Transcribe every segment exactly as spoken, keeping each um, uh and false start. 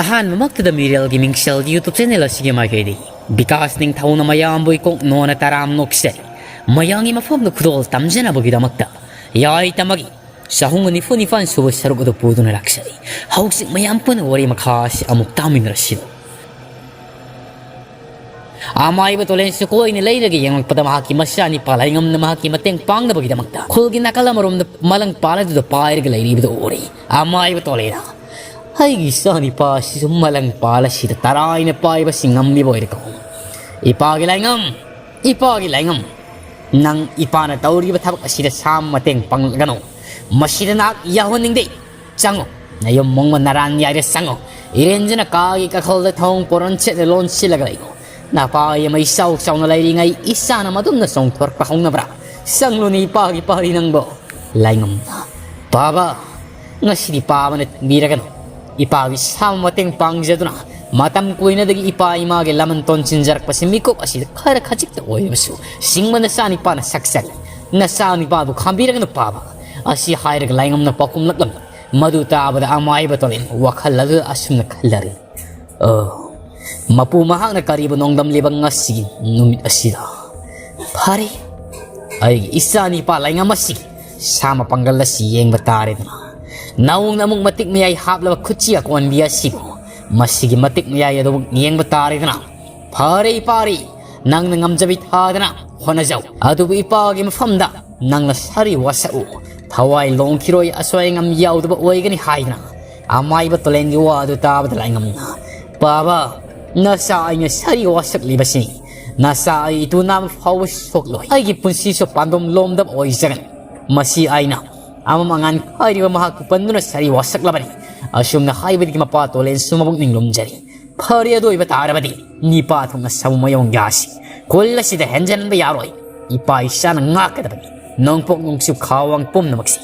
ꯑꯍꯥꯟꯕꯃꯛꯇꯗ ꯃꯤꯔꯦꯜꯒꯤ ꯃꯤꯡꯁꯦꯜ YouTube channel ꯑꯁꯤꯒꯤ ꯃꯥꯏꯀꯩꯗꯒꯤ ꯕꯤꯀꯥꯁ ꯅꯤꯡꯊꯧꯅ ꯃꯌꯥꯝꯕꯨ ꯏꯀꯣꯛ ꯅꯣꯟꯅ ꯇꯔꯥꯝ ꯅꯣꯛꯆꯔꯤ꯫ ꯃꯌꯥꯝꯒꯤ ꯃꯐꯝꯗ ꯈꯨꯗꯣꯜ ꯇꯝꯖꯅꯕꯒꯤꯗꯃꯛꯇ ꯌꯥꯏ ꯇꯝꯃꯒꯤ ꯆꯍꯨꯝꯒ ꯅꯤꯐꯨ ꯅꯤꯄꯥꯟ ꯁꯨꯕ ꯁꯔꯨꯛ ꯑꯗꯨ ꯄꯨꯗꯨꯅ ꯂꯥꯛꯆꯔꯤ꯫ ꯍꯧꯖꯤꯛ ꯃꯌꯥꯝ ꯄꯨꯟꯅ ꯋꯥꯔꯤ ꯃꯈꯥ ꯑꯁꯤ ꯑꯃꯨꯛ ꯇꯥꯃꯤꯟꯅꯔꯁꯤ꯫ ꯑꯃꯥꯏꯕ ꯇꯣꯂꯦꯟꯁꯨ ꯀꯣꯏꯅ ꯂꯩꯔꯒ ꯌꯦꯡꯂꯛꯄꯗ ꯃꯍꯥꯛꯀꯤ ꯃꯆꯥꯅꯤꯄꯥ ꯂꯥꯏꯉꯝꯅ ꯃꯍꯥꯛꯀꯤ ꯃꯇꯦꯡ ꯄꯥꯡꯅꯕꯒꯤꯗꯃꯛꯇ ꯈꯨꯜꯒꯤ ꯅꯥꯀꯜ ꯑꯃꯔꯣꯝꯗ ꯃꯂꯪ ꯄꯥꯜ ꯑꯗꯨꯗ ꯄꯥꯏꯔꯒ ꯂꯩꯔꯤꯕꯗꯨ ꯎꯔꯦ꯫ ꯑꯃꯥꯏꯕ ꯇꯣꯂꯦꯅ, "ꯑꯩꯒꯤ ꯏꯆꯥꯅꯤꯄꯥ ꯑꯁꯤꯁꯨ ꯃꯂꯪ ꯄꯥꯜ ꯑꯁꯤꯗ ꯇꯔꯥꯏꯅ ꯄꯥꯏꯕꯁꯤ ꯉꯝꯂꯤꯕ ꯑꯣꯏꯔꯦꯀꯣ꯫ ꯏꯄꯥꯒꯤ ꯂꯥꯏꯉꯝ, ꯏꯄꯥꯒꯤ ꯂꯥꯏꯉꯝ, ꯅꯪ ꯏꯄꯥꯅ ꯇꯧꯔꯤꯕ ꯊꯕꯛ ꯑꯁꯤꯗ ꯁꯥ ꯃꯇꯦꯡ ꯄꯥꯡꯂꯛꯀꯅꯨ꯫ ꯃꯁꯤꯗ ꯅꯍꯥꯛ ꯌꯥꯎꯍꯟꯅꯤꯡꯗꯦ꯫ ꯆꯪꯉꯣ, ꯅꯌꯨꯝ ꯃꯣꯡꯕ ꯅꯔꯥꯟ ꯌꯥꯏꯔ ꯆꯪꯉꯣ꯫ ꯏꯔꯦꯟꯖꯅ ꯀꯥꯒꯤ ꯀꯥꯈꯜꯗ ꯊꯣꯡ ꯄꯣꯔꯣꯟ ꯁꯦꯠꯅ ꯂꯣꯟꯁꯤꯜꯂꯒ ꯂꯩꯌꯣ꯫ ꯅꯄꯥ ꯑꯃ ꯏꯆꯥꯎ ꯆꯥꯎꯅ ꯂꯩꯔꯤꯉꯩ ꯏꯆꯥꯅ ꯃꯗꯨꯝꯅ ꯆꯣꯡꯊꯣꯔꯛꯄ ꯍꯧꯅꯕ꯭ꯔꯥ? ꯆꯪꯂꯨꯅꯦ ꯏꯄꯥꯒꯤ ꯄꯥꯔꯤ ꯅꯪꯕꯣ꯫" ꯂꯥꯏꯉꯝꯅ, "ꯄꯥꯕ, ꯉꯁꯤꯗꯤ ꯄꯥꯕꯅ ꯊꯤꯟꯕꯤꯔꯒꯅꯨ꯫ ꯏꯄꯥꯒꯤ ꯁꯥꯕ ꯃꯇꯦꯡ ꯄꯥꯡꯖꯗꯨꯅ ꯃꯇꯝ ꯀꯨꯏꯅꯗꯒꯤ ꯏꯄꯥ ꯏꯃꯥꯒꯤ ꯂꯃꯟ ꯇꯣꯟꯁꯤꯟꯖꯔꯛꯄꯁꯤ ꯃꯤꯀꯨꯞ ꯑꯁꯤꯗ ꯈꯔ ꯈꯖꯤꯛꯇ ꯑꯣꯏꯔꯕꯁꯨ ꯁꯤꯡꯕ ꯅꯆꯥꯅꯤꯄꯥꯅ ꯁꯛꯆꯔꯤ꯫ ꯅꯆꯥꯅꯤꯄꯥꯕꯨ ꯈꯥꯝꯕꯤꯔꯒꯅꯨ ꯄꯥꯕ꯫" ꯑꯁꯤ ꯍꯥꯏꯔꯒ ꯂꯥꯏꯉꯝꯅ ꯄꯥꯎꯈꯨꯝꯂꯛꯂꯝꯃꯤ꯫ ꯃꯗꯨ ꯇꯥꯕꯗ ꯑꯃꯥꯏꯕ ꯇꯣꯂꯦꯟ ꯋꯥꯈꯜ ꯑꯗꯨꯗ ꯑꯁꯨꯝꯅ ꯈꯜꯂꯔꯤ, "ꯑꯣ, ꯃꯄꯨ ꯃꯍꯥꯛꯅ ꯀꯔꯤꯕꯨ ꯅꯣꯡꯗꯝꯂꯤꯕ ꯉꯁꯤꯒꯤ ꯅꯨꯃꯤꯠ ꯑꯁꯤꯗ? ꯐꯔꯦ, ꯑꯩꯒꯤ ꯏꯆꯥ ꯅꯤꯄꯥ ꯂꯥꯏꯉꯝ ꯑꯁꯤꯒꯤ ꯁꯥ ꯃꯄꯥꯡꯒꯜ ꯑꯁꯤ ꯌꯦꯡꯕ ꯇꯥꯔꯦꯗꯅ꯫ ꯅꯧꯅ ꯑꯃꯨꯛ ꯃꯇꯤꯛ ꯃꯌꯥꯏ ꯍꯥꯞꯂꯕ ꯈꯨꯠꯁꯤ ꯑꯀꯣꯟꯕꯤ ꯑꯁꯤꯕꯨ, ꯃꯁꯤꯒꯤ ꯃꯇꯤꯛ ꯃꯌꯥꯏ ꯑꯗꯨ ꯌꯦꯡꯕ ꯇꯥꯔꯦꯗꯅ꯫ ꯐꯔꯦ ꯏꯄꯥꯔꯤ, ꯅꯪꯅ ꯉꯝꯖꯕꯤ ꯊꯥꯗꯅ ꯍꯣꯠꯅꯖꯧ꯫ ꯑꯗꯨꯕꯨ ꯏꯄꯥꯒꯤ ꯃꯐꯝꯗ ꯅꯪꯅ ꯁꯥꯔꯤ ꯋꯥꯁꯛꯎ꯫ ꯊꯋꯥꯏ ꯂꯣꯡꯈꯤꯔꯣꯏ, ꯑꯁꯣꯏ ꯑꯉꯥꯝ ꯌꯥꯎꯗꯕ ꯑꯣꯏꯒꯅꯤ" ꯍꯥꯏꯗꯅ ꯑꯃꯥꯏꯕ ꯇꯣꯂꯦꯟꯒꯤ ꯋꯥ ꯑꯗꯨ ꯇꯥꯕꯗ ꯂꯥꯏꯉꯝꯅ, "ꯄꯥꯕ, ꯅꯆꯥ ꯑꯩꯅ ꯁꯥꯔꯤ ꯋꯥꯁꯛꯂꯤꯕꯁꯤ ꯅꯆꯥ ꯑꯩ ꯏꯇꯨ ꯅꯥꯕ ꯐꯥꯎꯕ ꯁꯣꯛꯂꯣꯏ꯫ ꯑꯩꯒꯤ ꯄꯨꯟꯁꯤꯁꯨ ꯄꯥꯟꯗꯝ ꯂꯣꯝꯗꯕ ꯑꯣꯏꯖꯒꯅꯤ꯫ ꯃꯁꯤ ꯑꯩꯅ ꯑꯃꯝ ꯑꯉꯥꯟ ꯈꯥꯏꯔꯤꯕ ꯃꯍꯥꯛꯄꯨ ꯄꯟꯗꯨꯅ ꯁꯥꯔꯤ ꯋꯥꯁꯛꯂꯕꯅꯤ꯫" ꯑꯁꯨꯝꯅ ꯍꯥꯏꯕꯗꯒꯤ ꯃꯄꯥ ꯇꯣꯂꯦꯟꯁꯨ ꯃꯕꯨꯛꯅꯤꯡ ꯂꯨꯝꯖꯔꯤ꯫ "ꯐꯔꯦ, ꯑꯗꯨ ꯑꯣꯏꯕ ꯇꯥꯔꯕꯗꯤ ꯅꯤꯄꯥ ꯊꯣꯛꯅ ꯁꯥꯃꯨ ꯃꯌꯣꯡ ꯌꯥꯁꯤ꯫ ꯈꯨꯜ ꯑꯁꯤꯗ ꯍꯦꯟꯖꯟꯕ ꯌꯥꯔꯣꯏ꯫ ꯏꯄꯥ ꯏꯆꯥꯅ ꯉꯥꯛꯀꯗꯕꯅꯤ꯫ ꯅꯣꯡꯄꯣꯛ ꯅꯣꯡꯆꯨꯞ ꯈꯥꯋꯥꯡ ꯄꯨꯝꯅꯃꯛꯁꯤ꯫"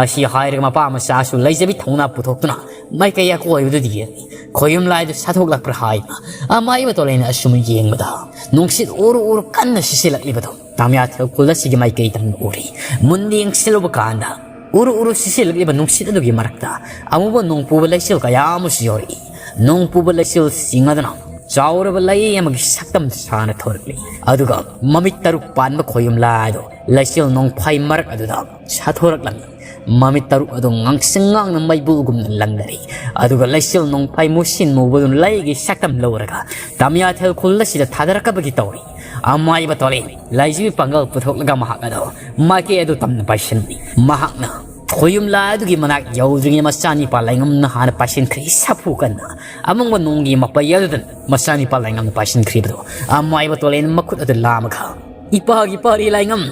ꯑꯁꯤ ꯍꯥꯏꯔꯒ ꯃꯄꯥ ꯃꯆꯥꯁꯨ ꯂꯩꯖꯕꯤ ꯊꯧꯅꯥ ꯄꯨꯊꯣꯛꯇꯨꯅ ꯃꯥꯏꯀꯩ ꯑꯀꯣꯏꯕꯗꯨꯗ ꯌꯦꯡꯉꯤ꯫ ꯈꯣꯌꯨꯝ ꯂꯥꯏꯗꯨ ꯁꯥꯊꯣꯛꯂꯛꯄ꯭ꯔꯥ ꯍꯥꯏꯅ ꯑꯃꯥꯏꯕ ꯇꯣꯂꯦꯟꯅ ꯑꯁꯨꯝ ꯌꯦꯡꯕꯗ ꯅꯨꯡꯁꯤꯠ ꯎꯔꯨ ꯎꯔꯨ ꯀꯟꯅ ꯁꯤꯠꯆꯤꯜꯂꯛꯂꯤꯕꯗꯨ ꯇꯥꯃꯤꯌꯥꯊꯦꯜ ꯈꯨꯜ ꯑꯁꯤꯒꯤ ꯃꯥꯏꯀꯩ ꯇꯝꯅ ꯎꯔꯤ꯫ ꯃꯨꯟꯅ ꯌꯦꯡꯁꯤꯜꯂꯨꯕ ꯀꯥꯟꯗ ꯎꯔꯨ ꯎꯔꯨ ꯁꯤꯠꯆꯤꯜꯂꯛꯂꯤꯕ ꯅꯨꯡꯁꯤꯠ ꯑꯗꯨꯒꯤ ꯃꯔꯛꯇ ꯑꯃꯨꯕ ꯅꯣꯡꯄꯨꯕ ꯂꯩꯆꯤꯜ ꯀꯌꯥ ꯑꯃꯁꯨ ꯌꯥꯎꯔꯛꯏ꯫ ꯅꯣꯡ ꯄꯨꯕ ꯂꯩꯆꯤꯜ ꯆꯤꯡꯉꯗꯨꯅ ꯆꯥꯎꯔꯕ ꯂꯩ ꯑꯃꯒꯤ ꯁꯛꯇꯝ ꯁꯥꯅ ꯊꯣꯔꯛꯂꯤ꯫ ꯑꯗꯨꯒ ꯃꯃꯤꯠ ꯇꯔꯨꯛ ꯄꯥꯟꯕ ꯈꯣꯌꯨꯝ ꯂꯥꯏ ꯑꯗꯨ ꯂꯩꯆꯤꯜ ꯅꯣꯡꯐꯥꯏ ꯃꯔꯛ ꯑꯗꯨꯗ ꯁꯥꯊꯣꯔꯛꯂꯝꯃꯤ꯫ ꯃꯃꯤꯠ ꯇꯔꯨꯛ ꯑꯗꯨ ꯉꯥꯡꯁꯪ ꯉꯥꯡꯅ ꯃꯩꯕꯨꯜꯒꯨꯝꯅ ꯂꯪꯅꯔꯤ꯫ ꯑꯗꯨꯒ ꯂꯩꯆꯤꯜ ꯅꯣꯡꯐꯥꯏ ꯃꯨꯁꯤꯟ ꯃꯨꯕꯗꯨꯅ ꯂꯩꯒꯤ ꯁꯛꯇꯝ ꯂꯧꯔꯒ ꯇꯃꯤꯌꯥꯊꯦꯜ ꯈꯨꯜ ꯑꯁꯤꯗ ꯊꯥꯗꯔꯛꯀꯕꯒꯤ ꯇꯧꯔꯤ꯫ ꯑꯃꯥꯏꯕ ꯇꯣꯂꯦꯟ ꯂꯥꯏꯖꯤꯕꯤ ꯄꯥꯡꯒꯜ ꯄꯨꯊꯣꯛꯂꯒ ꯃꯍꯥꯛ ꯑꯗꯣ ꯃꯥꯏꯀꯩ ꯑꯗꯨ ꯇꯝꯅ ꯄꯥꯏꯁꯤꯟꯂꯤ꯫ ꯃꯍꯥꯛꯅ ꯈꯣꯌꯨꯝ ꯂꯥꯏ ꯑꯗꯨꯒꯤ ꯃꯅꯥꯛ ꯌꯧꯗ꯭ꯔꯤꯉꯩ ꯃꯆꯥꯅꯤꯄꯥ ꯂꯩꯉꯝꯅ ꯍꯥꯟꯅ ꯄꯥꯏꯁꯤꯟꯈ꯭ꯔꯦ꯫ ꯁꯥꯐꯨ ꯀꯟꯅ ꯑꯃꯪꯕ ꯅꯣꯡꯒꯤ ꯃꯄꯩ ꯑꯗꯨꯗ ꯃꯆꯥꯅꯤꯄꯥ ꯂꯩꯉꯝꯅ ꯄꯥꯏꯁꯤꯟꯈ꯭ꯔꯤꯕꯗꯣ ꯑꯃꯥꯏꯕ ꯇꯣꯂꯦꯟ ꯃꯈꯨꯠ ꯑꯗꯨ ꯂꯥꯝꯃꯒ, "ꯏꯄꯥꯒꯤ ꯄꯥꯔꯤ ꯂꯩꯉꯝ,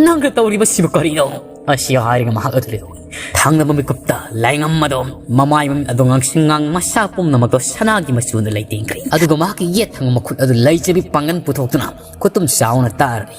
ꯅꯪꯅ ꯇꯧꯔꯤꯕꯁꯤꯕꯨ ꯀꯔꯤꯅꯣ?" ꯑꯁꯤ ꯍꯥꯏꯔꯒ ꯃꯍꯥꯛ ꯑꯗꯨ ꯂꯩꯍꯧꯏ꯫ ꯊꯪꯅꯕ ꯃꯤꯀꯨꯞꯇ ꯂꯩꯉꯝ ꯑꯗꯣ ꯃꯃꯥꯏ ꯃꯃꯤꯠ ꯑꯗꯣ ꯉꯥꯡꯁꯪ ꯉꯥꯡ, ꯃꯁꯥ ꯄꯨꯝꯅꯃꯛꯇꯣ ꯁꯅꯥꯒꯤ ꯃꯆꯨꯅ ꯂꯩꯇꯦꯡꯈ꯭ꯔꯦ꯫ ꯑꯗꯨꯒ ꯃꯍꯥꯛꯀꯤ ꯌꯦꯠ ꯊꯪꯕ ꯃꯈꯨꯠ ꯑꯗꯨ ꯂꯩꯖꯕꯤ ꯄꯥꯡꯒꯟ ꯄꯨꯊꯣꯛꯇꯨꯅ ꯈꯨꯇꯨꯝ ꯆꯥꯎꯅ ꯇꯥꯔꯔꯤ꯫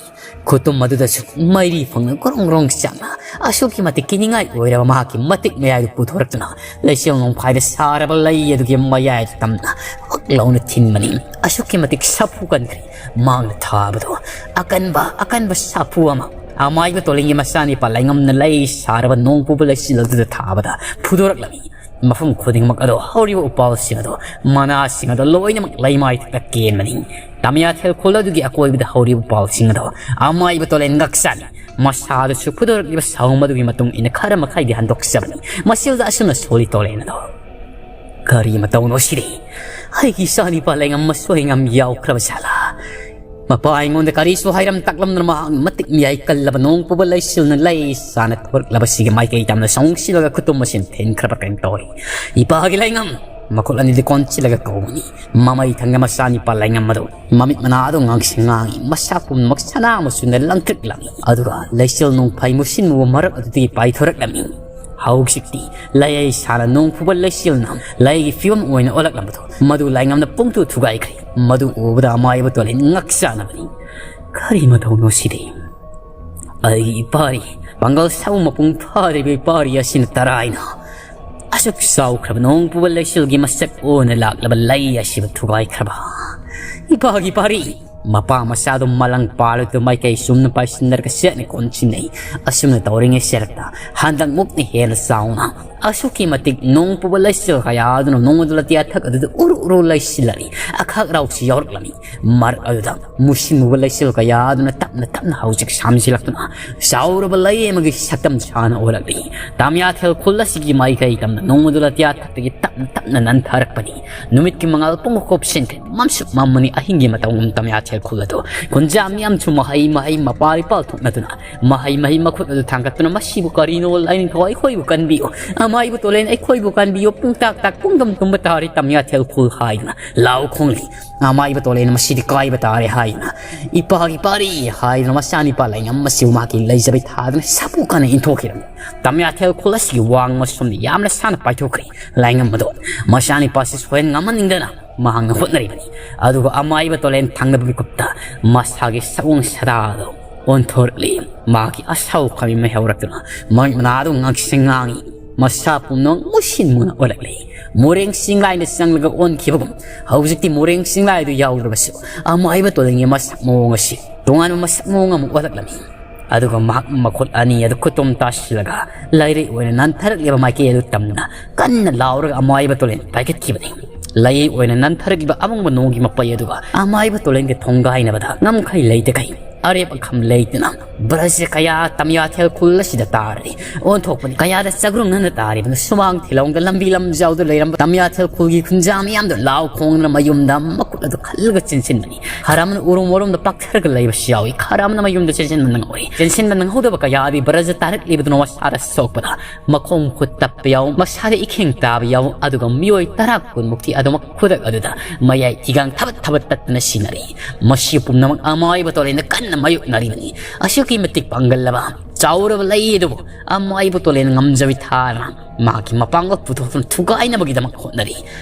ꯈꯨꯇꯨꯝ ꯑꯗꯨꯗꯁꯨ ꯃꯩꯔꯤ ꯐꯪꯅ ꯒ꯭ꯔꯣꯡ ꯒ꯭ꯔꯣꯡ ꯆꯥꯛꯅ ꯑꯁꯨꯛꯀꯤ ꯃꯇꯤꯛ ꯀꯤꯅꯤꯡꯉꯥꯏ ꯑꯣꯏꯔꯕ ꯃꯍꯥꯛꯀꯤ ꯃꯇꯤꯛ ꯃꯌꯥꯏꯗꯨ ꯄꯨꯊꯣꯔꯛꯇꯨꯅ ꯂꯩꯆꯤꯜ ꯅꯣꯡꯐꯥꯏꯗ ꯁꯥꯔꯕ ꯂꯩ ꯑꯗꯨꯒꯤ ꯃꯌꯥꯏꯗ ꯇꯝꯅ ꯍꯛ ꯂꯥꯎꯅ ꯊꯤꯟꯕꯅꯤ꯫ ꯑꯁꯨꯛꯀꯤ ꯃꯇꯤꯛ ꯁꯥꯐꯨ ꯀꯟꯈ꯭ꯔꯦ꯫ ꯃꯍꯥꯛꯅ ꯊꯥꯕꯗꯣ ꯑꯀꯟꯕ, ꯑꯀꯟꯕ ꯁꯥꯐꯨ ꯑꯃ꯫ ꯑꯃꯥꯏꯕ ꯇꯣꯂꯤꯡꯒꯤ ꯃꯆꯥꯅꯤꯄꯥ ꯂꯩꯉꯝꯅ ꯂꯩ ꯁꯥꯔꯕ ꯅꯣꯡ ꯄꯨꯕ ꯂꯩꯆꯤꯜ ꯑꯗꯨꯗ ꯊꯥꯕꯗ ꯐꯨꯗꯣꯔꯛꯂꯝꯃꯤ꯫ ꯃꯐꯝ ꯈꯨꯗꯤꯡꯃꯛ ꯑꯗꯣ ꯍꯧꯔꯤꯕ ꯎꯄꯥꯜꯁꯤꯡ ꯑꯗꯣ, ꯃꯅꯥꯁꯤꯡ ꯑꯗꯣ ꯂꯣꯏꯅꯃꯛ ꯂꯩꯃꯥꯏꯊꯛꯇ ꯀꯦꯟꯕꯅꯤ꯫ ꯇꯃꯤꯌꯥꯊꯦꯜ ꯈꯨꯜ ꯑꯗꯨꯒꯤ ꯑꯀꯣꯏꯕꯗ ꯍꯧꯔꯤꯕ ꯎꯄꯥꯜꯁꯤꯡ ꯑꯗꯣ ꯑꯃꯥꯏꯕ ꯇꯣꯂꯦꯟ ꯉꯛꯆꯥꯅꯤ꯫ ꯃꯁꯥꯗꯁꯨ ꯐꯨꯗꯣꯔꯛꯂꯤꯕ ꯁꯥꯎꯝ ꯑꯗꯨꯒꯤ ꯃꯇꯨꯡ ꯏꯟꯅ ꯈꯔ ꯃꯈꯩꯗꯤ ꯍꯟꯗꯣꯛꯆꯕꯅꯤ꯫ ꯃꯁꯤꯗ ꯑꯁꯨꯝꯅ ꯁꯣꯜꯂꯤ ꯇꯣꯂꯦꯟ ꯑꯗꯣ, "ꯀꯔꯤ ꯃꯇꯧꯅꯣ ꯁꯤꯗꯤ? ꯑꯩꯒꯤ ꯏꯆꯥꯅꯤꯄꯥ ꯂꯩꯉꯝ ꯃꯁꯣꯏ ꯉꯝ ꯌꯥꯎꯈ꯭ꯔꯕ ꯖꯥꯠꯂꯥ?" ꯃꯄꯥ ꯑꯩꯉꯣꯟꯗ ꯀꯔꯤꯁꯨ ꯍꯥꯏꯔꯝ ꯇꯥꯛꯂꯝꯗꯅ ꯃꯍꯥꯛ ꯃꯇꯤꯛ ꯃꯌꯥꯏ ꯀꯜꯂꯕ ꯅꯣꯡ ꯄꯨꯕ ꯂꯩꯆꯤꯜꯅ ꯂꯩ ꯁꯥꯅ ꯊꯣꯔꯛꯂꯕꯁꯤꯒꯤ ꯃꯥꯏꯀꯩ ꯇꯝꯅ ꯁꯣꯡꯁꯤꯜꯂꯒ ꯈꯨꯇꯨꯝ ꯑꯁꯤꯅ ꯊꯤꯟꯈ꯭ꯔꯕ ꯀꯩꯅꯣ ꯇꯧꯏ꯫ "ꯏꯄꯥꯒꯤ ꯂꯩꯉꯝ!" ꯃꯈꯨꯠ ꯑꯅꯤꯗꯤ ꯀꯣꯟꯁꯤꯜꯂꯒ ꯀꯧꯕꯅꯤ꯫ ꯃꯃꯩ ꯊꯪꯒ ꯃꯆꯥꯅꯤꯄꯥ ꯂꯩꯉꯝ ꯑꯗꯨ ꯃꯃꯤꯠ ꯃꯅꯥ ꯑꯗꯨ ꯉꯥꯡꯁꯪ ꯉꯥꯡꯏ꯫ ꯃꯁꯥ ꯄꯨꯝꯅꯃꯛ ꯁꯅꯥ ꯃꯆꯨꯅ ꯂꯪꯇ꯭ꯔꯤꯛ ꯂꯪꯏ꯫ ꯑꯗꯨꯒ ꯂꯩꯆꯤꯜ ꯅꯣꯡꯐꯥꯏ ꯃꯨꯁꯤꯟ ꯃꯨꯕ ꯃꯔꯛ ꯑꯗꯨꯗꯒꯤ ꯄꯥꯏꯊꯣꯔꯛꯂꯝꯃꯤ꯫ ꯍꯧꯖꯤꯛꯇꯤ ꯂꯩ ꯁꯥꯅ ꯅꯣꯡ ꯐꯨꯕ ꯂꯩꯆꯤꯜꯅ ꯂꯩꯒꯤ ꯐꯤꯕꯝ ꯑꯣꯏꯅ ꯑꯣꯜꯂꯛꯂꯝꯕꯗꯣ ꯃꯗꯨ ꯂꯩꯉꯝꯅ ꯄꯨꯡꯇꯨ ꯊꯨꯒꯥꯏꯈ꯭ꯔꯦ꯫ ꯃꯗꯨ ꯎꯕꯗ ꯑꯃꯥꯏꯕ ꯇꯣꯂꯦꯟ ꯉꯛꯆꯥꯅꯕꯅꯤ꯫ "ꯀꯔꯤ ꯃꯇꯧꯅꯣ ꯁꯤꯗꯤ? ꯑꯩꯒꯤ ꯏꯄꯥꯔꯤ ꯄꯥꯡꯒꯜ ꯁꯥꯎ ꯃꯄꯨꯡ ꯐꯥꯔꯤꯕ ꯏꯄꯥꯔꯤ ꯑꯁꯤꯅ ꯇꯔꯥꯏꯅ ꯑꯁꯨꯛ ꯆꯥꯎꯈ꯭ꯔꯕ ꯅꯣꯡ ꯄꯨꯕ ꯂꯩꯆꯤꯜꯒꯤ ꯃꯁꯛ ꯑꯣꯏꯅ ꯂꯥꯛꯂꯕ ꯂꯩ ꯑꯁꯤꯕꯨ ꯊꯨꯒꯥꯏꯈ꯭ꯔꯕ? ꯏꯄꯥꯒꯤ ꯄꯥꯔꯤ!" ꯃꯄꯥ ꯃꯆꯥꯗꯨ ꯃꯂꯪ ꯄꯥꯜꯂꯗꯨ ꯃꯥꯏꯀꯩ ꯆꯨꯝꯅ ꯄꯥꯏꯁꯤꯟꯅꯔꯒ ꯁꯦꯠꯅ ꯀꯣꯟꯁꯤꯟꯅꯩ꯫ ꯑꯁꯨꯝꯅ ꯇꯧꯔꯤꯉꯩ ꯁꯦꯔꯛꯇ ꯍꯟꯗꯛ ꯃꯨꯛꯅ ꯍꯦꯟꯅ ꯆꯥꯎꯅ ꯑꯁꯨꯛꯀꯤ ꯃꯇꯤꯛ ꯅꯣꯡ ꯄꯨꯕ ꯂꯩꯆꯤꯜ ꯀꯌꯥꯗꯨꯅ ꯅꯣꯡꯃꯗꯨ ꯂꯇꯤꯌꯥ ꯊꯛ ꯑꯗꯨꯗ ꯎꯔꯨ ꯎꯔꯨ ꯂꯩꯁꯤꯜꯂꯔꯤ꯫ ꯑꯈꯥꯛ ꯔꯥꯎꯁꯤ ꯌꯥꯎꯔꯛꯂꯝꯃꯤ꯫ ꯃꯔꯛ ꯑꯗꯨꯗ ꯃꯨꯁꯤꯟ ꯃꯨꯕ ꯂꯩꯆꯤꯜ ꯀꯌꯥꯗꯨꯅ ꯇꯞꯅ ꯇꯞꯅ ꯍꯧꯖꯤꯛ ꯁꯥꯝꯖꯤꯜꯂꯛꯇꯨꯅ ꯆꯥꯎꯔꯕ ꯂꯩ ꯑꯃꯒꯤ ꯁꯛꯇꯝ ꯁꯥꯅ ꯑꯣꯜꯂꯛꯂꯤ꯫ ꯇꯥꯃꯤꯌꯥꯊꯦꯜ ꯈꯨꯜ ꯑꯁꯤꯒꯤ ꯃꯥꯏꯀꯩ ꯇꯝꯅ ꯅꯣꯡꯃꯗꯨ ꯂꯇꯤꯌꯥ ꯊꯛꯇꯒꯤ ꯇꯞꯅ ꯇꯞꯅ ꯅꯟꯊꯔꯛꯄꯅꯤ꯫ ꯅꯨꯃꯤꯠꯀꯤ ꯃꯉꯥꯜ ꯄꯨꯡ ꯀꯨꯞꯁꯤꯟꯈ꯭ꯔꯦ꯫ ꯃꯝꯁꯨ ꯃꯝꯃꯅꯤ꯫ ꯑꯍꯤꯡꯒꯤ ꯃꯇꯧ ꯇꯥꯃꯤꯌꯥꯊꯦꯜ ꯈꯨꯜ ꯑꯗꯨ ꯈꯨꯟꯖꯥ ꯃꯤꯌꯥꯝꯁꯨ ꯃꯍꯩ ꯃꯍꯩ ꯃꯄꯥꯜ ꯏꯄꯥꯜ ꯊꯣꯛꯅꯗꯨꯅ ꯃꯍꯩ ꯃꯍꯩ ꯃꯈꯨꯠ ꯑꯗꯨ ꯊꯥꯡꯒꯠꯇꯨꯅ, "ꯃꯁꯤꯕꯨ ꯀꯔꯤꯅꯣ? ꯂꯥꯏꯅꯤꯡꯊꯧ, ꯑꯩꯈꯣꯏꯕꯨ ꯀꯟꯕꯤꯌꯨ꯫ ꯑꯃꯥꯏꯕ ꯇꯣꯂꯦꯟ, ꯑꯩꯈꯣꯏꯕꯨ ꯀꯟꯕꯤꯌꯨ꯫ ꯄꯨꯡ ꯇꯥꯛ ꯇꯥꯛ ꯄꯨꯡ ꯇꯨꯝ ꯇꯨꯝꯕ ꯇꯥꯔꯦ ꯇꯥꯃꯤꯌꯥꯊꯦꯜ ꯈꯨꯜ" ꯍꯥꯏꯗꯨꯅ ꯂꯥꯎ ꯈꯣꯡꯂꯤ꯫ ꯑꯃꯥꯏꯕ ꯇꯣꯂꯦꯟ ꯃꯁꯤꯗꯤ ꯀꯥꯏꯕ ꯇꯥꯔꯦ ꯍꯥꯏꯗꯨꯅ ꯏꯄꯥꯒꯤ ꯄꯥꯔꯤ ꯍꯥꯏꯗꯨꯅ ꯃꯆꯥꯅꯤꯄꯥ ꯂꯥꯏꯉꯝ ꯑꯁꯤꯕꯨ ꯃꯍꯥꯛꯀꯤ ꯂꯩꯖꯕꯩ ꯊꯥꯗꯨꯅ ꯁꯥꯄꯨ ꯀꯟꯅ ꯏꯟꯊꯣꯛꯈꯤꯔꯝꯃꯤ꯫ ꯇꯥꯃꯤꯌꯥꯊꯦꯜ ꯈꯨꯜ ꯑꯁꯤꯒꯤ ꯋꯥꯡꯃ ꯁꯣꯝꯗ ꯌꯥꯝꯅ ꯁꯥꯟꯅ ꯄꯥꯏꯊꯣꯛꯈ꯭ꯔꯦ꯫ ꯂꯥꯏꯉꯝ ꯑꯗꯣ ꯃꯆꯥꯅꯤꯄꯥꯁꯤ ꯁꯣꯏꯍꯟ ꯉꯝꯍꯟꯅꯤꯡꯗꯅ ꯃꯍꯥꯛꯅ ꯍꯣꯠꯅꯔꯤꯕꯅꯤ꯫ ꯑꯗꯨꯒ ꯑꯃꯥꯏꯕ ꯇꯣꯂꯦꯟ ꯊꯪꯅꯕ ꯃꯤꯀꯨꯞꯇ ꯃꯁꯥꯒꯤ ꯁꯑꯣꯡ ꯁꯥꯗꯥꯗꯣ ꯑꯣꯟꯊꯣꯔꯛꯂꯤ꯫ ꯃꯍꯥꯛꯀꯤ ꯑꯁꯥꯎ ꯈꯥꯃꯤ ꯃꯩ ꯍꯧꯔꯛꯇꯨꯅ ꯃꯃꯤꯠ ꯃꯅꯥꯗꯨ ꯉꯥꯡꯁꯪ ꯉꯥꯡꯏ꯫ ꯃꯁꯥ ꯄꯨꯝꯅꯃꯛ ꯃꯨꯁꯤꯟ ꯃꯨꯅ ꯑꯣꯜꯂꯛꯂꯤ꯫ ꯃꯣꯔꯦꯡ ꯆꯤꯡꯂꯥꯏꯗ ꯆꯪꯂꯒ ꯑꯣꯟꯈꯤꯕꯒꯨꯝ ꯍꯧꯖꯤꯛꯇꯤ ꯃꯣꯔꯦꯡ ꯆꯤꯡꯂꯥꯏꯗꯨ ꯌꯥꯎꯗ꯭ꯔꯕꯁꯨ ꯑꯃꯥꯏꯕ ꯇꯣꯂꯦꯟꯒꯤ ꯃꯁꯛ ꯃꯑꯣꯡ ꯑꯁꯤ ꯇꯣꯉꯥꯟꯕ ꯃꯁꯛ ꯃꯑꯣꯡ ꯑꯃ ꯑꯣꯜꯂꯛꯂꯝꯃꯤ꯫ ꯑꯗꯨꯒ ꯃꯍꯥꯛ ꯃꯈꯨꯠ ꯑꯅꯤ ꯑꯗꯨ ꯈꯨꯇꯨꯝ ꯇꯥꯁꯤꯜꯂꯒ ꯂꯩꯔꯩ ꯑꯣꯏꯅ ꯅꯟꯊꯔꯛꯂꯤꯕ ꯃꯥꯏꯀꯩ ꯑꯗꯨ ꯇꯝꯗꯨꯅ ꯀꯟꯅ ꯂꯥꯎꯔꯒ ꯑꯃꯥꯏꯕ ꯇꯣꯂꯦꯟ ꯄꯥꯏꯈꯠꯈꯤꯕꯅꯤ꯫ ꯂꯩꯔꯩ ꯑꯣꯏꯅ ꯅꯟꯊꯔꯛꯂꯤꯕ ꯑꯃꯝꯕ ꯅꯣꯡꯒꯤ ꯃꯄꯩ ꯑꯗꯨꯒ ꯑꯃꯥꯏꯕ ꯇꯣꯂꯦꯟꯒ ꯊꯣꯡꯒꯥꯏꯅꯕꯗ ꯉꯝꯈꯩ ꯂꯩꯇꯈꯩ ꯑꯔꯦꯞ ꯑꯈꯝ ꯂꯩꯇꯅ ꯕ꯭ꯔꯖ ꯀꯌꯥ ꯇꯥꯃꯤꯌꯥꯊꯦꯜ ꯈꯨꯜ ꯑꯁꯤꯗ ꯇꯥꯔꯤ꯫ ꯑꯣꯟꯊꯣꯛꯄꯅꯤ꯫ ꯀꯌꯥꯗ ꯆꯒ꯭ꯔꯨꯝꯅꯅ ꯇꯥꯔꯤꯕꯅ ꯁꯨꯃꯥꯡ ꯊꯤꯂꯣꯡꯗ ꯂꯝꯕꯤ ꯂꯝꯖꯥꯎꯗ ꯂꯩꯔꯝꯕ ꯇꯥꯃꯤꯌꯥꯊꯦꯜ ꯈꯨꯜꯒꯤ ꯈꯨꯟꯖꯥ ꯃꯤꯌꯥꯝꯗꯣ ꯂꯥꯎ ꯈꯣꯡꯗꯅ ꯃꯌꯨꯝꯗ ꯃꯈꯨꯠ ꯑꯗꯨ ꯈꯜꯂꯒ ꯆꯦꯟꯁꯤꯟꯕꯅꯤ꯫ ꯈꯔ ꯑꯃꯅ ꯎꯔꯨꯝ ꯋꯥꯔꯨꯝꯗ ꯄꯥꯛꯊꯔꯒ ꯂꯩꯕꯁꯨ ꯌꯥꯎꯏ꯫ ꯈꯔ ꯑꯃꯅ ꯃꯌꯨꯝꯗ ꯆꯦꯟꯁꯤꯟꯕ ꯅꯪꯍꯧꯔꯤ꯫ ꯆꯦꯟꯁꯤꯟꯕ ꯅꯪꯍꯧꯗꯕ ꯀꯌꯥꯗꯤ ꯕ꯭ꯔꯖ ꯇꯥꯔꯛꯂꯤꯕꯗꯨꯅ ꯃꯁꯥꯗ ꯁꯣꯛꯄꯗ ꯃꯈꯣꯡ ꯈꯨꯠ ꯇꯞꯄ ꯌꯥꯎ, ꯃꯁꯥꯗ ꯏꯈꯦꯡ ꯇꯥꯕ ꯌꯥꯎ, ꯑꯗꯨꯒ ꯃꯤꯑꯣꯏ ꯇꯔꯥ ꯀꯨꯟꯃꯨꯛꯇꯤ ꯑꯗꯨꯃꯛ ꯈꯨꯗꯛ ꯑꯗꯨꯗ ꯃꯌꯥꯏ ꯊꯤꯒꯥꯡ ꯊꯕꯠ ꯊꯕꯠ ꯇꯠꯇꯅ ꯁꯤꯅꯔꯤ꯫ ꯃꯁꯤ ꯄꯨꯝꯅꯃꯛ ꯑꯃꯥꯏꯕ ꯇꯣꯂꯦꯟꯗ ꯀꯟꯅ ꯃꯥꯌꯣꯛꯅꯔꯤꯕꯅꯤ꯫ ꯑꯁꯨꯛꯀꯤ ꯃꯇꯤꯛ ꯄꯥꯡꯒꯜꯂꯕ ꯆꯥꯎꯔꯕ ꯂꯩ ꯑꯗꯨꯕꯨ ꯑꯃꯥꯏꯕ ꯇꯣꯂꯦꯟ ꯉꯝꯖꯕꯤ ꯊꯥꯗꯅ ꯃꯍꯥꯛꯀꯤ ꯃꯄꯥꯡꯒꯜ ꯄꯨꯊꯣꯛꯇꯨꯅ ꯊꯨꯒꯥꯏꯅꯕꯒꯤꯗꯃꯛ ꯍꯣꯠꯅꯔꯤ꯫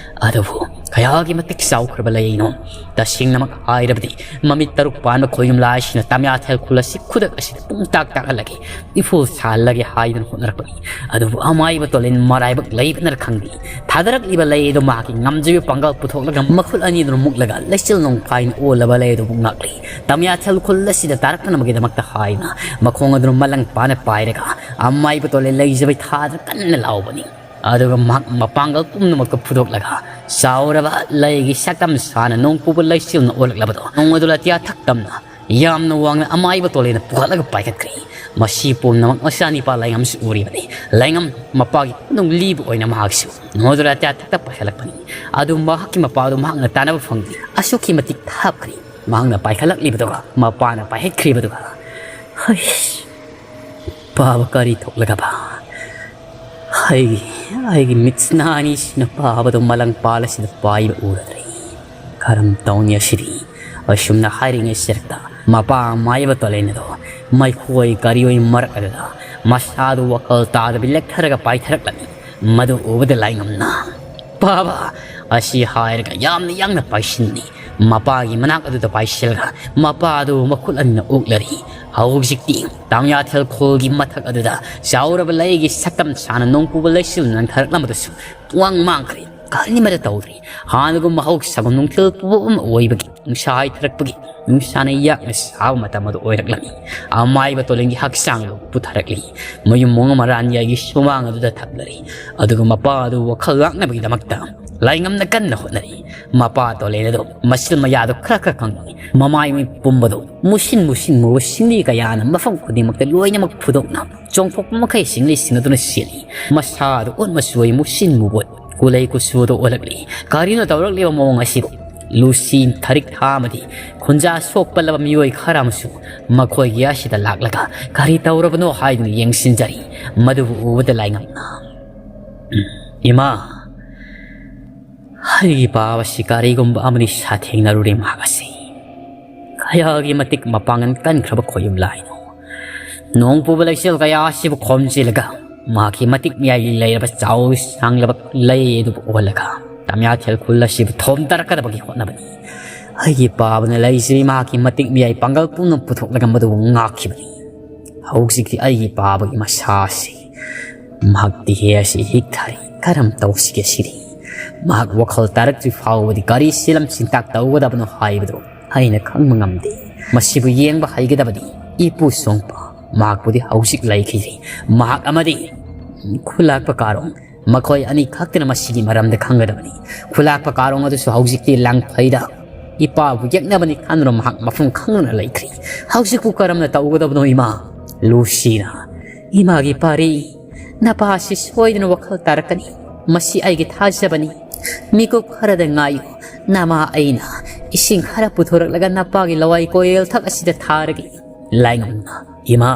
ꯑꯗꯨꯕꯨ ꯀꯌꯥꯒꯤ ꯃꯇꯤꯛ ꯆꯥꯎꯈ꯭ꯔꯕ ꯂꯩꯅꯣ꯫ ꯇꯁꯦꯡꯅꯃꯛ ꯍꯥꯏꯔꯕꯗꯤ ꯃꯃꯤꯠ ꯇꯔꯨꯛ ꯄꯥꯟꯕ ꯈꯣꯏꯌꯨꯝꯂꯥ ꯑꯁꯤꯅ ꯇꯃꯤꯌꯥꯊꯦꯜ ꯈꯨꯜ ꯑꯁꯤ ꯈꯨꯗꯛ ꯑꯁꯤꯗ ꯄꯨꯡꯇꯥꯛ ꯇꯥꯛꯍꯜꯂꯒꯦ, ꯏꯐꯨꯜ ꯁꯥꯍꯜꯂꯒꯦ ꯍꯥꯏꯗꯨꯅ ꯍꯣꯠꯅꯔꯛꯄꯅꯤ꯫ ꯑꯗꯨꯕꯨ ꯑꯃꯥꯏꯕ ꯇꯣꯂꯦꯟ ꯃꯔꯥꯏꯕꯛ ꯂꯩꯕꯅꯔ ꯈꯪꯗꯦ, ꯊꯥꯗꯔꯛꯂꯤꯕ ꯂꯩ ꯑꯗꯨ ꯃꯍꯥꯛꯀꯤ ꯉꯝꯖꯕ ꯄꯥꯡꯒꯜ ꯄꯨꯊꯣꯛꯂꯒ ꯃꯈꯨꯠ ꯑꯅꯤꯗꯨꯅ ꯃꯨꯛꯂꯒ ꯂꯩꯆꯤꯜ ꯅꯣꯡꯐꯥꯏꯅ ꯑꯣꯜꯂꯕ ꯂꯩ ꯑꯗꯨꯕꯨ ꯉꯥꯛꯂꯤ꯫ ꯇꯃꯤꯌꯥꯊꯦꯜ ꯈꯨꯜ ꯑꯁꯤꯗ ꯇꯥꯔꯛꯇꯅꯕꯒꯤꯗꯃꯛꯇ ꯍꯥꯏꯅ ꯃꯈꯣꯡ ꯑꯗꯨꯅ ꯃꯂꯪ ꯄꯥꯅ ꯄꯥꯏꯔꯒ ꯑꯃꯥꯏꯕ ꯇꯣꯂꯦꯟ ꯂꯩꯖꯕꯩ ꯊꯥꯗ ꯀꯟꯅ ꯂꯥꯎꯕꯅꯤ꯫ ꯑꯗꯨꯒ ꯃꯍꯥꯛ ꯃꯄꯥꯡꯒꯜ ꯄꯨꯝꯅꯃꯛꯇ ꯐꯨꯗꯣꯛꯂꯒ ꯆꯥꯎꯔꯕ ꯂꯩꯒꯤ ꯁꯛꯇꯝ ꯁꯥꯅ ꯅꯣꯡ ꯄꯨꯕ ꯂꯩꯆꯤꯜꯅ ꯑꯣꯜꯂꯛꯂꯕꯗꯣ ꯅꯣꯡ ꯑꯗꯨ ꯑꯇꯤꯌꯥ ꯊꯛꯇꯝꯅ ꯌꯥꯝꯅ ꯋꯥꯡꯅ ꯑꯃꯥꯏꯕ ꯇꯣꯂꯦꯟꯅ ꯄꯨꯈꯠꯂꯒ ꯄꯥꯏꯈꯠꯈ꯭ꯔꯦ꯫ ꯃꯁꯤ ꯄꯨꯝꯅꯃꯛ ꯃꯆꯥꯅꯤꯄꯥ ꯂꯥꯏꯉꯝꯁꯨ ꯎꯔꯤꯕꯅꯤ꯫ ꯂꯥꯏꯉꯝ ꯃꯄꯥꯒꯤ ꯈꯨꯅꯨꯡ ꯂꯤꯕ ꯑꯣꯏꯅ ꯃꯍꯥꯛꯁꯨ ꯅꯣꯡ ꯑꯗꯨ ꯑꯇꯤꯌꯥ ꯊꯛꯇ ꯄꯥꯏꯈꯠꯂꯛꯄꯅꯤ꯫ ꯑꯗꯨ ꯃꯍꯥꯛꯀꯤ ꯃꯄꯥꯗꯨ ꯃꯍꯥꯛꯅ ꯇꯥꯟꯅꯕ ꯐꯪꯗꯦ꯫ ꯑꯁꯨꯛꯀꯤ ꯃꯇꯤꯛ ꯊꯥꯞꯈ꯭ꯔꯦ꯫ ꯃꯍꯥꯛꯅ ꯄꯥꯏꯈꯠꯂꯛꯂꯤꯕꯗꯨꯒ ꯃꯄꯥꯅ ꯄꯥꯏꯈꯠꯈ꯭ꯔꯤꯕꯗꯨꯒ꯫ ꯍꯩꯁ! ꯄꯥꯕ ꯀꯔꯤ ꯊꯣꯛꯂꯒꯕ? ꯑꯩꯒꯤ, ꯑꯩꯒꯤ ꯃꯤꯠꯁꯅꯥ ꯑꯅꯤꯁꯤꯅ ꯄꯥꯕꯗꯣ ꯃꯂꯪ ꯄꯥꯜ ꯑꯁꯤꯗ ꯄꯥꯏꯕ ꯎꯔꯗ꯭ꯔꯦ꯫ ꯀꯔꯝ ꯇꯧꯅꯤ ꯑꯁꯤꯗꯤ? ꯑꯁꯨꯝꯅ ꯍꯥꯏꯔꯤꯉꯩ ꯁꯔꯛꯇ ꯃꯄꯥ ꯃꯥꯏꯕ ꯇꯣꯂꯦꯟ ꯑꯗꯣ ꯃꯩꯈꯣꯏ ꯀꯔꯤꯑꯣꯏ ꯃꯔꯛ ꯑꯗꯨꯗ ꯃꯁꯥꯗꯨ ꯋꯥꯈꯜ ꯇꯥꯗꯕꯤ ꯂꯦꯛꯊꯔꯒ ꯄꯥꯏꯊꯔꯛꯂꯝꯃꯤ꯫ ꯃꯗꯨ ꯎꯕꯗ ꯂꯥꯏꯉꯝꯅ, "ꯄꯥꯕ!" ꯑꯁꯤ ꯍꯥꯏꯔꯒ ꯌꯥꯝꯅ ꯌꯥꯡꯅ ꯄꯥꯏꯁꯤꯟꯅꯤ꯫ ꯃꯄꯥꯒꯤ ꯃꯅꯥꯛ ꯑꯗꯨꯗ ꯄꯥꯏꯁꯤꯜꯂꯒ ꯃꯄꯥ ꯑꯗꯨ ꯃꯈꯨꯠ ꯑꯅꯤꯅ ꯑꯣꯛꯂꯔꯤ꯫ ꯍꯧꯖꯤꯛꯇꯤ ꯇꯥꯡꯌꯥꯊꯦꯜ ꯈꯣꯜꯒꯤ ꯃꯊꯛ ꯑꯗꯨꯗ ꯆꯥꯎꯔꯕ ꯂꯩꯒꯤ ꯁꯛꯇꯝ ꯁꯥꯅ ꯅꯣꯡꯄꯨꯕ ꯂꯩꯆꯤꯜ ꯅꯟꯊꯔꯛꯂꯝꯕꯗꯨꯁꯨ ꯄꯨꯡꯃꯥꯡ ꯃꯥꯡꯈ꯭ꯔꯦ꯫ ꯀꯔꯤꯃꯠꯇ ꯇꯧꯗ꯭ꯔꯤ꯫ ꯍꯥꯟꯅꯒꯨꯝ ꯃꯍꯧꯁꯥꯒꯨꯝ ꯅꯨꯡꯊꯤꯜ ꯄꯨꯕ ꯑꯃ ꯑꯣꯏꯕꯒꯤ ꯅꯨꯡꯁꯥ ꯍꯥꯏꯊꯔꯛꯄꯒꯤ ꯅꯨꯡꯁꯥꯅ ꯌꯥꯛꯅ ꯁꯥꯕ ꯃꯇꯝ ꯑꯗꯨ ꯑꯣꯏꯔꯛꯂꯝꯃꯤ꯫ ꯑꯃꯥꯏꯕ ꯇꯣꯂꯦꯟꯒꯤ ꯍꯛꯆꯥꯡ ꯑꯗꯨ ꯄꯨꯊꯔꯛꯂꯤ꯫ ꯃꯌꯨꯝ ꯃꯣꯡ ꯑꯃ ꯔꯥꯟꯌꯥꯏꯒꯤ ꯁꯨꯃꯥꯡ ꯑꯗꯨꯗ ꯊꯛꯂꯔꯤ꯫ ꯑꯗꯨꯒ ꯃꯄꯥ ꯑꯗꯨ ꯋꯥꯈꯜ ꯂꯥꯛꯅꯕꯒꯤꯗꯃꯛꯇ ꯂꯥꯏꯉꯝꯅ ꯀꯟꯅ ꯍꯣꯠꯅꯔꯤ꯫ ꯃꯄꯥ ꯇꯣꯂꯦꯟ ꯑꯗꯨ ꯃꯁꯤꯜ ꯃꯌꯥꯗꯨ ꯈꯔ ꯈꯔ ꯀꯪꯂꯤ꯫ ꯃꯃꯥꯏ ꯃꯃꯤꯠ ꯄꯨꯝꯕꯗꯨ ꯃꯨꯁꯤꯟ ꯃꯨꯁꯤꯟ ꯃꯨꯕ ꯁꯤꯡꯂꯤ ꯀꯌꯥꯅ ꯃꯐꯝ ꯈꯨꯗꯤꯡꯃꯛꯇ ꯂꯣꯏꯅꯃꯛ ꯐꯨꯗꯣꯛꯅ ꯆꯣꯡꯊꯣꯛꯄ ꯃꯈꯩ ꯁꯤꯡꯂꯤ ꯁꯤꯡ ꯑꯗꯨꯅ ꯁꯤꯜꯂꯤ꯫ ꯃꯁꯥꯗꯨ ꯑꯣꯠ ꯃꯆꯨ ꯑꯣꯏ ꯃꯨꯁꯤꯟ ꯃꯨꯕ ꯀꯨꯂꯩ ꯀꯨꯆꯨꯗꯨ ꯑꯣꯜꯂꯛꯂꯤ꯫ ꯀꯔꯤꯅꯣ ꯇꯧꯔꯛꯂꯤꯕ ꯃꯑꯣꯡ ꯑꯁꯤꯕꯨ? ꯂꯨꯁꯤ ꯊꯔꯤꯛ ꯊꯥ ꯑꯃꯗꯤ ꯈꯨꯟꯖꯥ ꯁꯣꯛꯄꯜꯂꯕ ꯃꯤꯑꯣꯏ ꯈꯔ ꯑꯃꯁꯨ ꯃꯈꯣꯏꯒꯤ ꯑꯁꯤꯗ ꯂꯥꯛꯂꯒ ꯀꯔꯤ ꯇꯧꯔꯕꯅꯣ ꯍꯥꯏꯗꯨꯅ ꯌꯦꯡꯁꯤꯟꯖꯔꯤ꯫ ꯃꯗꯨꯕꯨ ꯎꯕꯗ ꯂꯥꯏꯉꯝꯅ, "ꯏꯃꯥ, ꯑꯩꯒꯤ ꯄꯥꯕꯁꯤ ꯀꯔꯤꯒꯨꯝꯕ ꯑꯃꯅꯤ ꯁꯥꯊꯦꯡꯅꯔꯨꯔꯦ ꯃꯍꯥꯛ ꯑꯁꯤ꯫ ꯀꯌꯥꯒꯤ ꯃꯇꯤꯛ ꯃꯄꯥꯡꯒꯜ ꯀꯟꯈ꯭ꯔꯕ ꯈꯣꯏꯌꯨꯝ ꯂꯥꯏꯅꯣ꯫ ꯅꯣꯡ ꯄꯨꯕ ꯂꯩꯆꯦꯜ ꯀꯌꯥ ꯑꯁꯤꯕꯨ ꯈꯣꯝꯖꯤꯜꯂꯒ ꯃꯍꯥꯛꯀꯤ ꯃꯇꯤꯛ ꯃꯌꯥꯏꯒꯤ ꯂꯩꯔꯕ ꯆꯥꯎ ꯁꯥꯡꯂꯕ ꯂꯩ ꯑꯗꯨꯕꯨ ꯑꯣꯜꯂꯒ ꯇꯃꯤꯌꯥꯊꯦꯜ ꯈꯨꯜ ꯑꯁꯤꯕꯨ ꯊꯣꯝꯗꯔꯛꯀꯗꯕꯒꯤ ꯍꯣꯠꯅꯕꯅꯤ꯫ ꯑꯩꯒꯤ ꯄꯥꯕꯅ ꯂꯩꯖꯔꯤ ꯃꯍꯥꯛꯀꯤ ꯃꯇꯤꯛ ꯃꯌꯥꯏ ꯄꯥꯡꯒꯜ ꯄꯨꯝꯅꯃꯛ ꯄꯨꯊꯣꯛꯂꯒ ꯃꯗꯨꯕꯨ ꯉꯥꯛꯈꯤꯕꯅꯤ꯫ ꯍꯧꯖꯤꯛꯇꯤ ꯑꯩꯒꯤ ꯄꯥꯕꯒꯤ ꯃꯁꯥ ꯑꯁꯤ ꯃꯍꯥꯛ ꯇꯤꯍꯦ ꯑꯁꯤ ꯍꯤꯛꯊꯔꯤ꯫ ꯀꯔꯝ ꯇꯧꯁꯤꯒꯦ ꯁꯤꯗꯤ? ꯃꯍꯥꯛ ꯋꯥꯈꯜ ꯇꯥꯔꯛꯇ꯭ꯔꯤ ꯐꯥꯎꯕꯗꯤ ꯀꯔꯤ ꯁꯤꯂꯝ ꯁꯤꯟꯇꯥꯛ ꯇꯧꯒꯗꯕꯅꯣ ꯍꯥꯏꯕꯗꯨ ꯑꯩꯅ ꯈꯪꯕ ꯉꯝꯗꯦ꯫ ꯃꯁꯤꯕꯨ ꯌꯦꯡꯕ ꯍꯩꯒꯗꯕꯗꯤ ꯏꯄꯨ ꯁꯣꯡꯄ꯫ ꯃꯍꯥꯛꯄꯨꯗꯤ ꯍꯧꯖꯤꯛ ꯂꯩꯈꯤꯗ꯭ꯔꯤ꯫ ꯃꯍꯥꯛ ꯑꯃꯗꯤ ꯈꯨꯂꯥꯛꯄ ꯀꯥꯔꯣꯡ, ꯃꯈꯣꯏ ꯑꯅꯤ ꯈꯛꯇꯅ ꯃꯁꯤꯒꯤ ꯃꯔꯝꯗ ꯈꯪꯒꯗꯕꯅꯤ꯫ ꯈꯨꯂꯥꯛꯄ ꯀꯥꯔꯣꯡ ꯑꯗꯨꯁꯨ ꯍꯧꯖꯤꯛꯇꯤ ꯂꯥꯡꯐꯩꯗ ꯏꯄꯥꯕꯨ ꯌꯦꯛꯅꯕꯅꯤ ꯈꯟꯗꯨꯅ ꯃꯍꯥꯛ ꯃꯐꯝ ꯈꯪꯗꯅ ꯂꯩꯈ꯭ꯔꯤ꯫ ꯍꯧꯖꯤꯛꯄꯨ ꯀꯔꯝꯅ ꯇꯧꯒꯗꯕꯅꯣ ꯏꯃꯥ? ꯂꯨꯁꯤꯅ, ꯏꯃꯥꯒꯤ ꯄꯥꯔꯤ, ꯅꯄꯥ ꯑꯁꯤ ꯁꯣꯏꯗꯅ ꯋꯥꯈꯜ ꯇꯥꯔꯛꯀꯅꯤ꯫ ꯃꯁꯤ ꯑꯩꯒꯤ ꯊꯥꯖꯕꯅꯤ꯫ ꯃꯤꯀꯨꯞ ꯈꯔꯗ ꯉꯥꯏꯌꯨ꯫ ꯅꯃꯥ ꯑꯩꯅ ꯏꯁꯤꯡ ꯈꯔ ꯄꯨꯊꯣꯔꯛꯂꯒ ꯅꯄꯥꯒꯤ ꯂꯋꯥꯏ ꯀꯣꯌꯦꯜ ꯊꯛ ꯑꯁꯤꯗ ꯊꯥꯔꯒꯦ꯫ ꯂꯥꯏꯉꯝꯅ, ꯏꯃꯥ,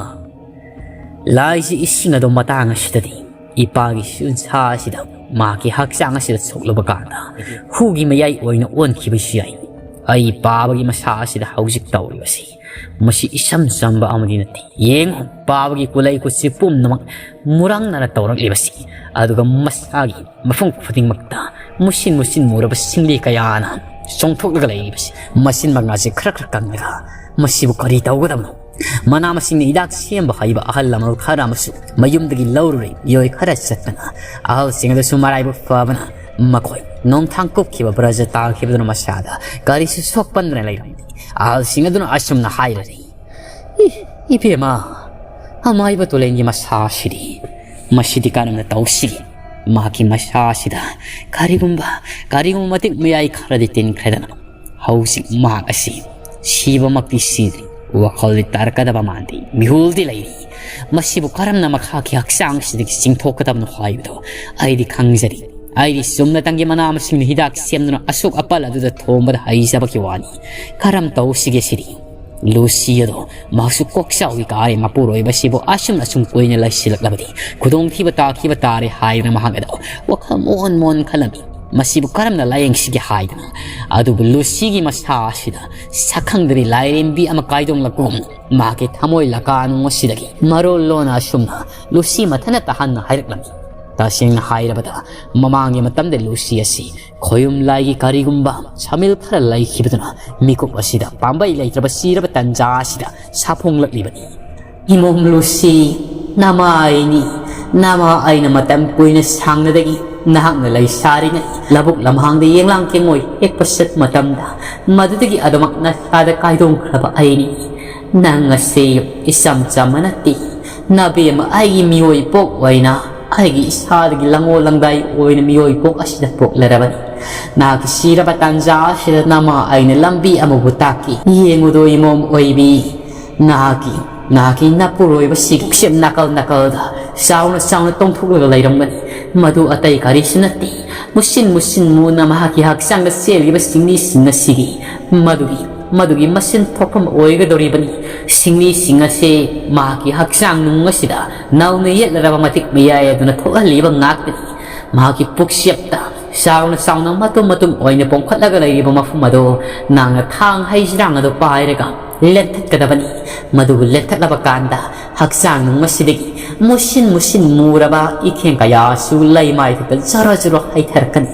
ꯂꯥꯏꯁꯤ ꯏꯁꯤꯡ ꯑꯗꯨ ꯃꯇꯥꯡ ꯑꯁꯤꯗꯗꯤ ꯏꯄꯥꯒꯤ ꯁꯨꯟꯁꯥ ꯑꯁꯤꯗ ꯃꯍꯥꯛꯀꯤ ꯍꯛꯆꯥꯡ ꯑꯁꯤꯗ ꯁꯣꯛꯂꯨꯕ ꯀꯥꯟꯗ ꯍꯨꯒꯤ ꯃꯌꯥꯏ ꯑꯣꯏꯅ ꯑꯣꯟꯈꯤꯕꯁꯨ ꯌꯥꯏ꯫ ꯑꯩ ꯄꯥꯕꯒꯤ ꯃꯁꯥ ꯑꯁꯤꯗ ꯍꯧꯖꯤꯛ ꯇꯧꯔꯤꯕꯁꯤ ꯃꯁꯤ ꯏꯆꯝ ꯆꯝꯕ ꯑꯃꯗꯤ ꯅꯠꯇꯦ꯫ ꯌꯦꯡꯉꯨ, ꯄꯥꯕꯒꯤ ꯀꯨꯂꯩ ꯀꯨꯠꯁꯤ ꯄꯨꯝꯅꯃꯛ ꯃꯨꯔꯪꯅꯅ ꯇꯧꯔꯛꯂꯤꯕꯁꯤ, ꯑꯗꯨꯒ ꯃꯁꯥꯒꯤ ꯃꯐꯝ ꯈꯨꯗꯤꯡꯃꯛꯇ ꯃꯨꯁꯤꯟ ꯃꯨꯁꯤꯟ ꯃꯨꯔꯕ ꯁꯤꯡꯂꯤ ꯀꯌꯥꯅ ꯆꯣꯡꯊꯣꯛꯂꯒ ꯂꯩꯔꯤꯕꯁꯤ, ꯃꯆꯤꯟ ꯃꯉꯥꯁꯤ ꯈꯔ ꯈꯔ ꯀꯪꯂꯒ ꯃꯁꯤꯕꯨ ꯀꯔꯤ ꯇꯧꯒꯗꯕꯅꯣ? ꯃꯅꯥ ꯃꯁꯤꯡꯅ ꯍꯤꯗꯥꯛ ꯁꯦꯝꯕ ꯍꯩꯕ ꯑꯍꯜ ꯂꯃꯟ ꯈꯔ ꯑꯃꯁꯨ ꯃꯌꯨꯝꯗꯒꯤ ꯂꯧꯔꯨꯔꯦ꯫ ꯃꯤꯑꯣꯏ ꯈꯔ ꯆꯠꯇꯅ ꯑꯍꯜꯁꯤꯡ ꯑꯗꯨꯁꯨ ꯃꯔꯥꯏꯕꯛ ꯐꯕꯅ ꯃꯈꯣꯏ ꯅꯣꯡꯊꯥꯡ ꯀꯨꯞꯈꯤꯕ ꯕ꯭ꯔꯖ ꯇꯥꯈꯤꯕꯗꯨꯅ ꯃꯁꯥꯗ ꯀꯔꯤꯁꯨ ꯁꯣꯛꯄꯟꯗꯅ ꯂꯩꯔꯝꯗꯦ꯫ ꯑꯍꯜꯁꯤꯡ ꯑꯗꯨꯅ ꯑꯁꯨꯝꯅ ꯍꯥꯏꯔꯔꯤ, "ꯏ, ꯏꯕꯦꯝꯃ, ꯑꯃꯥꯏꯕ ꯇꯨꯂꯦꯟꯒꯤ ꯃꯁꯥ ꯑꯁꯤꯗꯤ, ꯃꯁꯤꯗꯤ ꯀꯔꯝꯅ ꯇꯧꯁꯤꯒꯦ? ꯃꯍꯥꯛꯀꯤ ꯃꯁꯥ ꯑꯁꯤꯗ ꯀꯔꯤꯒꯨꯝꯕ, ꯀꯔꯤꯒꯨꯝꯕ ꯃꯇꯤꯛ ꯃꯌꯥꯏ ꯈꯔꯗꯤ ꯇꯤꯟꯈ꯭ꯔꯦꯗꯅ, ꯍꯧꯖꯤꯛ ꯃꯍꯥꯛ ꯑꯁꯤ ꯁꯤꯕꯃꯛꯇꯤ ꯁꯤꯗ꯭ꯔꯤ꯫ ꯋꯥꯈꯜꯗꯤ ꯇꯥꯔꯛꯀꯗꯕ ꯃꯥꯟꯗꯦ꯫ ꯃꯤꯍꯨꯜꯗꯤ ꯂꯩꯔꯤ꯫ ꯃꯁꯤꯕꯨ ꯀꯔꯝꯅ ꯃꯈꯥꯒꯤ ꯍꯛꯆꯥꯡ ꯑꯁꯤꯗꯒꯤ ꯆꯤꯡꯊꯣꯛꯀꯗꯕꯅꯣ ꯍꯥꯏꯕꯗꯣ ꯑꯩꯗꯤ ꯈꯪꯖꯔꯤ꯫ ꯑꯩꯗꯤ ꯆꯨꯝꯅꯇꯪꯒꯤ ꯃꯅꯥ ꯃꯁꯤꯡꯅ ꯍꯤꯗꯥꯛ ꯁꯦꯝꯗꯨꯅ ꯑꯁꯣꯛ ꯑꯄꯜ ꯑꯗꯨꯗ ꯊꯣꯝꯕꯗ ꯍꯩꯖꯕꯒꯤ ꯋꯥꯅꯤ꯫ ꯀꯔꯝ ꯇꯧꯁꯤꯒꯦ ꯁꯤꯗꯤ?" ꯂꯨꯁꯤ ꯑꯗꯣ ꯃꯍꯥꯛꯁꯨ ꯀꯣꯛ ꯆꯥꯎꯏ ꯀꯥꯔꯦ꯫ ꯃꯄꯨꯔꯣꯏꯕꯁꯤꯕꯨ ꯑꯁꯨꯝ ꯑꯁꯨꯝ ꯀꯨꯏꯅ ꯂꯩꯁꯤꯜꯂꯛꯂꯕꯗꯤ ꯈꯨꯗꯣꯡꯊꯤꯕ ꯇꯥꯈꯤꯕ ꯇꯥꯔꯦ ꯍꯥꯏꯗꯨꯅ ꯃꯍꯥꯛ ꯑꯗꯣ ꯋꯥꯈꯜ ꯃꯣꯟ ꯃꯣꯟ ꯈꯜꯂꯝꯃꯤ꯫ ꯃꯁꯤꯕꯨ ꯀꯔꯝꯅ ꯂꯥꯌꯦꯡꯁꯤꯒꯦ ꯍꯥꯏꯗꯅ꯫ ꯑꯗꯨꯕꯨ ꯂꯨꯁꯤꯒꯤ ꯃꯁꯥ ꯑꯁꯤꯗ ꯁꯛꯈꯪꯗꯕꯤ ꯂꯥꯏꯔꯦꯝꯕꯤ ꯑꯃ ꯀꯥꯏꯗꯣꯡꯂꯛꯄꯒꯨꯝ ꯃꯍꯥꯛꯀꯤ ꯊꯃꯣꯏ ꯂꯀꯥꯅꯨꯡ ꯑꯁꯤꯗꯒꯤ ꯃꯔꯣꯜ ꯂꯣꯟꯅ ꯑꯁꯨꯝꯅ ꯂꯨꯁꯤ ꯃꯊꯟꯇ ꯇꯥꯍꯟꯅ ꯍꯥꯏꯔꯛꯂꯝꯃꯤ꯫ ꯇꯁꯦꯡꯅ ꯍꯥꯏꯔꯕꯗ, ꯃꯃꯥꯡꯒꯤ ꯃꯇꯝꯗ ꯂꯨꯁꯤ ꯑꯁꯤ ꯈꯣꯌꯨꯝ ꯂꯥꯏꯒꯤ ꯀꯔꯤꯒꯨꯝꯕ ꯁꯥꯃꯤꯜ ꯈꯔ ꯂꯩꯈꯤꯕꯗꯨꯅ ꯃꯤꯀꯨꯞ ꯑꯁꯤꯗ ꯄꯥꯝꯕꯩ ꯂꯩꯇ꯭ꯔꯕ ꯁꯤꯔꯕ ꯇꯟꯖꯥ ꯑꯁꯤꯗ ꯁꯥꯐꯣꯡꯂꯛꯂꯤꯕꯅꯤ꯫ ꯏꯃꯣꯝ ꯂꯨꯁꯤ, ꯅꯃꯥ ꯑꯩꯅꯤ꯫ ꯅꯃꯥ ꯑꯩꯅ ꯃꯇꯝ ꯀꯨꯏꯅ ꯁꯥꯡꯅꯗꯒꯤ ꯅꯍꯥꯛꯅ ꯂꯩꯁꯥꯔꯤꯉꯩ ꯂꯧꯕꯨꯛ ꯂꯝꯍꯥꯡꯗ ꯌꯦꯡꯂꯥꯡ ꯀꯦꯡꯉꯣꯏ ꯍꯦꯛꯄ ꯆꯠꯄ ꯃꯇꯝꯗ ꯃꯗꯨꯗꯒꯤ ꯑꯗꯨꯃꯛ ꯅꯁꯥꯗ ꯀꯥꯏꯗꯣꯡꯈ꯭ꯔꯕ ꯑꯩꯅꯤ꯫ ꯅꯪ ꯑꯁꯤ ꯏꯆꯝ ꯆꯝꯕ ꯅꯠꯇꯦ꯫ ꯅꯕꯦꯝꯃ ꯑꯩꯒꯤ ꯃꯤꯑꯣꯏ ꯄꯣꯛ ꯑꯣꯏꯅ, ꯑꯩꯒꯤ ꯏꯁꯥꯗꯒꯤ ꯂꯪꯉꯣ ꯂꯪꯗꯥꯏ ꯑꯣꯏꯅ ꯃꯤꯑꯣꯏ ꯄꯣꯛ ꯑꯁꯤꯗ ꯄꯣꯛꯂꯔꯕꯅꯤ꯫ ꯅꯍꯥꯛꯀꯤ ꯁꯤꯔꯕ ꯇꯥꯟꯖꯥ ꯑꯁꯤꯗ ꯅꯃꯥ ꯑꯩꯅ ꯂꯝꯕꯤ ꯑꯃꯕꯨ ꯇꯥꯛꯈꯤ꯫ ꯌꯦꯡꯉꯨꯗꯣ ꯏꯃꯣꯝ ꯑꯣꯏꯕꯤ, ꯅꯍꯥꯛꯀꯤ, ꯅꯍꯥꯛꯀꯤ ꯅꯄꯨꯔꯣꯏꯕꯁꯤ ꯄꯨꯛꯁꯦꯞ ꯅꯥꯀꯜ ꯅꯥꯀꯜꯗ ꯆꯥꯎꯅ ꯆꯥꯎꯅ ꯇꯣꯡꯊꯣꯛꯂꯒ ꯂꯩꯔꯝꯒꯅꯤ꯫ ꯃꯗꯨ ꯑꯇꯩ ꯀꯔꯤꯁꯨ ꯅꯠꯇꯦ꯫ ꯃꯨꯁꯤꯟ ꯃꯨꯁꯤꯟ ꯃꯨꯅ ꯃꯍꯥꯛꯀꯤ ꯍꯛꯆꯥꯡꯗ ꯆꯦꯜꯂꯤꯕ ꯁꯤꯡꯂꯤꯁꯤꯡ ꯑꯁꯤꯒꯤ ꯃꯗꯨꯒꯤ, ꯃꯗꯨꯒꯤ ꯃꯆꯤꯟ ꯊꯣꯛꯐꯝ ꯑꯣꯏꯒꯗꯧꯔꯤꯕꯅꯤ꯫ ꯁꯤꯡꯂꯤꯁꯤꯡ ꯑꯁꯤ ꯃꯍꯥꯛꯀꯤ ꯍꯛꯆꯥꯡ ꯅꯨꯡ ꯑꯁꯤꯗ ꯅꯧꯅ ꯌꯦꯠꯂꯔꯕ ꯃꯇꯤꯛ ꯃꯌꯥꯏ ꯑꯗꯨꯅ ꯊꯣꯛꯍꯜꯂꯤꯕ ꯉꯥꯛꯇꯅꯤ꯫ ꯃꯍꯥꯛꯀꯤ ꯄꯨꯛꯆꯦꯞꯇ ꯆꯥꯎꯅ ꯆꯥꯎꯅ ꯃꯇꯨꯝ ꯃꯇꯨꯝ ꯑꯣꯏꯅ ꯄꯣꯝꯈꯠꯂꯒ ꯂꯩꯔꯤꯕ ꯃꯐꯝ ꯑꯗꯨ ꯅꯪꯅ ꯊꯥꯡ ꯍꯩꯖꯤꯔꯥꯡ ꯑꯗꯨ ꯄꯥꯏꯔꯒ ꯂꯦꯟꯊꯠꯀꯗꯕꯅꯤ꯫ ꯃꯗꯨꯕꯨ ꯂꯦꯟꯊꯠꯂꯕ ꯀꯥꯟꯗ ꯍꯛꯆꯥꯡ ꯅꯨꯡ ꯑꯁꯤꯗꯒꯤ ꯃꯨꯁꯤꯟ ꯃꯨꯁꯤꯟ ꯃꯨꯔꯕ ꯏꯈꯦꯡ ꯀꯌꯥꯁꯨ ꯂꯩꯃꯥꯏꯊꯛꯇ ꯖꯔꯣ ꯖꯔꯣ ꯍꯩꯊꯔꯛꯀꯅꯤ꯫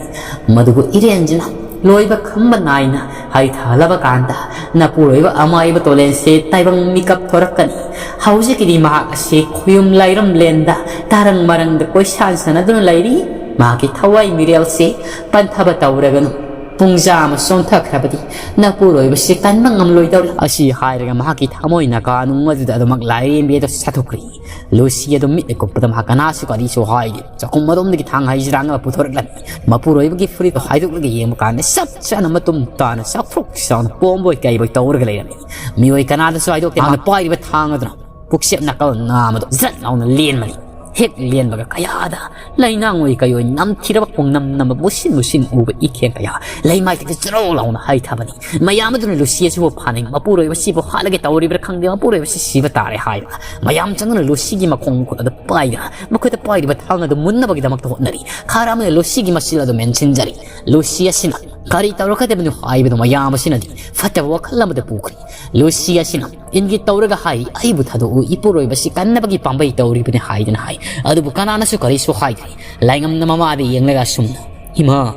ꯃꯗꯨꯕꯨ ꯏꯔꯦꯟꯖꯅ ꯂꯣꯏꯕ ꯈꯝꯕ ꯅꯥꯏꯅ ꯍꯩꯊꯍꯜꯂꯕ ꯀꯥꯟꯗ ꯅꯄꯨꯔꯣꯏꯕ ꯑꯃꯥꯏꯕ ꯇꯣꯂꯦꯟꯁꯦ ꯇꯥꯏꯕꯪ ꯃꯤꯀꯞ ꯊꯣꯔꯛꯀꯅꯤ꯫ ꯍꯧꯖꯤꯛꯀꯤꯗꯤ ꯃꯍꯥꯛ ꯑꯁꯤ ꯈꯨꯌꯨꯝ ꯂꯥꯏꯔꯝꯂꯦꯟꯗ ꯇꯥꯔꯪ ꯃꯔꯪꯗ ꯀꯣꯏꯁꯥꯟ ꯁꯥꯟꯅꯗꯨꯅ ꯂꯩꯔꯤ꯫ ꯃꯍꯥꯛꯀꯤ ꯊꯋꯥꯏ ꯃꯤꯔꯦꯜꯁꯦ ꯄꯟꯊꯕ ꯇꯧꯔꯒꯅꯨ꯫ ꯄꯨꯡꯖꯥ ꯑꯃ ꯆꯣꯟꯊꯈ꯭ꯔꯕꯗꯤ ꯅꯄꯨꯔꯣꯏꯕꯁꯤ ꯀꯟꯕ ꯉꯝꯂꯣꯏꯗꯧꯔꯤ꯫ ꯑꯁꯤ ꯍꯥꯏꯔꯒ ꯃꯍꯥꯛꯀꯤ ꯊꯃꯣꯏ ꯅꯥꯀꯥ ꯅꯨꯡ ꯑꯗꯨꯗ ꯑꯗꯨꯃꯛ ꯂꯥꯏꯔꯦꯝꯕꯤ ꯑꯗꯨ ꯁꯥꯊꯣꯛꯈ꯭ꯔꯤ꯫ ꯂꯨꯁꯤ ꯑꯗꯨ ꯃꯤꯠꯅ ꯀꯨꯞꯄꯗ ꯃꯍꯥꯛ ꯀꯅꯥꯁꯨ ꯀꯔꯤꯁꯨ ꯍꯥꯏꯗꯦ꯫ ꯆꯥꯛꯈꯨꯝ ꯑꯗꯣꯝꯗꯒꯤ ꯊꯥꯡ ꯍꯩꯖꯤꯔꯥꯡ ꯑꯃ ꯄꯨꯊꯣꯔꯛꯂꯝꯃꯤ꯫ ꯃꯄꯨꯔꯣꯏꯕꯒꯤ ꯐꯨꯔꯤꯠꯇꯨ ꯍꯥꯏꯗꯣꯛꯂꯒ ꯌꯦꯡꯕ ꯀꯥꯟꯗ ꯆꯞ ꯆꯥꯅ ꯃꯇꯨꯝ ꯇꯥꯅ ꯆꯥꯎꯊ꯭ꯔꯣꯛ ꯆꯥꯎꯅ ꯄꯣꯝꯕꯣꯏ ꯀꯩꯕꯣꯏ ꯇꯧꯔꯒ ꯂꯩꯔꯝꯃꯤ꯫ ꯃꯤꯑꯣꯏ ꯀꯅꯥꯗꯁꯨ ꯍꯥꯏꯗꯣꯛꯇꯦ꯫ ꯃꯍꯥꯛꯅ ꯄꯥꯏꯔꯤꯕ ꯊꯥꯡ ꯑꯗꯨꯅ ꯄꯨꯛꯆꯦꯞ ꯅꯥꯀꯜ ꯅꯥꯝ ꯑꯗꯨ ꯖꯠ ꯂꯥꯎꯅ ꯂꯦꯟꯕꯅꯤ꯫ ꯍꯦꯛ ꯂꯦꯟꯕꯒ ꯀꯌꯥꯗ ꯂꯩꯅꯥꯡꯑꯣꯏ ꯀꯩꯑꯣꯏ ꯅꯝꯊꯤꯔꯕ ꯈꯣꯡꯅꯝ ꯅꯝꯕ ꯃꯨꯁꯤꯟ ꯃꯨꯁꯤꯟ ꯎꯕ ꯏꯈꯦꯡ ꯀꯌꯥ ꯂꯩꯃꯥꯏꯊꯛꯇ ꯆꯔꯧ ꯂꯥꯎꯅ ꯍꯩꯊꯕꯅꯤ꯫ ꯃꯌꯥꯝ ꯑꯗꯨꯅ ꯂꯨꯁꯤ ꯑꯁꯤꯕꯨ ꯐꯥꯅꯩ꯫ ꯃꯄꯨꯔꯣꯏꯕꯁꯤꯕꯨ ꯍꯥꯠꯂꯒꯦ ꯇꯧꯔꯤꯕ꯭ꯔꯥ ꯈꯪꯗꯦ, ꯃꯄꯨꯔꯣꯏꯕꯁꯤ ꯁꯤꯕ ꯇꯥꯔꯦ ꯍꯥꯏꯗꯨꯅ ꯃꯌꯥꯝ ꯆꯪꯗꯨꯅ ꯂꯨꯁꯤꯒꯤ ꯃꯈꯣꯡ ꯃꯈꯨꯠ ꯑꯗꯨ ꯄꯥꯏꯗꯨꯅ ꯃꯈꯨꯠꯇ ꯄꯥꯏꯔꯤꯕ ꯊꯥꯡ ꯑꯗꯨ ꯃꯨꯟꯅꯕꯒꯤꯗꯃꯛꯇ ꯍꯣꯠꯅꯔꯤ꯫ ꯈꯔ ꯑꯃꯅ ꯂꯨꯁꯤꯒꯤ ꯃꯆꯤꯜ ꯑꯗꯨ ꯃꯦꯟꯁꯤꯟꯖꯔꯤ꯫ ꯂꯨꯁꯤ ꯑꯁꯤꯅ ꯀꯔꯤ ꯇꯧꯔꯛꯀꯗꯕꯅꯣ ꯍꯥꯏꯕꯗꯨ ꯃꯌꯥꯝ ꯑꯁꯤꯅꯗꯤ ꯐꯠꯇꯕ ꯋꯥꯈꯜ ꯑꯃꯗ ꯄꯨꯈ꯭ꯔꯤ꯫ ꯂꯨꯁꯤ ꯑꯁꯤꯅ ꯏꯟꯒꯤꯠ ꯇꯧꯔꯒ ꯍꯥꯏꯔꯤ, "ꯑꯩꯕꯨ ꯊꯥꯗꯣꯛꯎ, ꯏꯄꯨꯔꯣꯏꯕꯁꯤ ꯀꯟꯅꯕꯒꯤ ꯄꯥꯝꯕꯩ ꯇꯧꯔꯤꯕꯅꯤ" ꯍꯥꯏꯗꯅ ꯍꯥꯏ꯫ ꯑꯗꯨꯕꯨ ꯀꯅꯥꯅꯁꯨ ꯀꯔꯤꯁꯨ ꯍꯥꯏꯗ꯭ꯔꯤ꯫ ꯂꯥꯏꯉꯝꯅ ꯃꯃꯥꯗ ꯌꯦꯡꯂꯒ ꯑꯁꯨꯝꯅ, "ꯏꯃꯥ,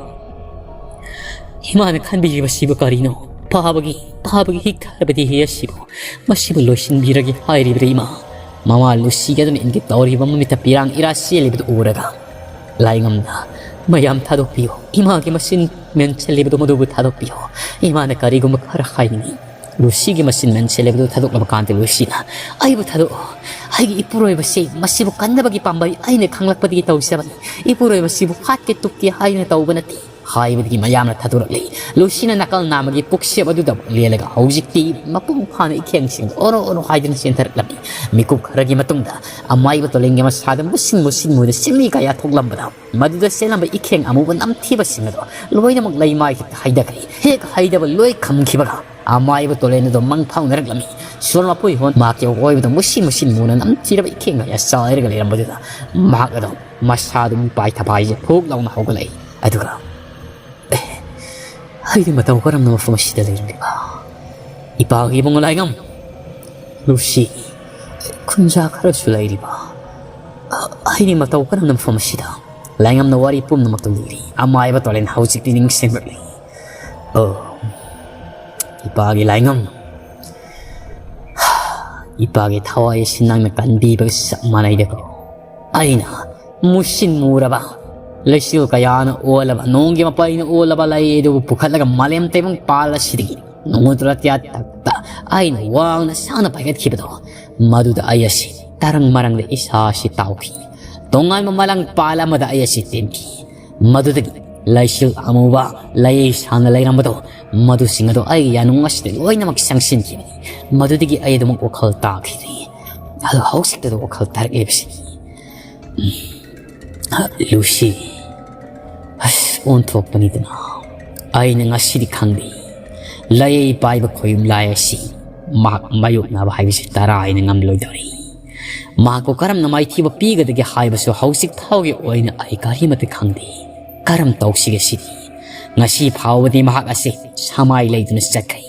ꯏꯃꯥꯅ ꯈꯟꯕꯤꯔꯤꯕꯁꯤꯕꯨ ꯀꯔꯤꯅꯣ? ꯐꯥꯕꯒꯤ, ꯐꯥꯕꯒꯤ ꯍꯤꯛ ꯊꯥꯔꯕꯗꯤ ꯍꯤ ꯑꯁꯤꯕꯨ, ꯃꯁꯤꯕꯨ ꯂꯣꯏꯁꯤꯟꯕꯤꯔꯒꯦ ꯍꯥꯏꯔꯤꯕ꯭ꯔꯥ ꯏꯃꯥ?" ꯃꯃꯥ ꯂꯨꯁꯤ ꯑꯗꯨꯅ ꯏꯟꯒꯤꯠ ꯇꯧꯔꯤꯕ ꯃꯃꯤꯠꯇ ꯄꯤꯔꯥꯡ ꯏꯔꯥ ꯆꯦꯜꯂꯤꯕꯗꯨ ꯎꯔꯒ, "ꯂꯥꯏꯉꯝꯅ ꯃꯌꯥꯝ ꯊꯥꯗꯣꯛꯄꯤꯌꯨ, ꯏꯃꯥꯒꯤ ꯃꯆꯤꯟ ꯃꯦꯟꯁꯤꯜꯂꯤꯕꯗꯨ ꯃꯗꯨꯕꯨ ꯊꯥꯗꯣꯛꯄꯤꯌꯨ, ꯏꯃꯥꯅ ꯀꯔꯤꯒꯨꯝꯕ ꯈꯔ ꯍꯥꯏꯅꯤꯡꯏ"꯫ ꯂꯨꯁꯤꯒꯤ ꯃꯆꯤꯟ ꯃꯦꯟꯁꯤꯜꯂꯤꯕꯗꯨ ꯊꯥꯗꯣꯛꯂꯕ ꯀꯥꯟꯗ ꯂꯨꯁꯤꯅ, "ꯑꯩꯕꯨ ꯊꯥꯗꯣꯛꯑꯣ, ꯑꯩꯒꯤ ꯏꯄꯨꯔꯣꯏꯕꯁꯦ ꯃꯁꯤꯕꯨ ꯀꯟꯅꯕꯒꯤ ꯄꯥꯝꯕꯩ ꯑꯩꯅ ꯈꯪꯂꯛꯄꯗꯒꯤ ꯇꯧꯖꯕꯅꯤ, ꯏꯄꯨꯔꯣꯏꯕꯁꯤꯕꯨ ꯍꯥꯠꯀꯦ ꯇꯨꯞꯀꯦ ꯍꯥꯏꯗꯨꯅ ꯇꯧꯕ ꯅꯠꯇꯦ" ꯍꯥꯏꯕꯗꯒꯤ ꯃꯌꯥꯝꯅ ꯊꯥꯗꯣꯔꯛꯂꯤ꯫ ꯂꯨꯁꯤꯅ ꯅꯥꯀꯜ ꯅꯥꯝꯃꯒꯤ ꯄꯨꯛꯁꯦꯞ ꯑꯗꯨꯗ ꯂꯦꯜꯂꯒ ꯍꯧꯖꯤꯛꯇꯤ ꯃꯄꯨꯡ ꯐꯥꯅ ꯏꯈꯦꯡꯁꯤꯡꯗ ꯑꯣꯔꯣ ꯑꯣꯔꯣ ꯍꯥꯏꯗꯨꯅ ꯆꯦꯟꯊꯔꯛꯂꯝꯃꯤ꯫ ꯃꯤꯀꯨꯞ ꯈꯔꯒꯤ ꯃꯇꯨꯡꯗ ꯑꯃꯥꯏꯕ ꯇꯣꯂꯦꯟꯒꯤ ꯃꯁꯥꯗ ꯃꯨꯁꯤꯟ ꯃꯨꯁꯤꯟ ꯃꯨꯗ ꯁꯤꯟꯃꯤ ꯀꯌꯥ ꯊꯣꯛꯂꯝꯕꯗ, ꯃꯗꯨꯗ ꯆꯦꯜꯂꯝꯕ ꯏꯈꯦꯡ ꯑꯃꯨꯕ ꯅꯝꯊꯤꯕꯁꯤꯡ ꯑꯗꯣ ꯂꯣꯏꯅꯃꯛ ꯂꯩꯃꯥꯏ ꯍꯦꯛꯇ ꯍꯩꯊꯈ꯭ꯔꯦ꯫ ꯍꯦꯛ ꯍꯩꯊꯕ ꯂꯣꯏ ꯈꯝꯈꯤꯕꯒ ꯑꯃꯥꯏꯕ ꯇꯣꯂꯦꯟ ꯑꯗꯣ ꯃꯪ ꯐꯥꯎꯅꯔꯛꯂꯝꯃꯤ꯫ ꯁꯣꯔ ꯃꯄꯣꯏ ꯍꯣꯟ ꯃꯍꯥꯛꯀꯤ ꯑꯀꯣꯏꯕꯗ ꯃꯨꯁꯤ ꯃꯨꯁꯤ ꯃꯨꯅ ꯅꯝꯊꯤꯔꯕ ꯏꯈꯦꯡ ꯀꯌꯥ ꯆꯥꯏꯔꯒ ꯂꯩꯔꯝꯕꯗꯨꯗ ꯃꯍꯥꯛ ꯑꯗꯣ ꯃꯁꯥꯗꯨ ꯃꯤꯄꯥꯏ ꯊꯄꯥꯏꯁꯦ ꯐꯨꯛ ꯂꯥꯎꯅ ꯍꯧꯒꯠꯂꯛꯏ꯫ ꯑꯗꯨꯒ, "ꯑꯦ, ꯑꯩꯗꯤ ꯃꯇꯧ ꯀꯔꯝꯅ ꯃꯐꯝ ꯑꯁꯤꯗ ꯂꯩꯔꯝꯂꯤꯕ? ꯏꯄꯥꯒꯤ ꯏꯕꯨꯡꯉꯣ ꯂꯥꯏꯉꯝ, ꯂꯨꯁꯤ, ꯈꯨꯟꯖꯥ ꯈꯔꯁꯨ ꯂꯩꯔꯤꯕ꯫ ꯑ, ꯑꯩꯗꯤ ꯃꯇꯧ ꯀꯔꯝꯅ ꯃꯐꯝ ꯑꯁꯤꯗ?" ꯂꯥꯏꯉꯝꯅ ꯋꯥꯔꯤ ꯄꯨꯝꯅꯃꯛꯇꯨ ꯂꯤꯔꯤ꯫ ꯑꯃꯥꯏꯕ ꯇꯣꯂꯦꯟ ꯍꯧꯖꯤꯛꯇꯤ ꯅꯤꯡꯁꯤꯡꯂꯛꯂꯤ꯫ "ꯑꯣ, ꯏꯄꯥꯒꯤ ꯂꯥꯏꯉꯝ, ꯏꯄꯥꯒꯤ ꯊꯋꯥꯏ ꯑꯁꯤ ꯅꯪꯅ ꯀꯟꯕꯤꯕꯒ ꯆꯞ ꯃꯥꯟꯅꯩꯗꯀꯣ꯫ ꯑꯩꯅ ꯃꯨꯁꯤꯟ ꯃꯨꯔꯕ, ꯂꯩꯆꯤꯜ ꯀꯌꯥꯅ ꯑꯣꯜꯂꯕ, ꯅꯣꯡꯒꯤ ꯃꯄꯩꯅ ꯑꯣꯜꯂꯕ ꯂꯩ ꯑꯗꯨꯕꯨ ꯄꯨꯈꯠꯂꯒ ꯃꯥꯂꯦꯝ ꯇꯥꯏꯕꯪ ꯄꯥꯜ ꯑꯁꯤꯗꯒꯤ ꯅꯣꯡꯃꯗꯨ ꯇꯛꯇ ꯑꯩꯅ ꯋꯥꯡꯅ ꯁꯥꯡꯅ ꯄꯥꯏꯈꯠꯈꯤꯕꯗꯣ, ꯃꯗꯨꯗ ꯑꯩ ꯑꯁꯤ ꯇꯔꯪ ꯃꯔꯪꯗ ꯏꯁꯥ ꯑꯁꯤ ꯇꯥꯎꯈꯤ꯫ ꯇꯣꯉꯥꯟꯕ ꯃꯂꯪ ꯄꯥꯜ ꯑꯃꯗ ꯑꯩ ꯑꯁꯤ ꯇꯦꯟꯈꯤ꯫ ꯃꯗꯨꯗꯒꯤ ꯂꯩꯆꯤꯜ ꯑꯃꯨꯕ, ꯂꯩ ꯁꯥꯡꯅ ꯂꯩꯔꯝꯕꯗꯣ, ꯃꯗꯨꯁꯤꯡ ꯑꯗꯣ ꯑꯩꯒꯤ ꯌꯥꯅꯨꯡ ꯑꯁꯤꯗ ꯂꯣꯏꯅꯃꯛ ꯆꯪꯁꯤꯟꯈꯤꯕꯅꯤ꯫ ꯃꯗꯨꯗꯒꯤ ꯑꯩ ꯑꯗꯨꯃꯛ ꯋꯥꯈꯜ ꯇꯥꯈꯤꯗ꯭ꯔꯤ꯫ ꯑꯗꯣ ꯍꯧꯖꯤꯛꯇꯗ ꯋꯥꯈꯜ ꯇꯥꯔꯛꯂꯤꯕꯁꯤꯅꯤ꯫ ꯎꯝ꯫ ꯂꯨꯁꯤ, ꯑꯁ, ꯑꯣꯟꯊꯣꯛꯄꯅꯤꯗꯅ꯫ ꯑꯩꯅ ꯉꯁꯤꯗꯤ ꯈꯪꯂꯤ, ꯂꯩ ꯄꯥꯏꯕ ꯈꯣꯌꯨꯝ ꯂꯥꯏ ꯑꯁꯤ ꯃꯍꯥꯛ ꯃꯥꯌꯣꯛꯅꯕ ꯍꯥꯏꯕꯁꯤ ꯇꯔꯥ ꯑꯩꯅ ꯉꯝꯂꯣꯏꯗꯧꯔꯤ꯫ ꯃꯍꯥꯛꯄꯨ ꯀꯔꯝꯅ ꯃꯥꯏꯊꯤꯕ ꯄꯤꯒꯗꯒꯦ ꯍꯥꯏꯕꯁꯨ ꯍꯧꯖꯤꯛ ꯐꯥꯎꯒꯤ ꯑꯣꯏꯅ ꯑꯩ ꯀꯔꯤꯃꯠꯇ ꯈꯪꯗꯦ꯫ ꯀꯔꯝ ꯇꯧꯁꯤꯒꯦ ꯁꯤꯗꯤ? ꯉꯁꯤ ꯐꯥꯎꯕꯗꯤ ꯃꯍꯥꯛ ꯑꯁꯤ ꯁꯃꯥꯏ ꯂꯩꯗꯨꯅ ꯆꯠꯈ꯭ꯔꯦ꯫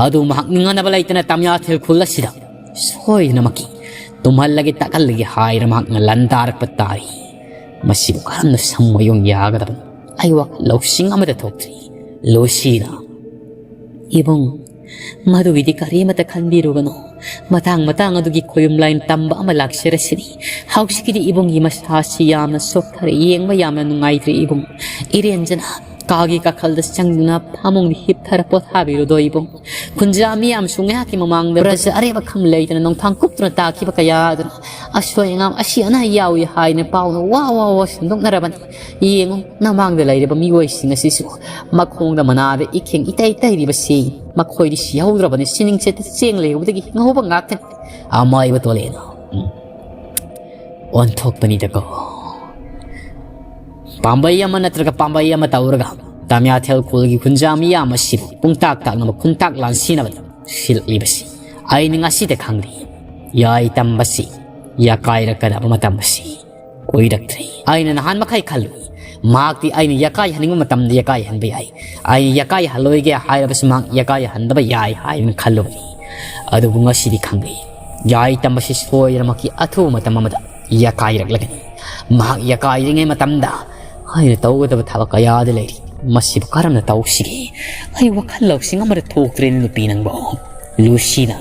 ꯑꯗꯨ ꯃꯍꯥꯛ ꯅꯤꯡꯍꯟꯅꯕ ꯂꯩꯇꯅ ꯇꯥꯃꯤꯌꯥꯊꯦꯜ ꯈꯨꯜ ꯑꯁꯤꯗ ꯁꯣꯏꯗꯅꯃꯛꯀꯤ ꯇꯨꯝꯍꯜꯂꯒꯦ ꯇꯥꯛꯍꯜꯂꯒꯦ ꯍꯥꯏꯔ ꯃꯍꯥꯛꯅ ꯂꯥꯟꯗꯥꯔꯛꯄ ꯇꯥꯔꯤ꯫ ꯃꯁꯤꯕꯨ ꯀꯔꯝꯅ ꯁꯝꯃꯣꯏꯌꯣꯡ ꯌꯥꯒꯗꯕꯅꯣ? ꯑꯩ ꯋꯥꯈꯜ ꯂꯧꯁꯤꯡ ꯑꯃꯗ ꯊꯣꯛꯇ꯭ꯔꯤ꯫ ꯂꯨꯁꯤꯅ, "ꯏꯕꯨꯡ, ꯃꯗꯨꯒꯤꯗꯤ ꯀꯔꯤꯃꯇ ꯈꯟꯕꯤꯔꯨꯒꯅꯨ꯫ ꯃꯇꯥꯡ ꯃꯇꯥꯡ ꯑꯗꯨꯒꯤ ꯈꯣꯌꯨꯝ ꯂꯥꯏꯟ ꯇꯝꯕ ꯑꯃ ꯂꯥꯛꯆꯔꯁꯤꯅꯤ꯫ ꯍꯧꯖꯤꯛꯀꯤꯗꯤ ꯏꯕꯨꯡꯒꯤ ꯃꯁꯥꯁꯤ ꯌꯥꯝꯅ ꯁꯣꯛꯊꯔꯦ, ꯌꯦꯡꯕ ꯌꯥꯝꯅ ꯅꯨꯡꯉꯥꯏꯇ꯭ꯔꯦ ꯏꯕꯨꯡ꯫ ꯏꯔꯦꯟꯖꯅ ꯀꯥꯒꯤ ꯀꯥꯈꯜꯗ ꯆꯪꯗꯨꯅ ꯐꯃꯨꯡꯗ ꯍꯤꯞꯊꯔ ꯄꯣꯊꯥꯕꯤꯔꯨꯗꯣ ꯏꯕꯨꯡ꯫ ꯈꯨꯟꯖꯥ ꯃꯤꯌꯥꯝꯁꯨ ꯉꯥꯏꯍꯥꯛꯀꯤ ꯃꯃꯥꯡꯗ ꯕ꯭ꯔꯖ ꯑꯔꯦꯞ ꯑꯈꯝ ꯂꯩꯇꯅ ꯅꯣꯡꯊꯥꯡ ꯀꯨꯞꯇꯨꯅ ꯇꯥꯈꯤꯕ ꯀꯌꯥ ꯑꯗꯨꯅ ꯑꯁꯣꯏ ꯑꯉꯥꯝ ꯑꯁꯤ ꯑꯅꯥ ꯌꯥꯎꯏ ꯍꯥꯏꯅ ꯄꯥꯎꯅ ꯋꯥ ꯋꯥ ꯋꯥ ꯁꯟꯗꯣꯛꯅꯔꯕꯅꯤ꯫ ꯌꯦꯡꯉꯨ, ꯅꯃꯥꯡꯗ ꯂꯩꯔꯤꯕ ꯃꯤꯑꯣꯏꯁꯤꯡ ꯑꯁꯤꯁꯨ ꯃꯈꯣꯡꯗ ꯃꯅꯥꯗ ꯏꯈꯦꯡ ꯏꯇꯩ ꯇꯩꯔꯤꯕꯁꯤ ꯃꯈꯣꯏꯗꯤ ꯁꯤꯍꯧꯗ꯭ꯔꯕꯅꯤ, ꯁꯤꯅꯤꯡꯆꯦꯠꯇ ꯆꯦꯡ ꯂꯩꯍꯧꯕꯗꯒꯤ ꯍꯤꯡꯍꯧꯕ ꯉꯥꯛꯇꯅꯤ꯫ ꯑꯃꯥꯏꯕ ꯇꯣꯂꯦꯅ, ꯎꯝ, ꯑꯣꯟꯊꯣꯛꯄꯅꯤꯗꯀꯣ꯫ ꯄꯥꯝꯕꯩ ꯑꯃ ꯅꯠꯇ꯭ꯔꯒ ꯄꯥꯝꯕꯩ ꯑꯃ ꯇꯧꯔꯒ ꯇꯥꯃꯤꯌꯥꯊꯦꯜ ꯈꯨꯜꯒꯤ ꯈꯨꯟꯖꯥ ꯃꯤꯌꯥꯝ ꯑꯁꯤꯕꯨ ꯄꯨꯡꯇꯥꯛ ꯇꯥꯛꯅꯕ ꯈꯨꯟꯇꯥꯛ ꯂꯥꯟꯁꯤꯟꯅꯕꯗ ꯁꯤꯜꯂꯛꯂꯤꯕꯁꯤ ꯑꯩꯅ ꯉꯁꯤꯗ ꯈꯪꯂꯤ꯫ ꯌꯥꯏ ꯇꯝꯕꯁꯤ ꯌꯥꯀꯥꯏꯔꯛꯀꯗꯕ ꯃꯇꯝ ꯑꯁꯤ ꯀꯨꯏꯔꯛꯇ꯭ꯔꯦ꯫ ꯑꯩꯅ ꯅꯍꯥꯟ ꯃꯈꯩ ꯈꯜꯂꯨꯏ, ꯃꯍꯥꯛꯇꯤ ꯑꯩꯅ ꯌꯥꯀꯥꯏꯍꯟꯅꯤꯡꯕ ꯃꯇꯝꯗ ꯌꯥꯀꯥꯏꯍꯟꯕ ꯌꯥꯏ, ꯑꯩꯅ ꯌꯥꯀꯥꯏꯍꯜꯂꯣꯏꯒꯦ ꯍꯥꯏꯔꯕꯁꯨ ꯃꯍꯥꯛ ꯌꯥꯀꯥꯏꯍꯟꯗꯕ ꯌꯥꯏ ꯍꯥꯏꯅ ꯈꯜꯂꯨꯕꯅꯤ꯫ ꯑꯗꯨꯕꯨ ꯉꯁꯤꯗꯤ ꯈꯪꯂꯦ, ꯌꯥꯏ ꯇꯝꯕꯁꯤ ꯁꯣꯏꯗꯅꯃꯛꯀꯤ ꯑꯊꯨꯕ ꯃꯇꯝ ꯑꯃꯗ ꯌꯥꯀꯥꯏꯔꯛꯂꯒꯅꯤ꯫ ꯃꯍꯥꯛ ꯌꯥꯀꯥꯏꯔꯤꯉꯩ ꯃꯇꯝꯗ ꯑꯩꯅ ꯇꯧꯒꯗꯕ ꯊꯕꯛ ꯀꯌꯥꯗꯤ ꯂꯩꯔꯤ꯫ ꯃꯁꯤꯕꯨ ꯀꯔꯝꯅ ꯇꯧꯁꯤꯒꯦ? ꯑꯩ ꯋꯥꯈꯜ ꯂꯧꯁꯤꯡ ꯑꯃꯗ ꯊꯣꯛꯇ꯭ꯔꯦꯅꯦ ꯅꯨꯄꯤ ꯅꯪꯕꯣ꯫ ꯂꯨꯁꯤꯅ,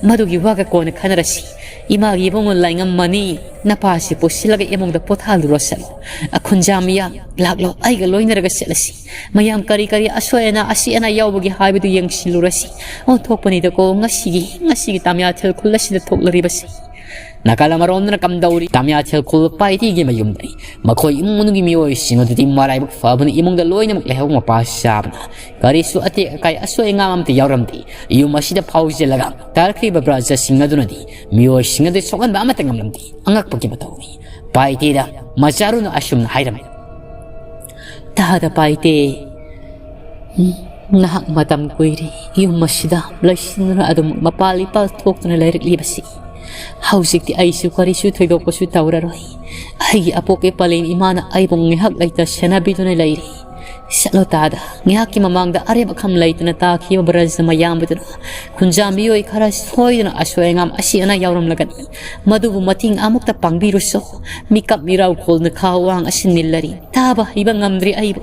ꯃꯗꯨꯒꯤ ꯋꯥꯒ ꯀꯣꯟꯅ ꯈꯟꯅꯔꯁꯤ꯫ ꯏꯃꯥꯒꯤ ꯏꯕꯨꯡꯉꯣ ꯂꯥꯏꯉꯝꯃꯅꯤ꯫ ꯅꯄꯥꯁꯤ ꯄꯨꯁꯤꯜꯂꯒ ꯏꯃꯨꯡꯗ ꯄꯣꯊꯥꯍꯜꯂꯨꯔꯣ ꯆꯠꯂꯣ꯫ ꯑꯈꯨꯟꯖꯥ ꯃꯤꯌꯥꯝ, ꯂꯥꯛꯂꯣ, ꯑꯩꯒ ꯂꯣꯏꯅꯔꯒ ꯆꯠꯂꯁꯤ꯫ ꯃꯌꯥꯝ ꯀꯔꯤ ꯀꯔꯤ ꯑꯁꯣꯏ ꯑꯅꯥ, ꯑꯁꯤ ꯑꯅꯥ ꯌꯥꯎꯕꯒꯦ ꯍꯥꯏꯕꯗꯨ ꯌꯦꯡꯁꯤꯜꯂꯨꯔꯁꯤ꯫ ꯑꯣꯟꯊꯣꯛꯄꯅꯤꯗꯀꯣ ꯉꯁꯤꯒꯤ, ꯉꯁꯤꯒꯤ ꯇꯥꯃꯤꯌꯥꯊꯦꯜ ꯈꯨꯜ ꯑꯁꯤꯗ ꯊꯣꯛꯂꯔꯤꯕꯁꯤ꯫ ꯅꯥꯀꯜ ꯑꯃꯔꯣꯝꯗꯅ ꯀꯝꯗꯧꯔꯤ? ꯇꯥꯃꯤꯌꯥꯊꯦꯜ ꯈꯨꯜ ꯄꯥꯏꯇꯤꯒꯤ ꯃꯌꯨꯝꯗꯅꯤ꯫ ꯃꯈꯣꯏ ꯏꯃꯨꯡ ꯃꯅꯨꯡꯒꯤ ꯃꯤꯑꯣꯏꯁꯤꯡ ꯑꯗꯨꯗꯤ ꯃꯔꯥꯏꯕꯛ ꯐꯕꯅ ꯏꯃꯨꯡꯗ ꯂꯣꯏꯅꯃꯛ ꯂꯩꯍꯧ ꯃꯄꯥ ꯆꯥꯕꯅ ꯀꯔꯤꯁꯨ ꯑꯇꯦꯛ ꯑꯀꯥꯏ ꯑꯁꯣꯏ ꯑꯉꯥꯝ ꯑꯃꯠꯇ ꯌꯥꯎꯔꯝꯗꯦ꯫ ꯌꯨꯝ ꯑꯁꯤꯗ ꯐꯥꯎꯖꯤꯜꯂꯒ ꯇꯥꯔꯛꯈ꯭ꯔꯤꯕ ꯄ꯭ꯔꯖꯥꯁꯤꯡ ꯑꯗꯨꯅꯗꯤ ꯃꯤꯑꯣꯏꯁꯤꯡ ꯑꯗꯨ ꯁꯣꯛꯍꯟꯕ ꯑꯃꯠꯇ ꯉꯝꯂꯝꯗꯦ꯫ ꯑꯉꯛꯄꯒꯤ ꯃꯇꯧꯅꯤ꯫ ꯄꯥꯏꯇꯦꯗ ꯃꯆꯥꯔꯨꯅ ꯑꯁꯨꯝꯅ ꯍꯥꯏꯔꯝꯃꯤ꯫ ꯇꯥꯗ ꯄꯥꯏꯇꯦ꯫ ꯎꯝ, ꯅꯍꯥꯛ ꯃꯇꯝ ꯀꯨꯏꯔꯦ ꯌꯨꯝ ꯑꯁꯤꯗ ꯂꯩꯁꯤꯟꯗꯨꯅ ꯑꯗꯨꯝ ꯃꯄꯥꯜ ꯏꯄꯥꯜ ꯊꯣꯛꯇꯨꯅ ꯂꯩꯔꯛꯂꯤꯕꯁꯤ꯫ ꯍꯧꯖꯤꯛꯇꯤ ꯑꯩꯁꯨ ꯀꯔꯤꯁꯨ ꯊꯣꯏꯗꯣꯛꯄꯁꯨ ꯇꯧꯔꯔꯣꯏ꯫ ꯑꯩꯒꯤ ꯑꯄꯣꯛꯄꯤ ꯄꯂꯦꯝ ꯏꯃꯥꯅ ꯑꯩꯕꯨ ꯉꯥꯏꯍꯥꯛ ꯂꯩꯇ ꯁꯦꯟꯅꯕꯤꯗꯨꯅ ꯂꯩꯔꯤ꯫ ꯆꯠꯂꯣ ꯇꯥꯗ, ꯉꯥꯏꯍꯥꯛꯀꯤ ꯃꯃꯥꯡꯗ ꯑꯔꯦꯝ ꯑꯈꯝ ꯂꯩꯇꯅ ꯇꯥꯈꯤꯕ ꯕ꯭ꯔꯖ ꯃꯌꯥꯝꯕꯗꯨꯅ ꯈꯨꯟꯖꯥ ꯃꯤꯑꯣꯏ ꯈꯔ ꯁꯣꯏꯗꯅ ꯑꯁꯣꯏ ꯑꯉꯥꯝ ꯑꯁꯤ ꯑꯅꯥ ꯌꯥꯎꯔꯝꯂꯒꯅꯤ꯫ ꯃꯗꯨꯕꯨ ꯃꯇꯦꯡ ꯑꯃꯨꯛꯇ ꯄꯥꯡꯕꯤꯔꯨꯁꯣ꯫ ꯃꯤꯀꯞ ꯃꯤꯔꯥꯎ ꯈꯣꯜꯅ ꯈꯥ ꯋꯥꯡ ꯑꯁꯤ ꯅꯤꯜꯂꯔꯤ꯫ ꯇꯥꯕ ꯍꯩꯕ ꯉꯝꯗ꯭ꯔꯤ ꯑꯩꯕꯨ꯫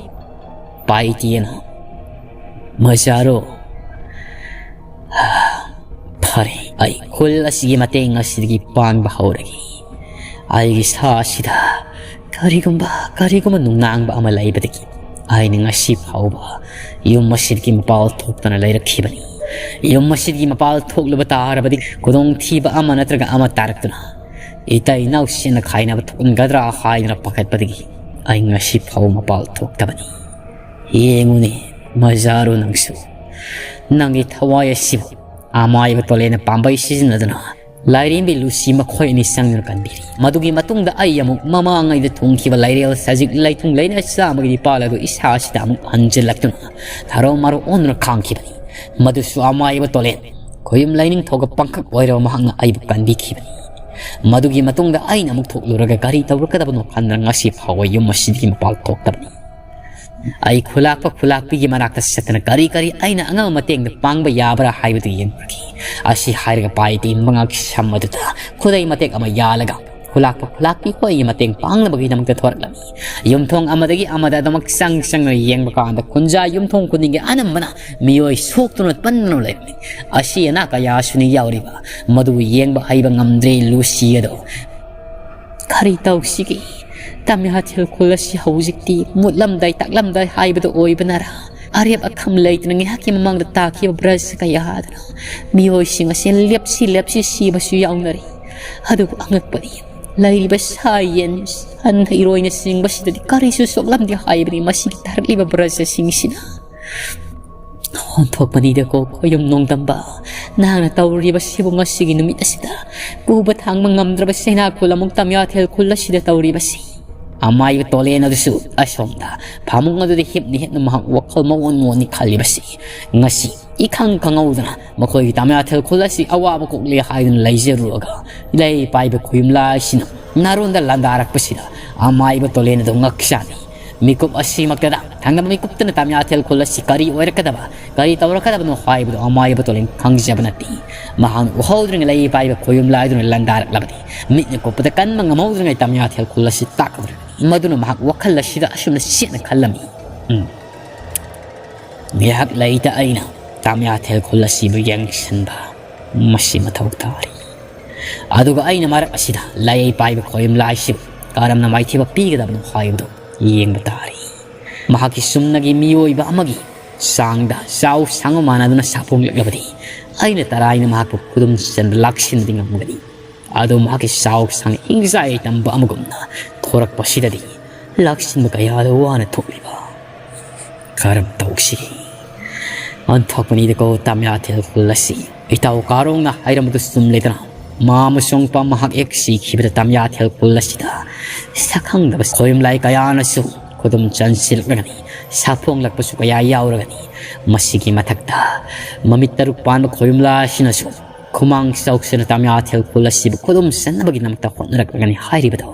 ꯄꯥꯏꯇꯦꯅ, ꯃꯖꯥꯔꯣ, ꯐꯔꯦ, ꯑꯩ ꯈꯨꯜ ꯑꯁꯤꯒꯤ ꯃꯇꯦꯡ ꯑꯁꯤꯗꯒꯤ ꯄꯥꯡꯕ ꯍꯧꯔꯒꯦ꯫ ꯑꯩꯒꯤ ꯁꯥ ꯑꯁꯤꯗ ꯀꯔꯤꯒꯨꯝꯕ, ꯀꯔꯤꯒꯨꯝꯕ ꯅꯨꯡꯅꯥꯡꯕ ꯑꯃ ꯂꯩꯕꯗꯒꯤ ꯑꯩꯅ ꯉꯁꯤ ꯐꯥꯎꯕ ꯌꯨꯝ ꯑꯁꯤꯗꯒꯤ ꯃꯄꯥꯜ ꯊꯣꯛꯇꯅ ꯂꯩꯔꯛꯈꯤꯕꯅꯤ꯫ ꯌꯨꯝ ꯑꯁꯤꯗꯒꯤ ꯃꯄꯥꯜ ꯊꯣꯛꯂꯨꯕ ꯇꯥꯔꯕꯗꯤ ꯈꯨꯗꯣꯡꯊꯤꯕ ꯑꯃ ꯅꯠꯇ꯭ꯔꯒ ꯑꯃ ꯇꯥꯔꯛꯇꯨꯅ ꯏꯇꯩ ꯏꯅꯥꯎꯁꯦꯟꯅ ꯈꯥꯏꯅꯕ ꯊꯣꯛꯍꯟꯒꯗ꯭ꯔꯥ ꯍꯥꯏꯗꯨꯅ ꯄꯥꯈꯠꯄꯗꯒꯤ ꯑꯩ ꯉꯁꯤ ꯐꯥꯎ ꯃꯄꯥꯜ ꯊꯣꯛꯇꯕꯅꯤ꯫ ꯌꯦꯡꯉꯨꯅꯦ, ꯃꯖꯥꯔꯨ, ꯅꯪꯁꯨ ꯅꯪꯒꯤ ꯊꯋꯥꯏ ꯑꯁꯤꯕꯨ ꯑꯃꯥꯏꯕ ꯇꯣꯂꯦꯟꯅ ꯄꯥꯝꯕꯩ ꯁꯤꯖꯤꯟꯅꯗꯨꯅ ꯂꯥꯏꯔꯦꯝꯕꯤ ꯂꯨꯁꯤ ꯃꯈꯣꯏ ꯑꯅꯤ ꯆꯪꯗꯨꯅ ꯀꯟꯕꯤꯔꯤ꯫ ꯃꯗꯨꯒꯤ ꯃꯇꯨꯡꯗ ꯑꯩ ꯑꯃꯨꯛ ꯃꯃꯥꯡꯉꯩꯗ ꯊꯨꯡꯈꯤꯕ ꯂꯩꯔꯦꯜ ꯁꯖꯤꯛ ꯂꯩꯊꯨꯡ ꯂꯩꯅ ꯆꯥꯝꯃꯒꯤ ꯅꯤꯄꯥꯜ ꯑꯗꯨ ꯏꯁꯥ ꯑꯁꯤꯗ ꯑꯃꯨꯛ ꯍꯟꯖꯤꯜꯂꯛꯇꯨꯅ ꯊꯔꯣ ꯃꯔꯣ ꯑꯣꯟꯗꯨꯅ ꯈꯥꯡꯈꯤꯕꯅꯤ꯫ ꯃꯗꯨꯁꯨ ꯑꯃꯥꯏꯕ ꯇꯣꯂꯦꯟ ꯈꯣꯌꯨꯝ ꯂꯥꯏꯅꯤꯡꯊꯧꯒ ꯄꯥꯡꯈꯛ ꯑꯣꯏꯔꯕ ꯃꯍꯥꯛꯅ ꯑꯩꯕꯨ ꯀꯟꯕꯤꯈꯤꯕꯅꯤ꯫ ꯃꯗꯨꯒꯤ ꯃꯇꯨꯡꯗ ꯑꯩꯅ ꯑꯃꯨꯛ ꯊꯣꯛꯂꯨꯔꯒ ꯀꯔꯤ ꯇꯧꯔꯛꯀꯗꯕꯅꯣ ꯈꯟꯗꯅ ꯉꯁꯤ ꯐꯥꯎꯕ ꯌꯨꯝ ꯑꯁꯤꯗꯒꯤ ꯃꯄꯥꯜ ꯊꯣꯛꯇꯕꯅꯤ꯫ ꯑꯩ ꯈꯨꯂꯥꯛꯄ ꯈꯨꯂꯥꯛꯄꯤꯒꯤ ꯃꯅꯥꯛꯇ ꯆꯠꯇꯅ ꯀꯔꯤ ꯀꯔꯤ ꯑꯩꯅ ꯑꯉꯝꯕ ꯃꯇꯦꯡꯗ ꯄꯥꯡꯕ ꯌꯥꯕ꯭ꯔꯥ ꯍꯥꯏꯕꯗꯨ ꯌꯦꯡꯂꯨꯔꯈꯤ꯫ ꯑꯁꯤ ꯍꯥꯏꯔꯒ ꯄꯥꯏꯗꯤ ꯃꯉꯛ ꯁꯝ ꯑꯗꯨꯗ ꯈꯨꯗꯩ ꯃꯇꯦꯛ ꯑꯃ ꯌꯥꯜꯂꯒ ꯈꯨꯂꯥꯛꯄ ꯈꯨꯂꯥꯛꯄꯤ ꯍꯣꯏꯒꯤ ꯃꯇꯦꯡ ꯄꯥꯡꯅꯕꯒꯤꯗꯃꯛꯇ ꯊꯣꯔꯛꯂꯝꯃꯤ꯫ ꯌꯨꯝꯊꯣꯡ ꯑꯃꯗꯒꯤ ꯑꯃꯗ ꯑꯗꯨꯃꯛ ꯆꯪ ꯆꯪꯅ ꯌꯦꯡꯕ ꯀꯥꯟꯗ ꯈꯨꯟꯖꯥ ꯌꯨꯝꯊꯣꯡ ꯈꯨꯗꯤꯡꯒꯤ ꯑꯅꯝꯕꯅ ꯃꯤꯑꯣꯏ ꯁꯣꯛꯇꯨꯅ ꯄꯟꯗꯨꯅ ꯂꯩꯔꯝꯃꯤ꯫ ꯑꯁꯤ ꯑꯅꯥ ꯀꯌꯥꯁꯨꯅꯤ ꯌꯥꯎꯔꯤꯕ, ꯃꯗꯨꯕꯨ ꯌꯦꯡꯕ ꯍꯩꯕ ꯉꯝꯗ꯭ꯔꯦ ꯂꯨꯁꯤ ꯑꯗꯣ꯫ ꯀꯔꯤ ꯇꯧꯁꯤꯒꯦ? ꯇꯝꯌꯥꯊꯦꯜ ꯈꯨꯜ ꯑꯁꯤ ꯍꯧꯖꯤꯛꯇꯤ ꯃꯨꯠꯂꯝꯗꯥꯏ ꯇꯥꯛꯂꯝꯗꯥꯏ ꯍꯥꯏꯕꯗꯨ ꯑꯣꯏꯕꯅꯔꯥ? ꯑꯔꯦꯞ ꯑꯈꯝ ꯂꯩꯇꯅ ꯉꯥꯏꯍꯥꯛꯀꯤ ꯃꯃꯥꯡꯗ ꯇꯥꯈꯤꯕ ꯕ꯭ꯔꯖ ꯀꯌꯥ ꯑꯗꯨꯅ ꯃꯤꯑꯣꯏꯁꯤꯡ ꯑꯁꯤ ꯂꯦꯞꯁꯤ ꯂꯦꯞꯁꯤ ꯁꯤꯕꯁꯨ ꯌꯥꯎꯅꯔꯤ꯫ ꯑꯗꯨꯕꯨ ꯑꯉꯛꯄꯗꯤ, ꯂꯩꯔꯤꯕ ꯁꯥ ꯌꯦꯟ, ꯁꯟ ꯏꯔꯣꯏꯅꯆꯤꯡꯕꯁꯤꯗꯗꯤ ꯀꯔꯤꯁꯨ ꯁꯣꯛꯂꯝꯗꯦ ꯍꯥꯏꯕꯅꯤ ꯃꯁꯤꯒꯤ ꯊꯥꯔꯛꯂꯤꯕ ꯕ꯭ꯔꯖꯁꯤꯡꯁꯤꯅ꯫ ꯑꯣꯟꯊꯣꯛꯄꯅꯤꯗꯀꯣ ꯈꯣꯌꯨꯝ ꯅꯣꯡꯗꯝꯕ, ꯅꯍꯥꯛꯅ ꯇꯧꯔꯤꯕꯁꯤꯕꯨ ꯉꯁꯤꯒꯤ ꯅꯨꯃꯤꯠ ꯑꯁꯤꯗ ꯄꯨꯕ ꯊꯥꯡꯕ ꯉꯝꯗ꯭ꯔꯕ ꯆꯩꯅꯥ ꯈꯨꯜ ꯑꯃꯨꯛ ꯇꯝꯌꯥꯊꯦꯜ ꯈꯨꯜ ꯑꯁꯤꯗ ꯇꯧꯔꯤꯕꯁꯤ꯫ ꯑꯃꯥꯏꯕ ꯇꯣꯂꯦꯟ ꯑꯗꯨꯁꯨ ꯑꯁꯣꯝꯗ ꯐꯃꯨꯡ ꯑꯗꯨꯗ ꯍꯤꯞꯅ ꯍꯤꯞꯅ ꯃꯍꯥꯛ ꯋꯥꯈꯜ ꯃꯑꯣꯟ ꯃꯑꯣꯟꯅꯤ ꯈꯜꯂꯤꯕꯁꯤ꯫ ꯉꯁꯤ ꯏꯈꯪ ꯈꯪꯍꯧꯗꯅ ꯃꯈꯣꯏꯒꯤ ꯇꯝꯌꯥꯊꯦꯜ ꯈꯨꯜ ꯑꯁꯤ ꯑꯋꯥꯕ ꯀꯣꯛꯂꯦ ꯍꯥꯏꯗꯨꯅ ꯂꯩꯖꯔꯨꯔꯒ ꯂꯩ ꯄꯥꯏꯕ ꯈꯣꯌꯨꯝꯂꯥꯏꯁꯤꯅ ꯅꯥꯔꯣꯟꯗ ꯂꯥꯟꯗꯥꯔꯛꯄꯁꯤꯗ ꯑꯃꯥꯏꯕ ꯇꯣꯂꯦꯟ ꯑꯗꯨ ꯉꯛꯆꯥꯅꯤ꯫ ꯃꯤꯀꯨꯞ ꯑꯁꯤꯃꯛꯇꯗ ꯊꯪꯅꯕ ꯃꯤꯀꯨꯞꯇꯅ ꯇꯃꯤꯌꯥꯊꯦꯜ ꯈꯨꯜ ꯑꯁꯤ ꯀꯔꯤ ꯑꯣꯏꯔꯛꯀꯗꯕ, ꯀꯔꯤ ꯇꯧꯔꯛꯀꯗꯕꯅꯣ ꯍꯥꯏꯕꯗꯨ ꯑꯃꯥꯏꯕ ꯇꯣꯂꯤꯟ ꯈꯪꯖꯕ ꯅꯠꯇꯦ꯫ ꯃꯍꯥꯛꯅ ꯎꯍꯧꯗ꯭ꯔꯤꯉꯩ ꯂꯩ ꯄꯥꯏꯕ ꯈꯣꯌꯨꯝ ꯂꯥꯏꯗꯨꯅ ꯂꯥꯟꯗꯥꯔꯛꯂꯕꯗꯤ, ꯃꯤꯠꯅ ꯀꯨꯞꯄꯗ ꯀꯟꯕ ꯉꯝꯍꯧꯗ꯭ꯔꯤꯉꯩ ꯇꯃꯤꯌꯥꯊꯦꯜ ꯈꯨꯜ ꯑꯁꯤ ꯇꯥꯛꯀꯗꯧꯔꯤꯕꯅꯤ꯫ ꯃꯗꯨꯅ ꯃꯍꯥꯛ ꯋꯥꯈꯜ ꯑꯁꯤꯗ ꯑꯁꯨꯝꯅ ꯆꯦꯠꯅ ꯈꯜꯂꯝꯃꯤ꯫ ꯎꯝ꯫ ꯉꯥꯏꯍꯥꯛ ꯂꯩꯇ ꯑꯩꯅ ꯇꯃꯤꯌꯥꯊꯦꯜ ꯈꯨꯜ ꯑꯁꯤꯕꯨ ꯌꯦꯡꯁꯤꯟꯕ ꯃꯁꯤ ꯃꯊꯧ ꯇꯥꯔꯤ꯫ ꯑꯗꯨꯒ ꯑꯩꯅ ꯃꯔꯛ ꯑꯁꯤꯗ ꯂꯥꯏꯌꯩ ꯄꯥꯏꯕ ꯈꯣꯌꯨꯝ ꯂꯥꯏꯁꯤꯕꯨ ꯀꯔꯝꯅ ꯃꯥꯏꯊꯤꯕ ꯄꯤꯒꯗꯕꯅꯣ ꯍꯥꯏꯕꯗꯨ ꯌꯦꯡꯕ ꯇꯥꯔꯤ꯫ ꯃꯍꯥꯛꯀꯤ ꯆꯨꯝꯅꯒꯤ ꯃꯤꯑꯣꯏꯕ ꯑꯃꯒꯤ ꯆꯥꯡꯗ ꯆꯥꯎ ꯁꯥꯡꯕ ꯃꯥꯟꯅꯗꯨꯅ ꯁꯥꯐꯣꯡꯂꯛꯂꯕꯗꯤ, ꯑꯩꯅ ꯇꯔꯥꯏꯅ ꯃꯍꯥꯛꯄꯨ ꯈꯨꯗꯨꯝ ꯆꯟꯕ ꯂꯥꯛꯁꯤꯟꯕꯗꯤ ꯉꯝꯒꯅꯤ꯫ ꯑꯗꯨ ꯃꯍꯥꯛꯀꯤ ꯆꯥꯎ ꯁꯥꯡ ꯍꯤꯡꯆꯥꯏ ꯇꯝꯕ ꯑꯃꯒꯨꯝꯅ ꯊꯣꯔꯛꯄꯁꯤꯗꯗꯤ ꯂꯥꯛꯁꯤꯟꯕ ꯀꯌꯥꯗ ꯋꯥꯅ ꯊꯣꯛꯂꯤꯕ ꯀꯔꯝ ꯇꯧꯁꯤꯒꯦ? ꯑꯣꯟꯊꯣꯛꯄꯅꯤꯗꯀꯣ ꯇꯃꯤꯌꯥꯊꯦꯜ ꯈꯨꯜ ꯑꯁꯤ꯫ ꯏꯇꯥꯎ ꯀꯥꯔꯣꯡꯅ ꯍꯥꯏꯔꯝꯕꯗꯨ ꯆꯨꯝꯂꯦꯗꯅ꯫ ꯃꯥ ꯑꯃꯁꯨꯡ ꯄꯥ ꯃꯍꯥꯛ ꯍꯦꯛ ꯁꯤꯈꯤꯕꯗ ꯇꯃꯤꯌꯥꯊꯦꯜ ꯈꯨꯜ ꯑꯁꯤꯗ ꯁꯛꯈꯪꯗꯕ ꯈꯣꯌꯨꯝꯂꯥꯏ ꯀꯌꯥꯅꯁꯨ ꯈꯨꯗꯨꯝ ꯆꯟꯁꯤꯜꯂꯛꯂꯒꯅꯤ, ꯁꯥꯐꯣꯡꯂꯛꯄꯁꯨ ꯀꯌꯥ ꯌꯥꯎꯔꯒꯅꯤ꯫ ꯃꯁꯤꯒꯤ ꯃꯊꯛꯇ ꯃꯃꯤꯠ ꯇꯔꯨꯛ ꯄꯥꯟꯕ ꯈꯣꯌꯨꯝꯂꯥꯏ ꯑꯁꯤꯅꯁꯨ ꯈꯨꯃꯥꯡ ꯆꯥꯎꯁꯤꯟꯅ ꯇꯃꯤꯌꯥꯊꯦꯜ ꯈꯨꯜ ꯑꯁꯤꯕꯨ ꯈꯨꯗꯨꯝ ꯆꯟꯅꯕꯒꯤꯗꯃꯛꯇ ꯍꯣꯠꯅꯔꯛꯂꯒꯅꯤ ꯍꯥꯏꯔꯤꯕꯗꯣ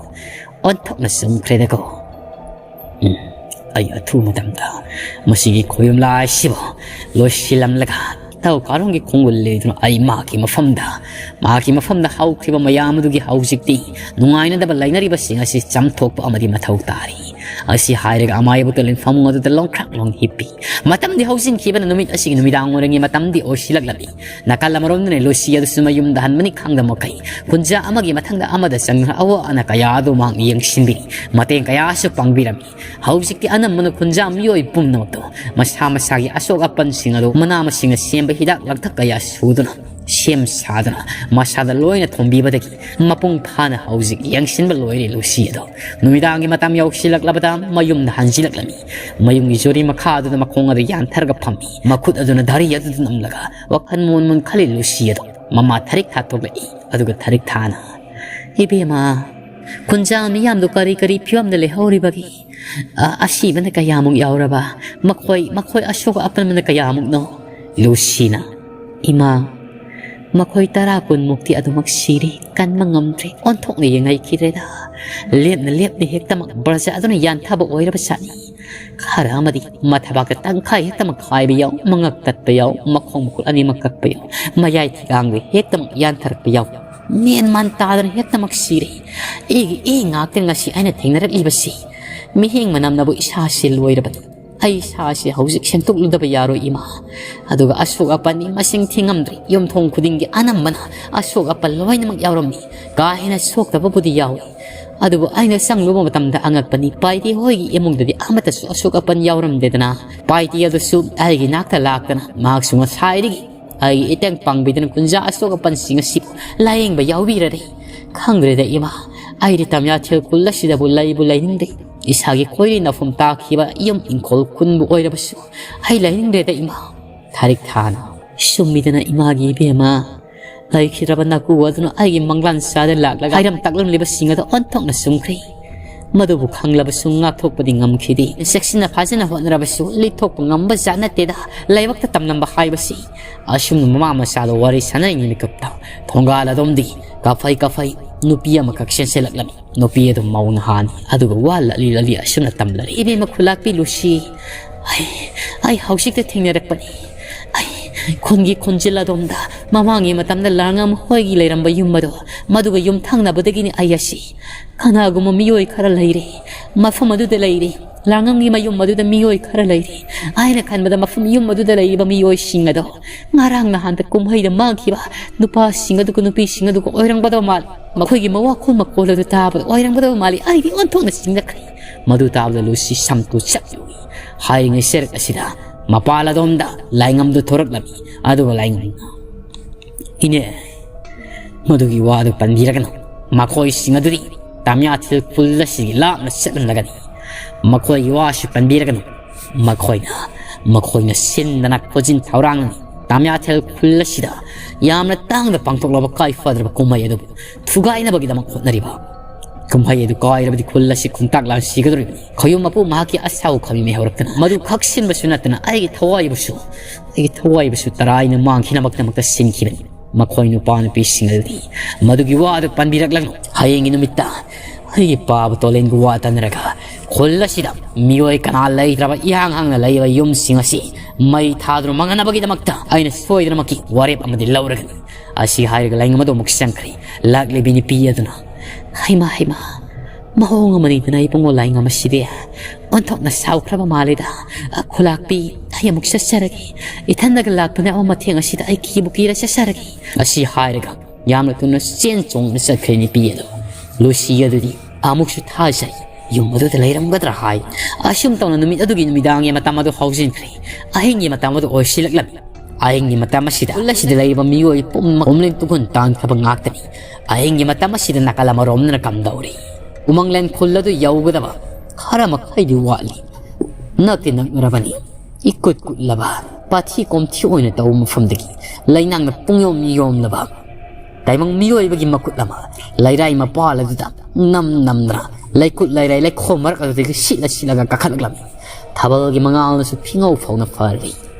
ꯑꯣꯟꯊꯣꯛꯅ ꯆꯨꯝꯈ꯭ꯔꯦꯗꯀꯣ꯫ ꯎꯝ, ꯑꯩ ꯑꯊꯨꯕ ꯃꯇꯝꯗ ꯃꯁꯤꯒꯤ ꯈꯣꯌꯨꯝ ꯂꯥꯏꯁꯤꯕꯨ ꯂꯣꯏꯁꯤꯜꯂꯝꯂꯒ ꯇꯧ ꯀꯥꯔꯣꯡꯒꯤ ꯈꯣꯡꯒꯨꯜ ꯂꯤꯗꯨꯅ ꯑꯩ ꯃꯍꯥꯛꯀꯤ ꯃꯐꯝꯗ, ꯃꯍꯥꯛꯀꯤ ꯃꯐꯝꯗ ꯍꯧꯈ꯭ꯔꯤꯕ ꯃꯌꯥꯝ ꯑꯗꯨꯒꯤ ꯍꯧꯖꯤꯛꯇꯤ ꯅꯨꯡꯉꯥꯏꯅꯗꯕ ꯂꯩꯅꯔꯤꯕꯁꯤꯡ ꯑꯁꯤ ꯆꯥꯝꯊꯣꯛꯄ ꯑꯃꯗꯤ ꯃꯊꯧ ꯇꯥꯔꯤ꯫ ꯑꯁꯤ ꯍꯥꯏꯔꯒ ꯑꯃꯥꯏꯕ ꯇꯣꯂꯤꯟ ꯐꯃꯨꯡ ꯑꯗꯨꯗ ꯂꯣꯡꯈ꯭ꯔꯥꯛ ꯂꯣꯡ ꯍꯤꯞꯄꯤ꯫ ꯃꯇꯝꯗꯤ ꯍꯧꯖꯤꯟꯈꯤꯕꯅ ꯅꯨꯃꯤꯠ ꯑꯁꯤꯒꯤ ꯅꯨꯃꯤꯗꯥꯡ ꯋꯥꯏꯔꯝꯒꯤ ꯃꯇꯝꯗꯤ ꯑꯣꯏꯁꯤꯜꯂꯛꯂꯝꯃꯤ꯫ ꯅꯥꯀꯜ ꯑꯃꯔꯣꯝꯗꯅ ꯂꯨꯁꯤ ꯑꯗꯨꯁꯨ ꯃꯌꯨꯝꯗ ꯍꯟꯕꯅꯤ ꯈꯪꯗ ꯃꯈꯩ ꯈꯨꯟꯖꯥ ꯑꯃꯒꯤ ꯃꯊꯪꯗ ꯑꯃꯗ ꯆꯪꯗꯨꯅ ꯑꯋꯥ ꯑꯅꯥ ꯀꯌꯥ ꯑꯗꯨ ꯃꯍꯥꯛꯅ ꯌꯦꯡꯁꯤꯟꯕꯤꯔꯤ꯫ ꯃꯇꯦꯡ ꯀꯌꯥꯁꯨ ꯄꯥꯡꯕꯤꯔꯝꯃꯤ꯫ ꯍꯧꯖꯤꯛꯇꯤ ꯑꯅꯝꯕꯅ ꯈꯨꯟꯖꯥ ꯃꯤꯑꯣꯏ ꯄꯨꯝꯅꯃꯛꯇꯣ ꯃꯁꯥ ꯃꯁꯥꯒꯤ ꯑꯁꯣꯛ ꯑꯄꯟꯁꯤꯡ ꯑꯗꯨ ꯃꯅꯥ ꯃꯁꯤꯡꯅ ꯁꯦꯝꯕ ꯍꯤꯗꯥꯛ ꯂꯥꯡꯊꯛ ꯀꯌꯥ ꯁꯨꯗꯨꯅ, ꯁꯦꯝ ꯁꯥꯗꯨꯅ, ꯃꯁꯥꯗ ꯂꯣꯏꯅ ꯊꯣꯝꯕꯤꯕꯗꯒꯤ ꯃꯄꯨꯡ ꯐꯥꯅ ꯍꯧꯖꯤꯛ ꯌꯦꯡꯁꯤꯟꯕ ꯂꯣꯏꯔꯦ ꯂꯨꯁꯤ ꯑꯗꯣ꯫ ꯅꯨꯃꯤꯗꯥꯡꯒꯤ ꯃꯇꯝ ꯌꯧꯁꯤꯜꯂꯛꯂꯕꯗ ꯃꯌꯨꯝꯗ ꯍꯟꯖꯤꯜꯂꯛꯂꯝꯃꯤ꯫ ꯃꯌꯨꯝꯒꯤ ꯖꯨꯔꯤ ꯃꯈꯥ ꯑꯗꯨꯗ ꯃꯈꯣꯡ ꯑꯗꯨ ꯌꯥꯟꯊꯔꯒ ꯐꯝꯃꯤ꯫ ꯃꯈꯨꯠ ꯑꯗꯨꯅ ꯙꯥꯔꯤ ꯑꯗꯨꯗ ꯅꯝꯂꯒ ꯋꯥꯈꯜ ꯃꯨꯟ ꯃꯨꯟ ꯈꯜꯂꯤ ꯂꯨꯁꯤ ꯑꯗꯣ꯫ ꯃꯃꯥ ꯊꯔꯤꯛ ꯊꯥ ꯊꯣꯛꯂꯛꯏ꯫ ꯑꯗꯨꯒ ꯊꯔꯤꯛ ꯊꯥꯅ, "ꯏꯕꯦꯝꯃ, ꯈꯨꯟꯖꯥ ꯃꯤꯌꯥꯝꯗꯨ ꯀꯔꯤ ꯀꯔꯤ ꯐꯤꯕꯝꯗ ꯂꯩꯍꯧꯔꯤꯕꯒꯦ? ꯑ, ꯑꯁꯤꯕꯅ ꯀꯌꯥꯃꯨꯛ ꯌꯥꯎꯔꯕ? ꯃꯈꯣꯏ, ꯃꯈꯣꯏ ꯑꯁꯣꯛ ꯑꯄꯟꯕꯅ ꯀꯌꯥꯃꯨꯛꯅꯣ?" ꯂꯨꯁꯤꯅ, "ꯏꯃꯥ, ꯃꯈꯣꯏ ꯇꯔꯥ ꯀꯨꯟꯃꯨꯛꯇꯤ ꯑꯗꯨꯃꯛ ꯁꯤꯔꯦ, ꯀꯟꯕ ꯉꯝꯗ꯭ꯔꯦ, ꯑꯣꯟꯊꯣꯛꯅ ꯌꯦꯡꯉꯩꯈꯤꯗ꯭ꯔꯦꯗ꯫ ꯂꯦꯞꯅ ꯂꯦꯞꯅ ꯍꯦꯛꯇꯃꯛ ꯕ꯭ꯔꯖꯥ ꯑꯗꯨꯅ ꯌꯥꯟꯊꯕ ꯑꯣꯏꯔꯕ ꯖꯥꯠꯅꯤ꯫ ꯈꯔ ꯑꯃꯗꯤ ꯃꯊꯕꯥꯛꯇ ꯇꯪꯈꯥꯏ ꯍꯦꯛꯇꯃꯛ ꯍꯥꯏꯕ ꯌꯥꯎ, ꯃꯉꯛ ꯇꯠꯄ ꯌꯥꯎ, ꯃꯈꯣꯡ ꯃꯈꯨꯠ ꯑꯅꯤꯃꯛ ꯀꯛꯄ ꯌꯥꯎ, ꯃꯌꯥꯏ ꯊꯤꯒꯥꯡꯗ ꯍꯦꯛꯇꯃꯛ ꯌꯥꯟꯊꯔꯛꯄ ꯌꯥꯎ꯫ ꯃꯦꯟ ꯃꯥꯟ ꯇꯥꯗꯅ ꯍꯦꯛꯇꯃꯛ ꯁꯤꯔꯦ꯫ ꯑꯩꯒꯤ ꯏ ꯉꯥꯛꯇ ꯉꯁꯤ ꯑꯩꯅ ꯊꯦꯡꯅꯔꯛꯂꯤꯕꯁꯤ꯫ ꯃꯤꯍꯦꯡ ꯃꯅꯝꯅꯕꯨ ꯏꯁꯥꯁꯤ ꯂꯣꯏꯔꯕꯅꯤ꯫ ꯑꯩ ꯏꯁꯥꯁꯤ ꯍꯧꯖꯤꯛ ꯁꯦꯡꯗꯣꯛꯂꯨꯗꯕ ꯌꯥꯔꯣꯏ ꯏꯃꯥ꯫ ꯑꯗꯨꯒ ꯑꯁꯣꯛ ꯑꯄꯟꯅꯤ ꯃꯁꯤꯡ ꯊꯤꯉꯝꯗ꯭ꯔꯦ꯫ ꯌꯨꯝꯊꯣꯡ ꯈꯨꯗꯤꯡꯒꯤ ꯑꯅꯝꯕꯅ ꯑꯁꯣꯛ ꯑꯄꯟ ꯂꯣꯏꯅꯃꯛ ꯌꯥꯎꯔꯝꯃꯤ꯫ ꯀꯥ ꯍꯦꯟꯅ ꯁꯣꯛꯇꯕꯕꯨꯗꯤ ꯌꯥꯎꯏ꯫ ꯑꯗꯨꯕꯨ ꯑꯩꯅ ꯆꯪꯂꯨꯕ ꯃꯇꯝꯗ ꯑꯉꯛꯄꯅꯤ, ꯄꯥꯏꯗꯦ ꯍꯣꯏꯒꯤ ꯏꯃꯨꯡꯗꯗꯤ ꯑꯃꯠꯇꯁꯨ ꯑꯁꯣꯛ ꯑꯄꯟ ꯌꯥꯎꯔꯝꯗꯦꯗꯅ꯫ ꯄꯥꯏꯗꯦ ꯑꯗꯨꯁꯨ ꯑꯩꯒꯤ ꯅꯥꯛꯇ ꯂꯥꯛꯇꯅ ꯃꯍꯥꯛꯁꯨ ꯉꯁꯥꯏꯗꯒꯤ ꯑꯩꯒꯤ ꯏꯇꯦꯡ ꯄꯥꯡꯕꯤꯗꯨꯅ ꯀꯨꯟꯖꯥ ꯑꯁꯣꯛ ꯑꯄꯟꯁꯤꯡ ꯑꯁꯤꯕꯨ ꯂꯥꯌꯦꯡꯕ ꯌꯥꯎꯕꯤꯔꯔꯦ꯫ ꯈꯪꯗ꯭ꯔꯦꯗ ꯏꯃꯥ, ꯑꯩꯗꯤ ꯇꯝꯌꯥꯊꯦꯜ ꯈꯨꯜ ꯑꯁꯤꯗꯕꯨ ꯂꯩꯕꯨ ꯂꯩꯅꯤꯡꯗꯦ꯫ ꯏꯁꯥꯒꯤ ꯈꯣꯏꯔꯤ ꯅꯐꯝ ꯇꯥꯈꯤꯕ ꯌꯨꯝ ꯏꯪꯈꯣꯜ ꯈꯨꯟꯕꯨ ꯑꯣꯏꯔꯕꯁꯨ ꯑꯩ ꯂꯩꯅꯤꯡꯗ꯭ꯔꯦꯗ ꯏꯃꯥ꯫ ꯊꯥꯔꯤꯛ ꯊꯥꯅ ꯁꯨꯝꯃꯤꯗꯅ ꯏꯃꯥꯒꯤ ꯏꯕꯦꯝꯃ꯫ ꯂꯩꯈꯤꯗ꯭ꯔꯕ ꯅꯥꯀꯨ ꯑꯗꯨꯅ ꯑꯩꯒꯤ ꯃꯪꯂꯥꯟ ꯆꯥꯗ ꯂꯥꯛꯂꯒ ꯍꯥꯏꯔꯝ ꯇꯥꯛꯂꯝꯂꯤꯕꯁꯤꯡ ꯑꯗꯨ ꯑꯣꯟꯊꯣꯛꯅ ꯆꯨꯝꯈ꯭ꯔꯦ꯫ ꯃꯗꯨꯕꯨ ꯈꯪꯂꯕꯁꯨ ꯉꯥꯛꯊꯣꯛꯄꯗꯤ ꯉꯝꯈꯤꯗꯦ꯫ ꯆꯦꯛꯁꯤꯟꯅ ꯐꯖꯅ ꯍꯣꯠꯅꯔꯕꯁꯨ ꯂꯤꯊꯣꯛꯄ ꯉꯝꯕ ꯖꯥꯠ ꯅꯠꯇꯦꯗ ꯂꯥꯏꯕꯛꯇ ꯇꯝꯂꯝꯕ ꯍꯥꯏꯕꯁꯤ꯫ ꯑꯁꯨꯝꯅ ꯃꯃꯥ ꯃꯆꯥꯗ ꯋꯥꯔꯤ ꯁꯥꯟꯅꯔꯤꯉꯩ ꯃꯤꯀꯨꯞꯇ ꯊꯣꯡꯒꯥꯜ ꯑꯗꯣꯝꯗꯒꯤ ꯀꯥꯐꯩ ꯀꯥꯐꯩ ꯅꯨꯄꯤ ꯑꯃꯈꯛ ꯆꯦꯟꯁꯤꯜꯂꯛꯂꯝꯃꯤ꯫ ꯅꯨꯄꯤ ꯑꯗꯨ ꯃꯧ ꯅꯍꯥꯅꯤ, ꯑꯗꯨꯒ ꯋꯥ ꯂꯠꯂꯤ ꯂꯠꯂꯤ ꯑꯁꯨꯝꯅ ꯇꯝꯂꯔꯤ꯫ ꯏꯕꯦꯝꯃ ꯈꯨꯂꯥꯛꯄꯤ ꯂꯨꯁꯤ, ꯑꯩ, ꯑꯩ ꯍꯧꯖꯤꯛꯇ ꯊꯦꯡꯅꯔꯛꯄꯅꯤ꯫ ꯑꯩ ꯈꯨꯟꯒꯤ ꯈꯣꯟꯖꯦꯜ ꯑꯗꯣꯝꯗ ꯃꯃꯥꯡꯒꯤ ꯃꯇꯝꯗ ꯂꯥꯡꯉꯝ ꯍꯣꯏꯒꯤ ꯂꯩꯔꯝꯕ ꯌꯨꯝ ꯑꯗꯣ, ꯃꯗꯨꯒ ꯌꯨꯝꯊꯪꯅꯕꯗꯒꯤꯅꯤ ꯑꯩ ꯑꯁꯤ꯫ ꯀꯅꯥꯒꯨꯝꯕ ꯃꯤꯑꯣꯏ ꯈꯔ ꯂꯩꯔꯦ, ꯃꯐꯝ ꯑꯗꯨꯗ ꯂꯩꯔꯦ꯫ ꯂꯥꯡꯉꯝꯒꯤ ꯃꯌꯨꯝ ꯑꯗꯨꯗ ꯃꯤꯑꯣꯏ ꯈꯔ ꯂꯩꯔꯦ꯫ ꯑꯩꯅ ꯈꯟꯕꯗ ꯃꯐꯝ ꯌꯨꯝ ꯑꯗꯨꯗ ꯂꯩꯔꯤꯕ ꯃꯤꯑꯣꯏꯁꯤꯡ ꯑꯗꯣ ꯉꯔꯥꯡ ꯅꯍꯥꯟꯗ ꯀꯨꯝꯍꯩꯗ ꯃꯥꯡꯈꯤꯕ ꯅꯨꯄꯥꯁꯤꯡ ꯑꯗꯨꯒ ꯅꯨꯄꯤꯁꯤꯡ ꯑꯗꯨꯒ ꯑꯣꯏꯔꯝꯒꯗꯕ ꯃꯥꯜꯂꯤ꯫ ꯃꯈꯣꯏꯒꯤ ꯃꯋꯥ ꯈꯣꯜ ꯃꯈꯣꯜ ꯑꯗꯨ ꯇꯥꯕꯗ ꯑꯣꯏꯔꯝꯒꯗꯕ ꯃꯥꯜꯂꯤ꯫ ꯑꯩꯗꯤ ꯑꯣꯟꯊꯣꯛꯅ ꯆꯤꯡꯅꯈ꯭ꯔꯦ꯫ ꯃꯗꯨ ꯇꯥꯕꯗ ꯂꯨꯁꯤ ꯁꯝꯇꯨ ꯆꯞ ꯌꯨꯏ꯫ ꯍꯥꯏꯔꯤꯉꯩ ꯆꯔꯛ ꯑꯁꯤꯗ ꯃꯄꯥꯟ ꯑꯗꯣꯝꯗ ꯂꯥꯏꯉꯝꯗꯨ ꯊꯣꯔꯛꯂꯝꯃꯤ꯫ ꯑꯗꯨꯒ ꯂꯥꯏꯉꯝꯅ, "ꯏꯅꯦ, ꯃꯗꯨꯒꯤ ꯋꯥꯗꯨ ꯄꯟꯕꯤꯔꯒꯅꯨ꯫ ꯃꯈꯣꯏꯁꯤꯡ ꯑꯗꯨꯗꯤ ꯇꯥꯃꯤꯌꯥꯊꯤꯜ ꯈꯨꯜ ꯑꯁꯤꯒꯤ ꯂꯥꯞꯅ ꯆꯠꯂꯝꯂꯒꯅꯤ꯫ ꯃꯈꯣꯏꯒꯤ ꯋꯥꯁꯤ ꯄꯟꯕꯤꯔꯒꯅꯨ꯫ ꯃꯈꯣꯏꯅ, ꯃꯈꯣꯏꯅ ꯁꯤꯟꯗꯅ ꯈꯣꯠꯆꯤꯟ ꯊꯧꯔꯥꯡꯅꯤ꯫ ꯇꯥꯃꯤꯌꯥꯊꯤꯜ ꯈꯨꯜ ꯑꯁꯤꯗ ꯌꯥꯝꯅ ꯇꯥꯡꯅ ꯄꯥꯡꯊꯣꯛꯂꯕ ꯀꯥꯏ ꯐꯗ꯭ꯔꯕ ꯀꯨꯝꯍꯩ ꯑꯗꯨꯕꯨ ꯊꯨꯒꯥꯏꯅꯕꯒꯤꯗꯃꯛ ꯍꯣꯠꯅꯔꯤꯕ꯫ ꯀꯨꯝꯍꯩ ꯑꯗꯨ ꯀꯥꯏꯔꯕꯗꯤ ꯈꯨꯜ ꯑꯁꯤ ꯈꯨꯟꯇꯥꯛ ꯂꯥꯟ ꯁꯤꯒꯗꯧꯔꯤꯕꯅꯤ꯫ ꯈꯌꯨꯝ ꯃꯄꯨ ꯃꯍꯥꯛꯀꯤ ꯑꯁꯥꯎ ꯈꯥꯃꯤ ꯃꯩ ꯍꯧꯔꯛꯇꯅ ꯃꯗꯨ ꯈꯛ ꯁꯤꯟꯕꯁꯨ ꯅꯠꯇꯅ ꯑꯩꯒꯤ ꯊꯋꯥꯏꯕꯨꯁꯨ, ꯑꯩꯒꯤ ꯊꯋꯥꯏꯕꯨꯁꯨ ꯇꯔꯥꯏꯅ ꯃꯥꯡꯈꯤꯅꯕꯒꯤꯗꯃꯛꯇ ꯁꯤꯟꯈꯤꯕꯅꯤ꯫ ꯃꯈꯣꯏ ꯅꯨꯄꯥ ꯅꯨꯄꯤꯁꯤꯡ ꯑꯗꯨꯗꯤ ꯃꯗꯨꯒꯤ ꯋꯥꯗꯨ ꯄꯟꯕꯤꯔꯛꯂꯒꯅꯨ꯫ ꯍꯌꯦꯡꯒꯤ ꯅꯨꯃꯤꯠꯇ ꯑꯩꯒꯤ ꯄꯥꯕ ꯇꯣꯂꯦꯟꯒꯤ ꯋꯥ ꯇꯟꯅꯔꯒ ꯈꯨꯜ ꯑꯁꯤꯗ ꯃꯤꯑꯣꯏ ꯀꯅꯥ ꯂꯩꯇ꯭ꯔꯕ ꯏꯍꯥꯡ ꯍꯥꯡꯅ ꯂꯩꯕ ꯌꯨꯝꯁꯤꯡ ꯑꯁꯤ ꯃꯩ ꯊꯥꯗꯨꯅ ꯃꯥꯡꯍꯟꯅꯕꯒꯤꯗꯃꯛꯇ ꯑꯩꯅ ꯁꯣꯏꯗꯅꯃꯛꯀꯤ ꯋꯥꯔꯦꯞ ꯑꯃꯗꯤ ꯂꯧꯔꯒꯅꯤ꯫ ꯑꯁꯤ ꯍꯥꯏꯔꯒ ꯂꯥꯏꯌꯦꯡꯕꯗꯨ ꯑꯃꯨꯛ ꯆꯪꯈ꯭ꯔꯦ꯫ ꯂꯥꯛꯂꯤꯕꯤ ꯅꯨꯄꯤ ꯑꯗꯨꯅ, "ꯍꯩꯃꯥ, ꯍꯩꯃꯥ, ꯃꯑꯣꯡ ꯑꯃꯅꯤꯗꯅ ꯏꯕꯨꯡꯉꯣ ꯂꯥꯏꯌꯦꯡ ꯑꯃꯁꯤꯗꯤ꯫ ꯑꯣꯟꯊꯣꯛꯅ ꯁꯥꯎꯈ꯭ꯔꯕ ꯃꯥꯜꯂꯦꯗ꯫ ꯑ, ꯈꯨꯂꯥꯛꯄꯤ, ꯑꯩ ꯑꯃꯨꯛ ꯆꯠꯆꯔꯒꯦ꯫ ꯏꯊꯟꯗꯒ ꯂꯥꯛꯄꯅꯦ ꯑꯃ ꯃꯊꯦꯡ ꯑꯁꯤꯗ ꯑꯩ ꯀꯤꯕꯨ ꯀꯤꯔ ꯆꯠꯆꯔꯒꯦ"꯫ ꯑꯁꯤ ꯍꯥꯏꯔꯒ ꯌꯥꯝꯅ ꯊꯨꯅ ꯆꯦꯟ ꯆꯣꯡꯗꯨꯅ ꯆꯠꯈ꯭ꯔꯦ ꯅꯨꯄꯤ ꯑꯗꯨ꯫ ꯂꯨꯁꯤ ꯑꯗꯨꯗꯤ ꯑꯃꯨꯛꯁꯨ ꯊꯥꯖꯩ꯫ ꯌꯨꯝ ꯑꯗꯨꯗ ꯂꯩꯔꯝꯒꯗ꯭ꯔꯥ ꯍꯥꯏ꯫ ꯑꯁꯨꯝ ꯇꯧꯅ ꯅꯨꯃꯤꯠ ꯑꯗꯨꯒꯤ ꯅꯨꯃꯤꯗꯥꯡꯒꯤ ꯃꯇꯝ ꯑꯗꯨ ꯍꯧꯖꯤꯟꯈ꯭ꯔꯦ꯫ ꯑꯍꯤꯡꯒꯤ ꯃꯇꯝ ꯑꯗꯨ ꯑꯣꯏꯁꯤꯜꯂꯛꯂꯝꯃꯤ꯫ ꯑꯍꯤꯡꯒꯤ ꯃꯇꯝ ꯑꯁꯤꯗ ꯈꯨꯜ ꯑꯁꯤꯗ ꯂꯩꯔꯤꯕ ꯃꯤꯑꯣꯏ ꯄꯨꯝꯅꯃꯛ ꯈꯣꯝꯂꯦꯟ ꯇꯨꯈꯨꯟ ꯇꯥꯟꯈ꯭ꯔꯕ ꯉꯥꯛꯇꯅꯤ꯫ ꯑꯍꯤꯡꯒꯤ ꯃꯇꯝ ꯑꯁꯤꯗ ꯅꯥꯀꯜ ꯑꯃꯔꯣꯝꯗꯅ ꯀꯝꯗꯧꯔꯤ? ꯎꯃꯪꯂꯦꯟ ꯈꯨꯜ ꯑꯗꯨ ꯌꯧꯒꯗꯕ ꯈꯔ ꯃꯈꯩꯗꯤ ꯋꯥꯠꯂꯤ꯫ ꯅꯛꯇꯤ ꯅꯛꯅꯔꯕꯅꯤ꯫ ꯏꯀꯨꯠ ꯀꯨꯠꯂꯕ ꯄꯥꯊꯤ ꯀꯣꯝꯊꯤ ꯑꯣꯏꯅ ꯇꯧꯕ ꯃꯐꯝꯗꯒꯤ ꯂꯩꯅꯥꯡꯅ ꯄꯨꯡꯌꯣꯝ ꯌꯣꯝꯂꯕ ꯇꯥꯏꯕꯪ ꯃꯤꯑꯣꯏꯕꯒꯤ ꯃꯈꯨꯠ ꯑꯃ ꯂꯩꯔꯥꯏ ꯃꯄꯥꯜ ꯑꯗꯨꯗ ꯅꯝ ꯅꯝꯗꯅ ꯂꯩꯀꯨꯠ ꯂꯩꯔꯥꯏ ꯂꯩꯈꯣꯝ ꯃꯔꯛ ꯑꯗꯨꯗꯒꯤ ꯁꯤꯠꯂ ꯁꯤꯠꯂꯒ ꯀꯥꯈꯠꯂꯛꯂꯝꯃꯤ꯫ ꯊꯥꯕꯜꯒꯤ ꯃꯉꯥꯜꯅꯁꯨ ꯐꯤꯉꯧ ꯐꯥꯎꯅ ꯐꯔꯤ꯫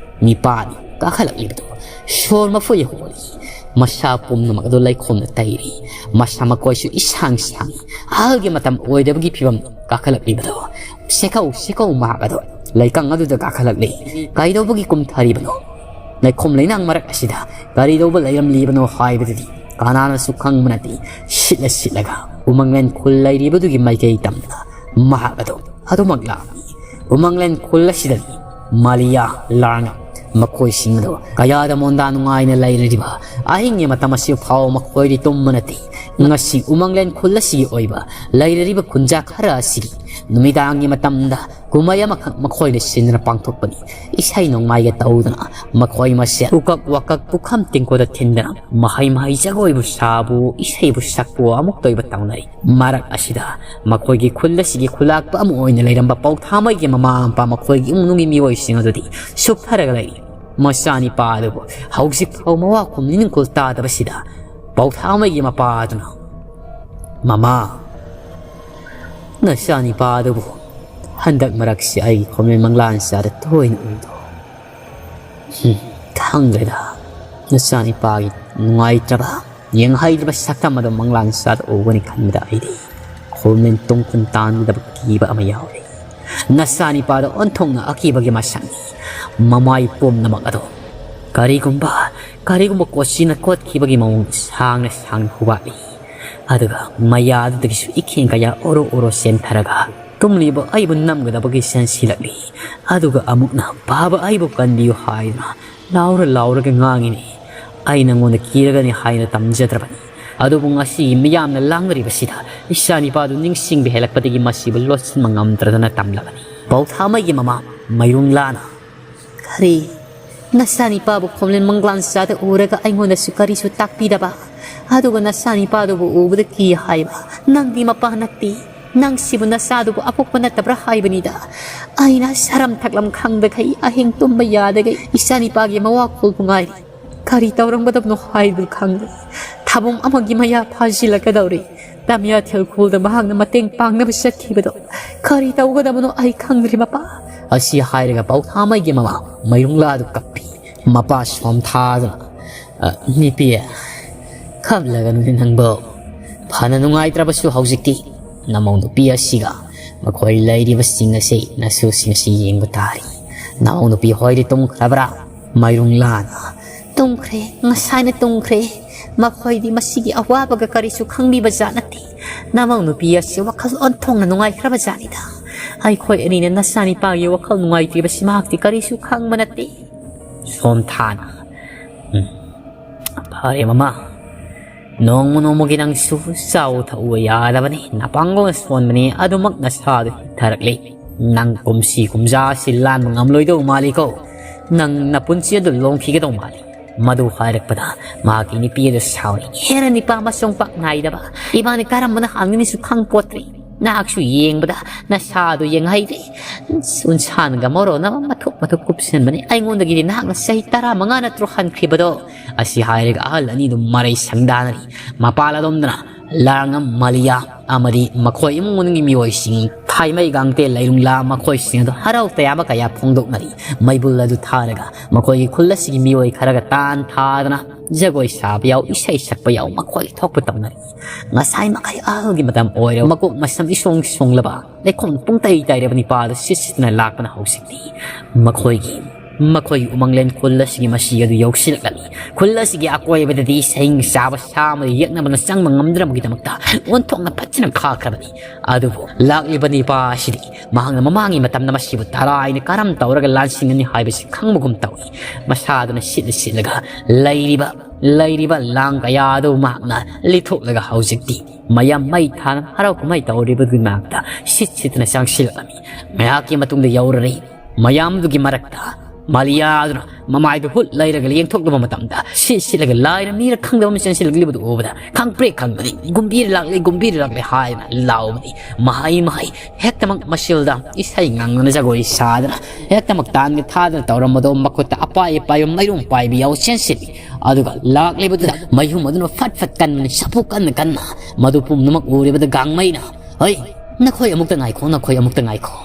ꯅꯤꯄꯥꯅꯤ ꯀꯥꯈꯠꯂꯛꯂꯤꯕꯗꯨ ꯁꯣꯔ ꯃꯐꯣꯏ ꯍꯣꯜꯂꯤ꯫ ꯃꯁꯥ ꯄꯨꯝꯅꯃꯛ ꯑꯗꯨ ꯂꯩꯈꯣꯝꯅ ꯇꯩꯔꯤ꯫ ꯃꯁꯥ ꯃꯀꯣꯏꯁꯨ ꯏꯁꯥꯡ ꯁꯥꯡꯏ꯫ ꯑꯍꯜꯒꯤ ꯃꯇꯝ ꯑꯣꯏꯗꯕꯒꯤ ꯐꯤꯕꯝ ꯀꯥꯈꯠꯂꯛꯂꯤꯕꯗꯣ꯫ ꯁꯦꯀꯧ ꯁꯦꯀꯧ ꯃꯍꯥꯛ ꯑꯗꯣ ꯂꯩꯀꯪ ꯑꯗꯨꯗ ꯀꯥꯈꯠꯂꯛꯂꯤ꯫ ꯀꯩꯗꯧꯕꯒꯤ ꯀꯨꯝꯊꯔꯤꯕꯅꯣ? ꯂꯩꯈꯣꯝ ꯂꯩꯅꯥꯡ ꯃꯔꯛ ꯑꯁꯤꯗ ꯀꯔꯤꯗꯧꯕ ꯂꯩꯔꯝꯂꯤꯕꯅꯣ ꯍꯥꯏꯕꯗꯨꯗꯤ ꯀꯅꯥꯅꯁꯨ ꯈꯪꯕ ꯅꯠꯇꯦ꯫ ꯁꯤꯠꯂ ꯁꯤꯠꯂꯒ ꯎꯃꯪꯂꯦꯟ ꯈꯨꯜ ꯂꯩꯔꯤꯕꯗꯨꯒꯤ ꯃꯥꯏꯀꯩ ꯇꯝꯗꯨꯅ ꯃꯍꯥꯛ ꯑꯗꯣ ꯑꯗꯨꯃꯛ ꯂꯥꯛꯂꯤ꯫ ꯎꯃꯪꯂꯦꯟ ꯈꯨꯜ ꯑꯁꯤꯗꯗꯤ ꯃꯥꯂꯤꯌꯥ, ꯂꯥꯔꯅꯥ ꯃꯈꯣꯏꯁꯤꯡ ꯑꯗꯣ ꯀꯌꯥꯗ ꯃꯣꯟꯗꯥ ꯅꯨꯡꯉꯥꯏꯅ ꯂꯩꯔꯤꯕ꯫ ꯑꯍꯤꯡꯒꯤ ꯃꯇꯝ ꯑꯁꯤ ꯐꯥꯎꯕ ꯃꯈꯣꯏꯗꯤ ꯇꯨꯝꯕ ꯅꯠꯇꯦ꯫ ꯉꯁꯤ ꯎꯃꯪꯂꯦꯟ ꯈꯨꯜ ꯑꯁꯤꯒꯤ ꯑꯣꯏꯕ ꯂꯩꯔꯤꯕ ꯈꯨꯟꯖꯥ ꯈꯔ ꯑꯁꯤꯒꯤ ꯅꯨꯃꯤꯗꯥꯡꯒꯤ ꯃꯇꯝꯗ ꯀꯨꯝꯍꯩ ꯑꯃꯈꯛ ꯃꯈꯣꯏꯅ ꯁꯤꯟꯗꯨꯅ ꯄꯥꯡꯊꯣꯛꯄꯅꯤ꯫ ꯏꯁꯩ ꯅꯣꯡꯃꯥꯏꯒ ꯇꯧꯗꯨꯅ ꯃꯈꯣꯏ ꯃꯁꯦꯜ ꯎꯀꯛ ꯋꯥꯀꯛ ꯄꯨꯈꯝ ꯇꯦꯡꯀꯣꯠꯇ ꯊꯤꯟꯗꯨꯅ ꯃꯍꯩ ꯃꯍꯩ ꯖꯒꯣꯏꯕꯨ ꯁꯥꯕꯨ ꯏꯁꯩꯕꯨ ꯁꯛꯄꯨ ꯑꯃꯨꯛꯇ ꯑꯣꯏꯕ ꯇꯧꯅꯔꯤ꯫ ꯃꯔꯛ ꯑꯁꯤꯗ ꯃꯈꯣꯏꯒꯤ ꯈꯨꯜ ꯑꯁꯤꯒꯤ ꯈꯨꯂꯥꯛꯄ ꯑꯃ ꯑꯣꯏꯅ ꯂꯩꯔꯝꯕ ꯄꯧꯊꯥꯃꯩꯒꯤ ꯃꯃꯥ ꯃꯄꯥ ꯃꯈꯣꯏꯒꯤ ꯏꯃꯨꯡ ꯃꯅꯨꯡꯒꯤ ꯃꯤꯑꯣꯏꯁꯤꯡ ꯑꯗꯨꯗꯤ ꯁꯨꯞꯊꯔꯒ ꯂꯩꯔꯤ꯫ ꯃꯆꯥꯅꯤꯄꯥ ꯑꯗꯨꯕꯨ ꯍꯧꯖꯤꯛ ꯐꯥꯎ ꯃꯋꯥ ꯈꯨꯝ ꯅꯤꯡꯈꯨꯜ ꯇꯥꯗꯕꯁꯤꯗ ꯄꯧꯊꯥꯃꯩꯒꯤ ꯃꯄꯥ ꯑꯗꯨꯅ, "ꯃꯃꯥ, ꯅꯆꯥꯅꯤꯄꯥ ꯑꯗꯨꯕꯨ ꯍꯟꯗꯛ ꯃꯔꯛꯁꯤ ꯑꯩꯒꯤ ꯈꯣꯝꯂꯦꯟ ꯃꯪꯂꯥꯟ ꯆꯥꯗ ꯇꯣꯏꯅ ꯎꯏꯗꯣ꯫ ꯎꯝ, ꯈꯪꯗ꯭ꯔꯦꯗ, ꯅꯆꯥꯅꯤꯄꯥꯒꯤ ꯅꯨꯡꯉꯥꯏꯇ꯭ꯔꯕ, ꯌꯦꯡꯍꯩꯗ꯭ꯔꯕ ꯁꯛꯇꯝ ꯑꯗꯨ ꯃꯪꯂꯥꯟ ꯁꯥꯗ ꯎꯒꯅꯤ ꯈꯟꯕꯗ ꯑꯩꯗꯤ ꯈꯣꯝꯂꯦꯟ ꯇꯨꯡ ꯈꯨꯟ ꯇꯥꯟꯒꯗꯕ ꯀꯤꯕ ꯑꯃ ꯌꯥꯎꯔꯦ꯫ ꯅꯆꯥꯅꯤꯄꯥꯗ ꯑꯣꯟꯊꯣꯛꯅ ꯑꯀꯤꯕꯒꯤ ꯃꯁꯛꯅꯤ꯫ ꯃꯃꯥꯏ ꯄꯨꯝꯅꯃꯛ ꯑꯗꯣ ꯀꯔꯤꯒꯨꯝꯕ, ꯀꯔꯤꯒꯨꯝꯕ ꯀꯣꯆꯤꯅ ꯀꯣꯠꯈꯤꯕꯒꯤ ꯃꯑꯣꯡꯗ ꯁꯥꯡꯅ ꯁꯥꯡꯅ ꯍꯨꯕꯥꯠꯂꯤ꯫ ꯑꯗꯨꯒ ꯃꯌꯥꯗꯨꯗꯒꯤꯁꯨ ꯏꯈꯦꯡ ꯀꯌꯥ ꯑꯣꯔꯣ ꯑꯣꯔꯣ ꯆꯦꯟꯊꯔꯒ ꯇꯨꯝꯂꯤꯕ ꯑꯩꯕꯨ ꯅꯝꯒꯗꯕꯒꯤ ꯆꯦꯟꯁꯤꯜꯂꯛꯂꯤ꯫ ꯑꯗꯨꯒ ꯑꯃꯨꯛꯅ ꯐꯥꯕ ꯑꯩꯕꯨ ꯀꯟꯕꯤꯌꯨ ꯍꯥꯏꯗꯨꯅ ꯂꯥꯎꯔ ꯂꯥꯎꯔꯒ ꯉꯥꯡꯉꯤꯅꯤ꯫ ꯑꯩ ꯅꯉꯣꯟꯗ ꯀꯤꯔꯒꯅꯤ ꯍꯥꯏꯅ ꯇꯝꯖꯗ꯭ꯔꯕꯅꯤ꯫ ꯑꯗꯨꯕꯨ ꯉꯁꯤꯒꯤ ꯃꯤꯌꯥꯝꯅ ꯂꯥꯡꯅꯔꯤꯕꯁꯤꯗ ꯏꯆꯥꯅꯤꯄꯥꯗꯨ ꯅꯤꯡꯁꯤꯡꯕ ꯍꯦꯜꯂꯛꯄꯗꯒꯤ ꯃꯁꯤꯕꯨ ꯂꯣꯠꯁꯤꯟꯕ ꯉꯝꯗ꯭ꯔꯗꯅ ꯇꯝꯂꯕꯅꯤ꯫ ꯄꯧꯊꯥꯃꯩꯒꯤ ꯃꯃꯥ ꯃꯌꯨꯝꯂꯥꯅ, "ꯀꯔꯤ? ꯅꯆꯥꯅꯤꯄꯥꯕꯨ ꯈꯣꯝꯂꯦꯟ ꯃꯪꯒ꯭ꯂꯥꯟ ꯆꯥꯗ ꯎꯔꯒ ꯑꯩꯉꯣꯟꯗꯁꯨ ꯀꯔꯤꯁꯨ ꯇꯥꯛꯄꯤꯗꯕ? ꯑꯗꯨꯒ ꯅꯆꯥꯅꯤꯄꯥꯗꯨꯕꯨ ꯎꯕꯗ ꯀꯤ ꯍꯥꯏꯕ? ꯅꯪꯗꯤ ꯃꯄꯥ ꯅꯠꯇꯦ꯫ ꯅꯪꯁꯤꯕꯨ ꯅꯆꯥꯗꯨꯕꯨ ꯑꯄꯣꯛꯄ ꯅꯠꯇꯕ꯭ꯔꯥ ꯍꯥꯏꯕꯅꯤꯗ꯫ ꯑꯩꯅ ꯁꯔꯝ ꯊꯛꯂꯝ ꯈꯪꯗꯈꯩ ꯑꯍꯤꯡ ꯇꯨꯝꯕ ꯌꯥꯗꯈꯩ ꯏꯆꯥꯅꯤꯄꯥꯒꯤ ꯃꯋꯥ ꯈꯨꯜꯕꯨ ꯉꯥꯏꯔꯤ꯫ ꯀꯔꯤ ꯇꯧꯔꯝꯒꯗꯕꯅꯣ ꯍꯥꯏꯕꯗꯨ ꯈꯪꯗꯦ꯫ ꯊꯥꯕꯨꯝ ꯑꯃꯒꯤ ꯃꯌꯥ ꯐꯥꯖꯤꯜꯂꯛꯀꯗꯧꯔꯦ꯫ ꯇꯃꯤꯌꯥ ꯊꯤꯜꯈꯨꯜꯗ ꯃꯍꯥꯛꯅ ꯃꯇꯦꯡ ꯄꯥꯡꯅꯕ ꯆꯠꯈꯤꯕꯗꯣ ꯀꯔꯤ ꯇꯧꯒꯗꯕꯅꯣ ꯑꯩ ꯈꯪꯗ꯭ꯔꯦ, ꯃꯄꯥ꯫" ꯑꯁꯤ ꯍꯥꯏꯔꯒ ꯄꯧꯊꯥꯃꯩꯒꯤ ꯃꯃꯥ ꯃꯌꯨꯝꯂꯥꯗꯨ ꯀꯞꯄꯤ꯫ ꯃꯄꯥ ꯁꯣꯝꯊꯥꯗꯨꯅ, "ꯑ, ꯅꯨꯄꯤ, ꯀꯞꯂꯒꯅꯨꯅꯦ ꯅꯪꯕꯣ꯫ ꯐꯅ ꯅꯨꯡꯉꯥꯏꯇ꯭ꯔꯕꯁꯨ ꯍꯧꯖꯤꯛꯇꯤ ꯅꯃꯧ ꯅꯨꯄꯤ ꯑꯁꯤꯒ ꯃꯈꯣꯏ ꯂꯩꯔꯤꯕꯁꯤꯡ ꯑꯁꯤ, ꯅꯁꯨꯁꯤꯡ ꯑꯁꯤ ꯌꯦꯡꯕ ꯇꯥꯔꯤ꯫ ꯅꯃꯧ ꯅꯨꯄꯤ ꯍꯣꯏꯗꯤ ꯇꯨꯝꯈ꯭ꯔꯕ꯭ꯔꯥ?" ꯃꯌꯨꯝꯂꯥꯅ, "ꯇꯨꯝꯈ꯭ꯔꯦ, ꯉꯁꯥꯏꯅ ꯇꯨꯝꯈ꯭ꯔꯦ꯫ ꯃꯈꯣꯏꯗꯤ ꯃꯁꯤꯒꯤ ꯑꯋꯥꯕꯒ ꯀꯔꯤꯁꯨ ꯈꯪꯕꯤꯕ ꯖꯥꯠ ꯅꯠꯇꯦ꯫ ꯅꯃꯧ ꯅꯨꯄꯤ ꯑꯁꯤ ꯋꯥꯈꯜ ꯑꯣꯟꯊꯣꯛꯅ ꯅꯨꯡꯉꯥꯏꯈ꯭ꯔꯕ ꯖꯥꯠꯅꯤꯗ꯫ ꯑꯩꯈꯣꯏ ꯑꯅꯤꯅ ꯅꯆꯥꯅꯤꯄꯥꯒꯤ ꯋꯥꯈꯜ ꯅꯨꯡꯉꯥꯏꯇ꯭ꯔꯤꯕꯁꯤ ꯃꯍꯥꯛꯇꯤ ꯀꯔꯤꯁꯨ ꯈꯪꯕ ꯅꯠꯇꯦ꯫" ꯁꯣꯝꯊꯥꯅ, "ꯎꯝ, ꯐꯔꯦ ꯃꯃꯥ, ꯅꯣꯡꯃ ꯅꯣꯡꯃꯒꯤ ꯅꯪꯁꯨ ꯆꯥꯎ ꯊꯛꯎ ꯌꯥꯗꯕꯅꯤ꯫ ꯅꯄꯥꯡꯒꯜꯅ ꯁꯣꯟꯕꯅꯤ, ꯑꯗꯨꯃꯛ ꯅꯁꯥꯗꯨ ꯍꯤꯊꯔꯛꯂꯤ꯫ ꯅꯪ ꯀꯨꯝꯁꯤ ꯀꯨꯝꯖꯥ ꯑꯁꯤ ꯂꯥꯟꯕ ꯉꯝꯂꯣꯏꯗꯧ ꯃꯥꯜꯂꯤꯀꯣ꯫ ꯅꯪ ꯅꯄꯨꯟꯁꯤ ꯑꯗꯨ ꯂꯣꯝꯈꯤꯒꯗꯧ ꯃꯥꯜꯂꯤ꯫" ꯃꯗꯨ ꯍꯥꯏꯔꯛꯄꯗ ꯃꯍꯥꯛꯀꯤ ꯅꯨꯄꯤ ꯑꯗꯨ ꯁꯥꯎꯔꯤ꯫ "ꯍꯦꯔ ꯅꯤꯄꯥ ꯃꯆꯣꯡ ꯄꯥꯛ ꯅꯥꯏꯗꯕ, ꯏꯕꯥꯅꯤ ꯀꯔꯝꯕꯅ ꯍꯥꯟꯒꯅꯤꯁꯨ ꯈꯪ ꯄꯣꯠꯇ꯭ꯔꯤ꯫ ꯅꯍꯥꯛꯁꯨ ꯌꯦꯡꯕꯗ ꯅꯁꯥꯗꯨ ꯌꯦꯡꯍꯩꯗꯦ꯫ ꯎꯟꯁꯥꯟꯒ ꯃꯔꯣꯟ ꯑꯃ ꯃꯊꯨꯞ ꯃꯊꯨꯞ ꯀꯨꯞꯁꯤꯟꯕꯅꯤ꯫ ꯑꯩꯉꯣꯟꯗꯒꯤꯗꯤ ꯅꯍꯥꯛꯅ ꯆꯍꯤ ꯇꯔꯥ ꯃꯉꯥ ꯅꯠꯇ꯭ꯔꯣ ꯍꯟꯈ꯭ꯔꯤꯕꯗꯣ?" ꯑꯁꯤ ꯍꯥꯏꯔꯒ ꯑꯍꯜ ꯑꯅꯤꯗꯨ ꯃꯔꯩ ꯁꯪꯗꯥꯅꯔꯤ꯫ ꯃꯄꯥꯜ ꯑꯗꯣꯝꯗꯅ ꯂꯥꯡꯉꯝ ꯃꯥꯂꯤꯌꯥ ꯑꯃꯗꯤ ꯃꯈꯣꯏ ꯏꯃꯨꯡ ꯃꯅꯨꯡꯒꯤ ꯃꯤꯑꯣꯏꯁꯤꯡ, ꯊꯥꯏꯃꯩ ꯒꯥꯡꯇꯦ ꯂꯩꯔꯨꯡꯂꯥ, ꯃꯈꯣꯏꯁꯤꯡ ꯑꯗꯨ ꯍꯔꯥꯎ ꯇꯌꯥꯝꯕ ꯀꯌꯥ ꯐꯣꯡꯗꯣꯛꯅꯔꯤ꯫ ꯃꯩꯕꯨꯜ ꯑꯗꯨ ꯊꯥꯔꯒ ꯃꯈꯣꯏꯒꯤ ꯈꯨꯜ ꯑꯁꯤꯒꯤ ꯃꯤꯑꯣꯏ ꯈꯔꯒ ꯇꯥꯟ ꯊꯥꯗꯅ ꯖꯒꯣꯏ ꯁꯥꯕ ꯌꯥꯎ, ꯏꯁꯩ ꯁꯛꯄ ꯌꯥꯎ, ꯃꯈꯣꯏ ꯊꯣꯛꯄ ꯇꯧꯅꯔꯤ꯫ ꯉꯁꯥꯏ ꯃꯈꯩ ꯑꯍꯜꯒꯤ ꯃꯇꯝ ꯑꯣꯏꯔꯕ, ꯃꯀꯣꯛ ꯃꯁꯝ ꯏꯁꯣꯡ ꯁꯣꯡꯂꯕ, ꯂꯩꯈꯣꯝ ꯄꯨꯡꯇꯩ ꯇꯩꯔꯕ ꯅꯤꯄꯥ ꯑꯗꯨ ꯁꯤꯠ ꯁꯤꯠꯇꯨꯅ ꯂꯥꯛꯄꯅ ꯍꯧꯖꯤꯛꯇꯤ ꯃꯈꯣꯏꯒꯤ, ꯃꯈꯣꯏꯒꯤ ꯎꯃꯪꯂꯦꯟ ꯈꯨꯜ ꯑꯁꯤꯒꯤ ꯃꯁꯤ ꯑꯗꯨ ꯌꯧꯁꯤꯜꯂꯛꯂꯝꯃꯤ꯫ ꯈꯨꯜ ꯑꯁꯤꯒꯤ ꯑꯀꯣꯏꯕꯗꯗꯤ ꯁꯍꯤꯡ ꯆꯥꯕ ꯁꯥ ꯑꯃꯗ ꯌꯦꯛꯅꯕꯅ ꯆꯪꯕ ꯉꯝꯗꯅꯕꯒꯤꯗꯃꯛꯇ ꯑꯣꯟꯊꯣꯛꯅ ꯐꯖꯅ ꯈꯥꯛꯈ꯭ꯔꯕꯅꯤ꯫ ꯑꯗꯨꯕꯨ ꯂꯥꯛꯂꯤꯕ ꯅꯤꯄꯥ ꯑꯁꯤꯗꯤ ꯃꯍꯥꯛꯅ ꯃꯃꯥꯡꯒꯤ ꯃꯇꯝꯗ ꯃꯁꯤꯕꯨ ꯇꯔꯥꯏꯅ ꯀꯔꯝ ꯇꯧꯔꯒ ꯂꯥꯟꯁꯤꯡꯒꯅꯤ ꯍꯥꯏꯕꯁꯤ ꯈꯪꯕꯒꯨꯝ ꯇꯧꯏ꯫ ꯃꯁꯥꯗꯨꯅ ꯁꯤꯠꯂ ꯁꯤꯠꯂꯒ ꯂꯩꯔꯤꯕ, ꯂꯩꯔꯤꯕ ꯂꯥꯡ ꯀꯌꯥ ꯑꯗꯨ ꯃꯍꯥꯛꯅ ꯂꯤꯊꯣꯛꯂꯒ ꯍꯧꯖꯤꯛꯇꯤ ꯃꯌꯥꯝ ꯃꯩ ꯊꯥꯅ ꯍꯔꯥꯎ ꯀꯨꯝꯍꯩ ꯇꯧꯔꯤꯕꯒꯤ ꯃꯅꯥꯛꯇ ꯁꯤꯠ ꯁꯤꯠꯇꯨꯅ ꯆꯪꯁꯤꯜꯂꯛꯂꯝꯃꯤ꯫ ꯉꯥꯏꯍꯥꯛꯀꯤ ꯃꯇꯨꯡꯗ ꯌꯧꯔꯔꯤ꯫ ꯃꯌꯥꯝꯗꯨꯒꯤ ꯃꯔꯛꯇ ꯃꯥꯂꯤꯌꯥꯗꯨꯅ ꯃꯃꯥꯏꯗꯨ ꯍꯨꯠ ꯂꯩꯔꯒ ꯌꯦꯡꯊꯣꯛꯂꯨꯕ ꯃꯇꯝꯗ ꯁꯤꯠ ꯁꯤꯠꯂꯒ ꯂꯥꯏꯔ ꯃꯤꯔ ꯈꯪꯗꯕ ꯑꯃ ꯆꯦꯟꯁꯤꯜꯂꯛꯂꯤꯕꯗꯨ ꯎꯕꯗ ꯈꯪꯄ꯭ꯔꯦꯛ ꯈꯪꯕꯅꯤ꯫ "ꯒꯨꯝꯕꯤꯔ ꯂꯥꯛꯂꯦ, ꯒꯨꯝꯕꯤꯔ ꯂꯥꯛꯂꯦ" ꯍꯥꯏꯗꯅ ꯂꯥꯎꯕꯅꯤ꯫ ꯃꯍꯩ ꯃꯍꯩ ꯍꯦꯛꯇꯃꯛ ꯃꯁꯤꯜꯗ ꯏꯁꯩ ꯉꯪꯗꯅ ꯖꯒꯣꯏ ꯁꯥꯗꯅ ꯍꯦꯛꯇꯃꯛ ꯇꯥꯟꯒ ꯊꯥꯗꯅ ꯇꯧꯔꯝꯕꯗꯣ ꯃꯈꯨꯠꯇ ꯑꯄꯥꯏ ꯑꯄꯥꯏꯕ ꯃꯩꯔꯣꯡ ꯄꯥꯏꯕ ꯌꯥꯎ ꯆꯦꯟꯁꯤꯜꯂꯤ꯫ ꯑꯗꯨꯒ ꯂꯥꯛꯂꯤꯕꯗꯨꯗ ꯃꯩꯍꯨꯝ ꯑꯗꯨꯅ ꯐꯠ ꯐꯠ ꯀꯟꯕꯅꯤ, ꯁꯥꯐꯨ ꯀꯟꯅ ꯀꯟꯅ꯫ ꯃꯗꯨ ꯄꯨꯝꯅꯃꯛ ꯎꯔꯤꯕꯗ ꯒꯥꯡꯃꯩꯅ, "ꯍꯣꯏ, ꯅꯈꯣꯏ ꯑꯃꯨꯛꯇ ꯉꯥꯏꯈꯣ, ꯅꯈꯣꯏ ꯑꯃꯨꯛꯇ ꯉꯥꯏꯈꯣ꯫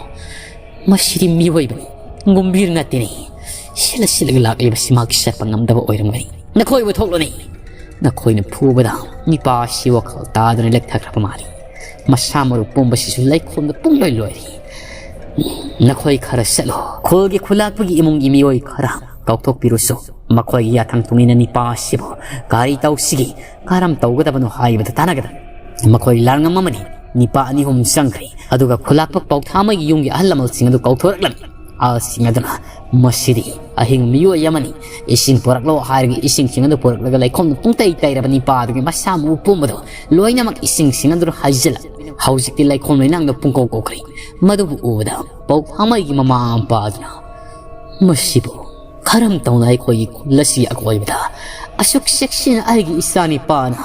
ꯃꯁꯤꯗꯤ ꯃꯤꯑꯣꯏꯕꯅꯤ, ꯒꯨꯝꯕꯤꯔ ꯅꯠꯇꯦꯅꯦ꯫ ꯁꯤꯠꯂ ꯁꯤꯠꯂꯒ ꯂꯥꯛꯂꯤꯕꯁꯤ ꯃꯍꯥꯛ ꯆꯠꯄ ꯉꯝꯗꯕ ꯑꯣꯏꯔꯝꯒꯅꯤ꯫ ꯅꯈꯣꯏꯕꯨ ꯊꯣꯛꯂꯣꯅꯦ!" ꯅꯈꯣꯏꯅ ꯐꯨꯕꯗ ꯅꯤꯄꯥ ꯑꯁꯤ ꯋꯥꯈꯜ ꯇꯥꯗꯨꯅ ꯂꯦꯛꯊꯈ꯭ꯔꯕ ꯃꯥꯜꯂꯤ꯫ ꯃꯁꯥ ꯃꯔꯨ ꯄꯨꯝꯕꯁꯤꯁꯨ ꯂꯩꯈꯣꯝꯗ ꯄꯨꯡꯂꯣꯏ ꯂꯣꯏꯔꯤ꯫ "ꯅꯈꯣꯏ ꯈꯔ ꯆꯠꯂꯣ꯫ ꯈꯨꯜꯒꯤ ꯈꯨꯂꯥꯛꯄꯒꯤ ꯏꯃꯨꯡꯒꯤ ꯃꯤꯑꯣꯏ ꯈꯔ ꯀꯧꯊꯣꯛꯄꯤꯔꯨꯁꯨ꯫ ꯃꯈꯣꯏꯒꯤ ꯌꯥꯊꯪ ꯇꯨꯡꯏꯟꯅ ꯅꯤꯄꯥ ꯑꯁꯤꯕꯨ ꯀꯔꯤ ꯇꯧꯁꯤꯒꯦ, ꯀꯔꯝ ꯇꯧꯒꯗꯕꯅꯣ ꯍꯥꯏꯕꯗ ꯇꯥꯟꯅꯒꯗꯕꯅꯤ꯫" ꯃꯈꯣꯏ ꯂꯥꯡꯉꯝ ꯑꯃꯅꯤ꯫ ꯅꯤꯄꯥ ꯑꯅꯤ ꯑꯍꯨꯝ ꯆꯪꯈ꯭ꯔꯦ꯫ ꯑꯗꯨꯒ ꯈꯨꯂꯥꯛꯄ ꯄꯥꯎꯊꯥꯃꯩꯒꯤ ꯌꯨꯝꯒꯤ ꯑꯍꯜ ꯂꯃꯟꯁꯤꯡ ꯑꯗꯨ ꯀꯧꯊꯣꯔꯛꯂꯝꯃꯤ꯫ ꯑꯍꯜꯁꯤꯡ ꯑꯗꯨꯅ, "ꯃꯁꯤꯗꯤ ꯑꯍꯤꯡ ꯃꯤꯑꯣꯏ ꯑꯃꯅꯤ, ꯏꯁꯤꯡ ꯄꯨꯔꯛꯂꯣ" ꯍꯥꯏꯔꯒ ꯏꯁꯤꯡꯁꯤꯡ ꯑꯗꯨ ꯄꯨꯔꯛꯂꯒ ꯂꯩꯈꯣꯝꯗ ꯄꯨꯡꯇꯩ ꯇꯩꯔꯕ ꯅꯤꯄꯥ ꯑꯗꯨꯒꯤ ꯃꯁꯥ ꯃꯎ ꯄꯨꯝꯕꯗꯨ ꯂꯣꯏꯅꯃꯛ ꯏꯁꯤꯡꯁꯤꯡ ꯑꯗꯨ ꯍꯩꯖꯤꯜꯂ ꯍꯧꯖꯤꯛꯇꯤ ꯂꯩꯈꯣꯝ ꯂꯩꯅꯥꯡꯗ ꯄꯨꯡꯀꯧ ꯀꯧꯈ꯭ꯔꯦ꯫ ꯃꯗꯨꯕꯨ ꯎꯕꯗ ꯄꯥꯎꯊꯥꯃꯩꯒꯤ ꯃꯃꯥ ꯃꯄꯥ ꯑꯗꯨꯅ, "ꯃꯁꯤꯕꯨ ꯀꯔꯝ ꯇꯧꯅ ꯑꯩꯈꯣꯏꯒꯤ ꯈꯨꯜ ꯑꯁꯤꯒꯤ ꯑꯀꯣꯏꯕꯗ ꯑꯁꯨꯛ ꯆꯦꯛꯁꯤꯟꯅ ꯑꯩꯒꯤ ꯏꯆꯥ ꯅꯤꯄꯥꯅ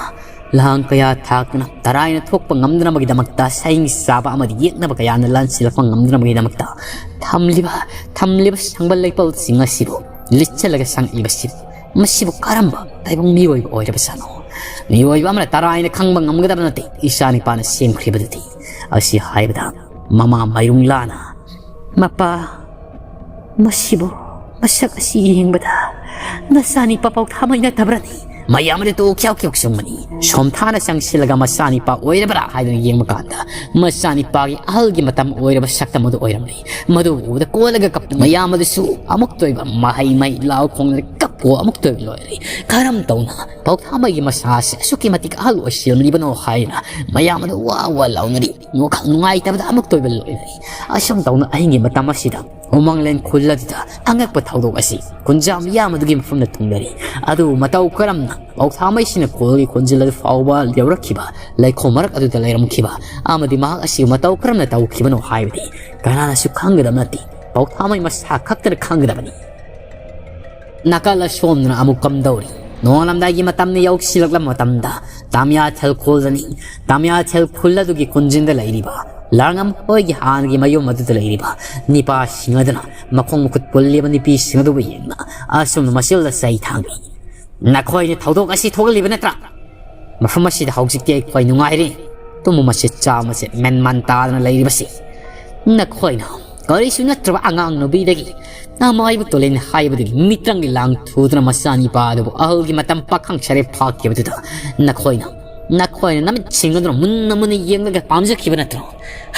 ꯂꯥꯡ ꯀꯌꯥ ꯊꯥꯛꯇꯨꯅ ꯇꯔꯥꯏꯅ ꯊꯣꯛꯄ ꯉꯝꯗꯅꯕꯒꯤꯗꯃꯛꯇ, ꯁꯍꯤꯡ ꯆꯥꯕ ꯑꯃꯗꯤ ꯌꯦꯛꯅꯕ ꯀꯌꯥꯅ ꯂꯥꯟꯁꯤꯜꯂꯛꯄ ꯉꯝꯗꯅꯕꯒꯤꯗꯃꯛꯇ ꯊꯝꯂꯤꯕ, ꯊꯝꯂꯤꯕ ꯁꯪꯕꯜ ꯂꯩꯄꯜꯁꯤꯡ ꯑꯁꯤꯕꯨ ꯂꯤꯠꯆꯜꯂꯒ ꯁꯪꯏꯕꯁꯤ, ꯃꯁꯤꯕꯨ ꯀꯔꯝꯕ ꯇꯥꯏꯕꯪ ꯃꯤꯑꯣꯏꯕ ꯑꯣꯏꯔꯕꯖꯥꯠꯅꯣ? ꯃꯤꯑꯣꯏꯕ ꯑꯃꯅ ꯇꯔꯥꯏꯅ ꯈꯪꯕ ꯉꯝꯒꯗꯕ ꯅꯠꯇꯦ ꯏꯆꯥ ꯅꯤꯄꯥꯅ ꯁꯦꯝꯈ꯭ꯔꯤꯕꯗꯨꯗꯤ" ꯑꯁꯤ ꯍꯥꯏꯕꯗ ꯃꯃꯥ ꯃꯥꯏꯔꯨꯡꯂꯥꯅ, "ꯃꯄꯥ, ꯃꯁꯤꯕꯨ, ꯃꯁꯛ ꯑꯁꯤ ꯌꯦꯡꯕꯗ ꯅꯆꯥꯅꯤꯄꯥ ꯄꯥꯎꯊꯥꯃꯩ ꯅꯠꯇꯕ꯭ꯔꯅꯤ? ꯃꯌꯥꯝ ꯑꯗꯨ ꯇꯣꯛ ꯈ꯭ꯌꯥꯎ ꯈ꯭ꯌꯥꯎ ꯆꯨꯝꯕꯅꯤ꯫ ꯁꯣꯝꯊꯥꯅ ꯆꯪꯁꯤꯜꯂꯒ ꯃꯆꯥꯅꯤꯄꯥ ꯑꯣꯏꯔꯕ꯭ꯔꯥ ꯍꯥꯏꯗꯨꯅ ꯌꯦꯡꯕ ꯀꯥꯟꯗ, ꯃꯆꯥꯅꯤꯄꯥꯒꯤ ꯑꯍꯜꯒꯤ ꯃꯇꯝ ꯑꯣꯏꯔꯕ ꯁꯛꯇꯝ ꯑꯗꯨ ꯑꯣꯏꯔꯝꯂꯤ꯫ ꯃꯗꯨ ꯎꯕꯗ ꯀꯣꯜꯂꯒ ꯀꯞꯄ ꯃꯌꯥꯝ ꯑꯗꯨꯁꯨ ꯑꯃꯨꯛꯇ ꯑꯣꯏꯕ ꯃꯍꯩ ꯃꯍꯩ ꯂꯥꯎ ꯈꯣꯡꯗꯅ ꯀꯞꯄ ꯑꯃꯨꯛꯇ ꯑꯣꯏꯕ ꯂꯣꯏꯔꯦ꯫ ꯀꯔꯝ ꯇꯧꯅ ꯄꯥꯎꯊꯥꯃꯩꯒꯤ ꯃꯁꯥ ꯑꯁꯤ ꯑꯁꯨꯛꯀꯤ ꯃꯇꯤꯛ ꯑꯍꯜ ꯑꯣꯏꯁꯤꯜꯂꯝꯂꯤꯕꯅꯣ ꯍꯥꯏꯅ ꯃꯌꯥꯝ ꯑꯗꯨ ꯋꯥ ꯋꯥ ꯂꯥꯎꯅꯔꯤ꯫ ꯋꯥꯈꯜ ꯅꯨꯡꯉꯥꯏꯇꯕꯗ ꯑꯃꯨꯛꯇ ꯑꯣꯏꯕ ꯂꯣꯏꯔꯦ꯫ ꯑꯁꯨꯝ ꯇꯧꯅ ꯑꯍꯤꯡꯒꯤ ꯃꯇꯝ ꯑꯁꯤꯗ ꯎꯃꯪꯂꯦꯟ ꯈꯨꯜ ꯑꯗꯨꯗ ꯑꯉꯛꯄ ꯊꯧꯗꯣꯛ ꯑꯁꯤ ꯈꯨꯟꯖꯥ ꯃꯤꯌꯥꯝ ꯑꯗꯨꯒꯤ ꯃꯐꯝꯗ ꯊꯨꯡꯂꯔꯤ꯫ ꯑꯗꯨꯕꯨ ꯃꯇꯧ ꯀꯔꯝꯅ ꯄꯥꯎꯊꯥꯃꯩꯁꯤꯅ ꯈꯨꯜꯒꯤ ꯈꯣꯟꯖꯦꯜ ꯑꯗꯨ ꯐꯥꯎꯕ ꯌꯧꯔꯛꯈꯤꯕ ꯂꯩꯈꯣꯝ ꯃꯔꯛ ꯑꯗꯨꯗ ꯂꯩꯔꯝꯈꯤꯕ ꯑꯃꯗꯤ ꯃꯍꯥꯛ ꯑꯁꯤꯕꯨ ꯃꯇꯧ ꯀꯔꯝꯅ ꯇꯧꯈꯤꯕꯅꯣ ꯍꯥꯏꯕꯗꯤ ꯀꯅꯥꯅꯁꯨ ꯈꯪꯒꯗꯕ ꯅꯠꯇꯦ꯫ ꯄꯥꯎꯊꯥꯃꯩ ꯃꯁꯥ ꯈꯛꯇꯅ ꯈꯪꯒꯗꯕꯅꯤ꯫ ꯅꯥꯀꯜ ꯑꯁꯣꯝꯗꯅ ꯑꯃꯨꯛ ꯀꯝꯗꯧꯔꯤ? ꯅꯣꯡꯉꯥꯂꯝꯗꯥꯏꯒꯤ ꯃꯇꯝꯅ ꯌꯧꯁꯤꯜꯂꯛꯂꯕ ꯃꯇꯝꯗ ꯇꯥꯃꯤꯌꯥꯊꯦꯜ ꯈꯨꯜꯗꯅꯤ꯫ ꯇꯥꯃꯤꯌꯥꯊꯦꯜ ꯈꯨꯜ ꯑꯗꯨꯒꯤ ꯀꯨꯟꯖꯤꯟꯗ ꯂꯩꯔꯤꯕ ꯂꯥꯡꯉꯝ ꯍꯣꯏꯒꯤ ꯍꯥꯟꯅꯒꯤ ꯃꯌꯨꯝ ꯑꯗꯨꯗ ꯂꯩꯔꯤꯕ ꯅꯤꯄꯥꯁꯤꯡ ꯑꯗꯨꯅ ꯃꯈꯣꯡ ꯃꯈꯨꯠ ꯄꯨꯜꯂꯤꯕ ꯅꯨꯄꯤꯁꯤꯡ ꯑꯗꯨꯕꯨ ꯌꯦꯡꯅ ꯑꯁꯨꯝꯅ ꯃꯆꯤꯜꯗ ꯆꯩ ꯊꯥꯡꯏ꯫ "ꯅꯈꯣꯏꯅ ꯊꯧꯗꯣꯛ ꯑꯁꯤ ꯊꯣꯛꯍꯜꯂꯤꯕ ꯅꯠꯇ꯭ꯔꯥ? ꯃꯐꯝ ꯑꯁꯤꯗ ꯍꯧꯖꯤꯛꯇꯤ ꯑꯩꯈꯣꯏ ꯅꯨꯡꯉꯥꯏꯔꯤ꯫ ꯇꯨꯝꯕ ꯃꯆꯦꯠ ꯆꯥꯕ ꯃꯆꯦꯠ ꯃꯦꯟ ꯃꯥꯟ ꯇꯥꯗꯅ ꯂꯩꯔꯤꯕꯁꯤ ꯅꯈꯣꯏꯅ ꯀꯔꯤꯁꯨ ꯅꯠꯇ꯭ꯔꯕ ꯑꯉꯥꯡ ꯅꯨꯕꯤꯗꯒꯤ ꯅꯃꯥꯏꯕ ꯇꯣꯂꯦꯟ ꯍꯥꯏꯕꯗꯒꯤ ꯃꯤꯇ꯭ꯔꯪꯒꯤ ꯂꯥꯡ ꯊꯨꯗꯨꯅ ꯃꯆꯥꯅꯤꯄꯥ ꯑꯗꯨꯕꯨ ꯑꯍꯜꯒꯤ ꯃꯇꯝ ꯄꯥꯈꯪ ꯁꯥꯔꯦ ꯐꯥꯈꯤꯕꯗꯨꯗ ꯅꯈꯣꯏꯅ, ꯅꯈꯣꯏꯅ ꯅꯃꯤꯠꯁꯤꯡ ꯑꯗꯨꯅ ꯃꯨꯟꯅ ꯃꯨꯟꯅ ꯌꯦꯡꯂꯒ ꯄꯥꯝꯖꯈꯤꯕ ꯅꯠꯇ꯭ꯔꯣ?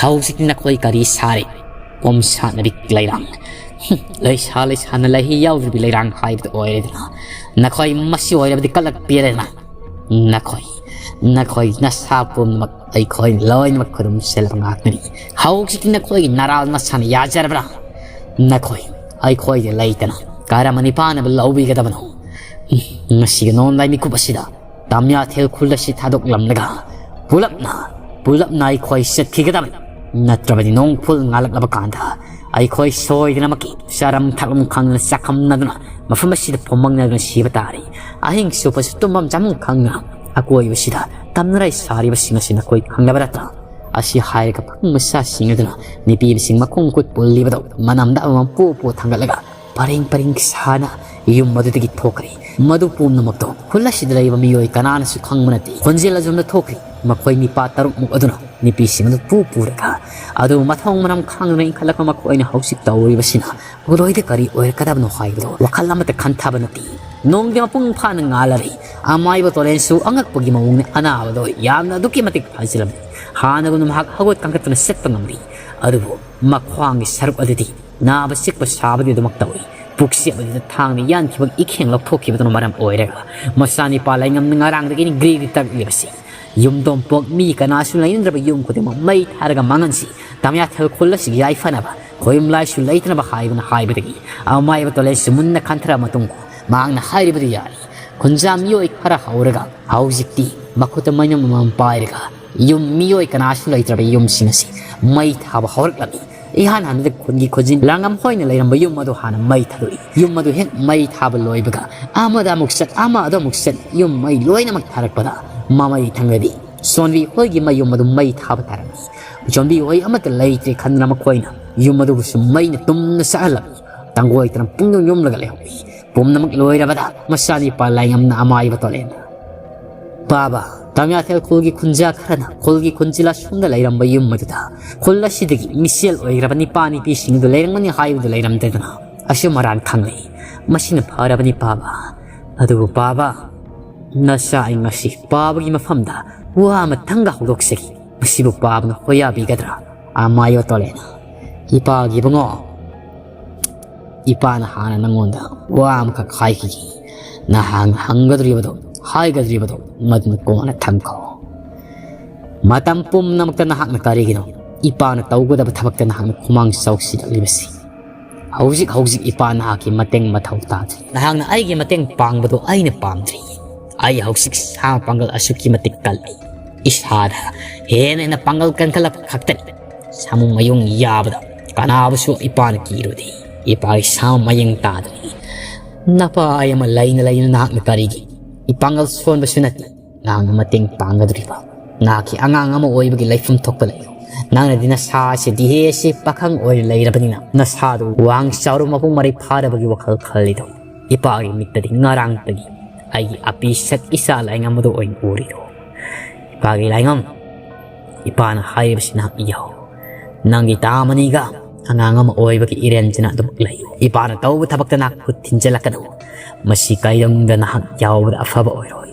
ꯍꯧꯖꯤꯛꯇꯤ ꯅꯈꯣꯏ ꯀꯔꯤ ꯁꯥꯔꯦ? ꯀꯣꯝ ꯁꯥꯟꯅꯕꯤ ꯂꯩꯔꯥꯡ꯫ ꯍꯨꯝ, ꯂꯩꯁꯥ ꯂꯩꯁꯥꯅ ꯂꯩꯍꯤ ꯌꯥꯎꯗ꯭ꯔꯕꯤ ꯂꯩꯔꯥꯡ ꯍꯥꯏꯕꯗꯨ ꯑꯣꯏꯔꯦꯗꯅ꯫ ꯅꯈꯣꯏ ꯃꯁꯤ ꯑꯣꯏꯔꯕꯗꯤ ꯀꯜꯂꯛꯄꯤꯔꯦꯗꯅ꯫ ꯅꯈꯣꯏ, ꯅꯈꯣꯏ ꯅꯁꯥ ꯄꯨꯝꯅꯃꯛ ꯑꯩꯈꯣꯏ ꯂꯣꯏꯅꯃꯛ ꯈꯨꯗꯨꯝ ꯆꯦꯜꯂꯕ ꯉꯥꯛꯇꯅꯤ꯫ ꯍꯧꯖꯤꯛꯇꯤ ꯅꯈꯣꯏꯒꯤ ꯅꯔꯥꯜ ꯅꯁꯥꯅ ꯌꯥꯖꯔꯕ꯭ꯔꯥ? ꯅꯈꯣꯏ ꯑꯩꯈꯣꯏꯗ ꯂꯩꯇꯅ ꯀꯔꯝꯕ ꯅꯤꯄꯥꯅꯕ ꯂꯧꯕꯤꯒꯗꯕꯅꯣ? ꯉꯁꯤꯒꯤ ꯅꯣꯡꯂꯥꯏ ꯃꯤꯀꯨꯞ ꯑꯁꯤꯗ ꯇꯥꯃꯤꯌꯥꯊꯦꯜ ꯈꯨꯜ ꯑꯁꯤ ꯊꯥꯗꯣꯛꯂꯝꯂꯒ ꯄꯨꯂꯞꯅ, ꯄꯨꯂꯞꯅ ꯑꯩꯈꯣꯏ ꯆꯠꯈꯤꯒꯗꯕꯅꯤ꯫ ꯅꯠꯇ꯭ꯔꯕꯗꯤ ꯅꯣꯡꯐꯨꯜ ꯉꯥꯜꯂꯛꯂꯕ ꯀꯥꯟꯗ ꯑꯩꯈꯣꯏ ꯁꯣꯏꯗꯅꯃꯛꯀꯤ ꯆꯥꯔꯝ ꯊꯛꯂꯝ ꯈꯪꯗꯅ ꯆꯥꯛꯈꯝꯅꯗꯨꯅ ꯃꯐꯝ ꯑꯁꯤꯗ ꯐꯨꯝꯃꯪꯅꯗꯨꯅ ꯁꯤꯕ ꯇꯥꯔꯦ꯫ ꯑꯍꯤꯡ ꯆꯨꯞꯄꯁꯨ ꯇꯨꯝꯐꯝ ꯆꯥꯐꯝ ꯈꯪꯗꯅ ꯑꯀꯣꯏꯕꯁꯤꯗ ꯇꯝꯅꯔꯥꯏ ꯁꯥꯔꯤꯕꯁꯤꯡ ꯑꯁꯤ ꯅꯈꯣꯏ ꯈꯪꯂꯕ ꯅꯠꯇ꯭ꯔꯥ?" ꯑꯁꯤ ꯍꯥꯏꯔꯒ ꯄꯥꯈꯪ ꯃꯆꯥꯁꯤꯡ ꯑꯗꯨꯅ ꯅꯨꯄꯤ ꯑꯃꯁꯤꯡ ꯃꯈꯣꯡ ꯃꯈꯨꯠ ꯄꯨꯜꯂꯤꯕꯗꯧ ꯃꯅꯝꯗ ꯑꯃꯃꯝ ꯄꯨ ꯄꯨ ꯊꯥꯡꯒꯠꯂꯒ ꯄꯔꯦꯡ ꯄꯔꯦꯡ ꯁꯥꯅ ꯌꯨꯝ ꯑꯗꯨꯗꯒꯤ ꯊꯣꯛꯈ꯭ꯔꯦ꯫ ꯃꯗꯨ ꯄꯨꯝꯅꯃꯛꯇꯣ ꯈꯨꯜ ꯑꯁꯤꯗ ꯂꯩꯕ ꯃꯤꯑꯣꯏ ꯀꯅꯥꯅꯁꯨ ꯈꯪꯕ ꯅꯠꯇꯦ꯫ ꯈꯣꯟꯖꯦꯜ ꯑꯁꯣꯝꯗ ꯊꯣꯛꯈ꯭ꯔꯦ꯫ ꯃꯈꯣꯏ ꯅꯤꯄꯥ ꯇꯔꯨꯛꯃꯨꯛ ꯑꯗꯨꯅ ꯅꯨꯄꯤꯁꯤꯡ ꯑꯗꯨ ꯄꯨ ꯄꯨꯔꯒ, ꯑꯗꯨꯕꯨ ꯃꯊꯣꯡ ꯃꯔꯝ ꯈꯪꯗꯅ ꯏꯟꯈꯠꯂꯛꯄ ꯃꯈꯣꯏꯅ ꯍꯧꯖꯤꯛ ꯇꯧꯔꯤꯕꯁꯤꯅ ꯃꯈꯣꯏꯗ ꯀꯔꯤ ꯑꯣꯏꯔꯛꯀꯗꯕꯅꯣ ꯍꯥꯏꯕꯗꯣ ꯋꯥꯈꯜ ꯑꯃꯠꯇ ꯈꯟꯊꯕ ꯅꯠꯇꯦ꯫ ꯅꯣꯡꯗꯤ ꯃꯄꯨꯡ ꯐꯥꯅ ꯉꯥꯜꯂꯔꯦ꯫ ꯑꯃꯥꯏꯕ ꯇꯣꯂꯦꯟꯁꯨ ꯑꯉꯛꯄꯒꯤ ꯃꯑꯣꯡꯅ ꯑꯅꯥꯕꯗꯣ ꯌꯥꯝꯅ ꯑꯗꯨꯛꯀꯤ ꯃꯇꯤꯛ ꯐꯖꯂꯝꯃꯤ꯫ ꯍꯥꯟꯅꯒꯨꯝꯅ ꯃꯍꯥꯛ ꯍꯧꯒꯠ ꯀꯥꯡꯈꯠꯇꯨꯅ ꯆꯠꯄ ꯉꯝꯂꯤ꯫ ꯑꯗꯨꯕꯨ ꯃꯈ꯭ꯋꯥꯡꯒꯤ ꯁꯔꯨꯛ ꯑꯗꯨꯗꯤ ꯅꯥꯕ ꯆꯤꯛꯄ ꯁꯥꯕꯗꯤ ꯑꯗꯨꯃꯛ ꯇꯧꯏ꯫ ꯄꯨꯛꯆꯦꯞ ꯑꯗꯨꯗ ꯊꯥꯡꯅ ꯌꯥꯟꯈꯤꯕ ꯏꯈꯦꯡ ꯂꯧꯊꯣꯛꯈꯤꯕꯗꯨꯅ ꯃꯔꯝ ꯑꯣꯏꯔꯒ ꯃꯆꯥꯅꯤꯄꯥ ꯂꯥꯏꯉꯝꯅ ꯉꯔꯥꯡꯗꯒꯤꯅꯤ ꯒ꯭ꯔꯤ ꯒ꯭ꯔꯤ ꯇꯛꯂꯤꯕꯁꯤ꯫ ꯌꯨꯝꯗꯣꯡꯄꯣꯛ ꯃꯤ ꯀꯅꯥꯁꯨ ꯂꯩꯅꯗ꯭ꯔꯕ ꯌꯨꯝ ꯈꯨꯗꯤꯡꯃꯛ ꯃꯩ ꯊꯥꯔꯒ ꯃꯥꯡꯍꯟꯁꯤ꯫ ꯇꯃꯤꯌꯥꯊꯦꯜ ꯈꯨꯜ ꯑꯁꯤꯒꯤ ꯌꯥꯏꯐꯅꯕ ꯈꯣꯌꯨꯝ ꯂꯥꯏꯁꯨ ꯂꯩꯇꯅꯕ ꯍꯥꯏꯕꯅ ꯍꯥꯏꯕꯗꯒꯤ ꯑꯃꯥꯏꯕ ꯇꯣꯂꯦꯟꯁꯨ ꯃꯨꯟꯅ ꯈꯟꯊꯔꯕ ꯃꯇꯨꯡꯗ ꯃꯍꯥꯛꯅ ꯍꯥꯏꯔꯤꯕꯗꯨ ꯌꯥꯔꯤ꯫ ꯈꯨꯟꯖꯥ ꯃꯤꯑꯣꯏ ꯈꯔ ꯍꯧꯔꯒ ꯍꯧꯖꯤꯛꯇꯤ ꯃꯈꯨꯠꯇ ꯃꯩꯅꯝ ꯑꯃꯃꯝ ꯄꯥꯏꯔꯒ ꯌꯨꯝ ꯃꯤꯑꯣꯏ ꯀꯅꯥꯁꯨ ꯂꯩꯇ꯭ꯔꯕ ꯌꯨꯝꯁꯤꯡ ꯑꯁꯤ ꯃꯩ ꯊꯥꯕ ꯍꯧꯔꯛꯂꯝꯃꯤ꯫ ꯏꯍꯥꯟ ꯍꯥꯟꯕꯗ ꯈꯨꯟꯒꯤ ꯈꯨꯖꯤꯟ ꯂꯥꯡꯉꯝ ꯍꯣꯏꯅ ꯂꯩꯔꯝꯕ ꯌꯨꯝ ꯑꯗꯨ ꯍꯥꯟꯅ ꯃꯩ ꯊꯥꯗꯣꯛꯏ꯫ ꯌꯨꯝ ꯑꯗꯨ ꯍꯦꯛ ꯃꯩ ꯊꯥꯕ ꯂꯣꯏꯕꯒ ꯑꯃꯗ ꯑꯃꯨꯛ ꯆꯠ, ꯑꯃꯗ ꯑꯃꯨꯛ ꯆꯠ, ꯌꯨꯝ ꯃꯩ ꯂꯣꯏꯅꯃꯛ ꯊꯥꯔꯛꯄꯗ ꯃꯃꯩ ꯊꯪꯒꯗꯤ ꯁꯣꯟꯕꯤ ꯍꯣꯏꯒꯤ ꯃꯌꯨꯝ ꯑꯗꯨ ꯃꯩ ꯊꯥꯕ ꯇꯥꯔꯝꯃꯤ꯫ ꯁꯣꯟꯕꯤ ꯍꯣꯏ ꯑꯃꯠꯇ ꯂꯩꯇ꯭ꯔꯦ ꯈꯟꯗꯨꯅ ꯃꯈꯣꯏꯅ ꯌꯨꯝ ꯑꯗꯨꯕꯨꯁꯨ ꯃꯩꯅ ꯇꯨꯝꯅ ꯆꯥꯛꯍꯜꯂꯝꯃꯤ꯫ ꯇꯥꯡꯒꯣꯏ ꯇꯔꯝ ꯄꯨꯡꯌꯨꯝ ꯌꯨꯝꯂꯒ ꯂꯩꯍꯧꯏ꯫ ꯄꯨꯝꯅꯃꯛ ꯂꯣꯏꯔꯕꯗ ꯃꯆꯥꯅꯤꯄꯥ ꯂꯥꯏꯉꯝꯅ ꯑꯃꯥꯏꯕ ꯇꯣꯂꯦꯟꯗ, "ꯕꯥꯕꯥ, ꯇꯃꯤꯌꯥꯊꯦꯜ ꯈꯨꯜꯒꯤ ꯈꯨꯟꯖꯥ ꯈꯔꯅ ꯈꯨꯜꯒꯤ ꯈꯨꯟꯖꯤꯜ ꯑꯁꯣꯝꯗ ꯂꯩꯔꯝꯕ ꯌꯨꯝ ꯑꯗꯨꯗ ꯈꯨꯜ ꯑꯁꯤꯗꯒꯤ ꯃꯤꯁꯦꯜ ꯑꯣꯏꯈ꯭ꯔꯕ ꯅꯤꯄꯥ ꯅꯤꯄꯤꯁꯤꯡꯗꯨ ꯂꯩꯔꯝꯒꯅꯤ ꯍꯥꯏꯕꯗꯨ ꯂꯩꯔꯝꯗꯗꯅ ꯑꯁꯨꯝ ꯑꯔꯥꯟ ꯈꯪꯂꯦ꯫ ꯃꯁꯤꯅ ꯐꯔꯕꯅꯤ ꯕꯥꯕꯥ꯫ ꯑꯗꯨꯕꯨ ꯕꯥꯕꯥ, ꯅꯆꯥ ꯑꯩ ꯉꯁꯤ ꯄꯥꯕꯒꯤ ꯃꯐꯝꯗ ꯋꯥ ꯑꯃꯇꯪꯒ ꯍꯧꯗꯣꯛꯆꯒꯦ꯫ ꯃꯁꯤꯕꯨ ꯄꯥꯕꯅ ꯍꯣꯌꯥꯕꯤꯒꯗ꯭ꯔꯥ?" ꯑꯃꯥꯏꯕ ꯇꯣꯂꯦꯟꯅ, "ꯏꯄꯥꯒꯤ ꯏꯕꯨꯡꯉꯣ, ꯏꯄꯥꯅ ꯍꯥꯟꯅ ꯅꯪꯉꯣꯟꯗ ꯋꯥ ꯑꯃꯈꯛ ꯍꯥꯏꯈꯤꯒꯦ꯫ ꯅꯍꯥꯛꯅ ꯍꯪꯒꯗꯧꯔꯤꯕꯗꯣ, ꯍꯥꯏꯒꯗꯧꯔꯤꯕꯗꯣ ꯃꯗꯨꯅ ꯀꯣꯟꯅ ꯊꯝꯈꯣ꯫ ꯃꯇꯝ ꯄꯨꯝꯅꯃꯛꯇ ꯅꯍꯥꯛꯅ ꯀꯔꯤꯒꯤꯅꯣ ꯏꯄꯥꯅ ꯇꯧꯒꯗꯕ ꯊꯕꯛꯇ ꯅꯍꯥꯛꯅ ꯈꯨꯃꯥꯡ ꯆꯥꯎꯁꯤꯜꯂꯛꯂꯤꯕꯁꯤ? ꯍꯧꯖꯤꯛ ꯍꯧꯖꯤꯛ ꯏꯄꯥ ꯅꯍꯥꯛꯀꯤ ꯃꯇꯦꯡ ꯃꯊꯧ ꯇꯥꯗ꯭ꯔꯤ꯫ ꯅꯍꯥꯛꯅ ꯑꯩꯒꯤ ꯃꯇꯦꯡ ꯄꯥꯡꯕꯗꯨ ꯑꯩꯅ ꯄꯥꯝꯗ꯭ꯔꯤ꯫ ꯑꯩ ꯍꯧꯖꯤꯛ ꯁꯥ ꯄꯥꯡꯒꯜ ꯑꯁꯨꯛꯀꯤ ꯃꯇꯤꯛ ꯀꯜꯂꯤ꯫ ꯏꯁꯥꯗ ꯍꯦꯟꯅ ꯍꯦꯟꯅ ꯄꯥꯡꯒꯜ ꯀꯟꯈꯠꯂꯛꯄ ꯈꯛꯇꯅꯤ꯫ ꯁꯥꯃꯨ ꯃꯌꯨꯡ ꯌꯥꯕꯗ ꯀꯅꯥꯕꯨꯁꯨ ꯏꯄꯥꯅ ꯀꯤꯔꯨꯗꯦ꯫ ꯏꯄꯥꯒꯤ ꯁꯥ ꯃꯌꯦꯡ ꯇꯥꯗ꯭ꯔꯤ꯫ ꯅꯄꯥ ꯑꯃ ꯂꯩꯅ ꯂꯩꯅ ꯅꯍꯥꯛꯅ ꯀꯔꯤꯒꯤ ꯏꯄꯥꯡꯒꯜ ꯁꯣꯟꯕꯁꯨ ꯅꯠꯇꯦ꯫ ꯅꯍꯥꯛꯅ ꯃꯇꯦꯡ ꯄꯥꯡꯒꯗꯧꯔꯤꯕ ꯅꯍꯥꯛꯀꯤ ꯑꯉꯥꯡ ꯑꯃ ꯑꯣꯏꯕꯒꯤ ꯂꯩꯐꯝ ꯊꯣꯛꯄ ꯂꯩꯌꯨ꯫ ꯅꯪꯅꯗꯤ ꯅꯁꯥ ꯑꯁꯤ ꯗꯤ ꯑꯦꯁ ꯁꯤ ꯄꯥꯈꯪ ꯑꯣꯏꯅ ꯂꯩꯔꯕꯅꯤꯅ ꯅꯁꯥꯗꯨ ꯋꯥꯡ ꯆꯥꯎꯔ ꯃꯄꯨꯡ ꯃꯔꯩ ꯐꯥꯔꯕꯒꯤ ꯋꯥꯈꯜ ꯈꯜꯂꯤꯗꯣ꯫ ꯏꯄꯥꯒꯤ ꯃꯤꯠꯇꯗꯤ ꯉꯔꯥꯡꯇꯒꯤ ꯑꯩꯒꯤ ꯑꯄꯤ ꯁꯛ ꯏꯆꯥ ꯂꯥꯏꯉꯝ ꯑꯗꯨ ꯑꯣꯏꯅ ꯎꯔꯤꯗꯣ꯫ ꯏꯄꯥꯒꯤ ꯂꯥꯏꯉꯝ, ꯏꯄꯥꯅ ꯍꯥꯏꯔꯤꯕꯁꯤ ꯅꯍꯥꯛ ꯏꯌꯣ꯫ ꯅꯪꯒꯤ ꯇꯥꯝ ꯑꯅꯤꯒ ꯑꯉꯥꯡ ꯑꯃ ꯑꯣꯏꯕꯒꯤ ꯏꯔꯦꯟꯖꯅ ꯑꯗꯨꯃꯛ ꯂꯩꯌꯨ꯫ ꯏꯄꯥꯅ ꯇꯧꯕ ꯊꯕꯛꯇ ꯅꯍꯥꯛ ꯈꯨꯠ ꯊꯤꯟꯖꯤꯜꯂꯛꯀꯅꯨ꯫ ꯃꯁꯤ ꯀꯩꯗꯧꯅꯨꯡꯗ ꯅꯍꯥꯛ ꯌꯥꯎꯕꯗ ꯑꯐꯕ ꯑꯣꯏꯔꯣꯏ꯫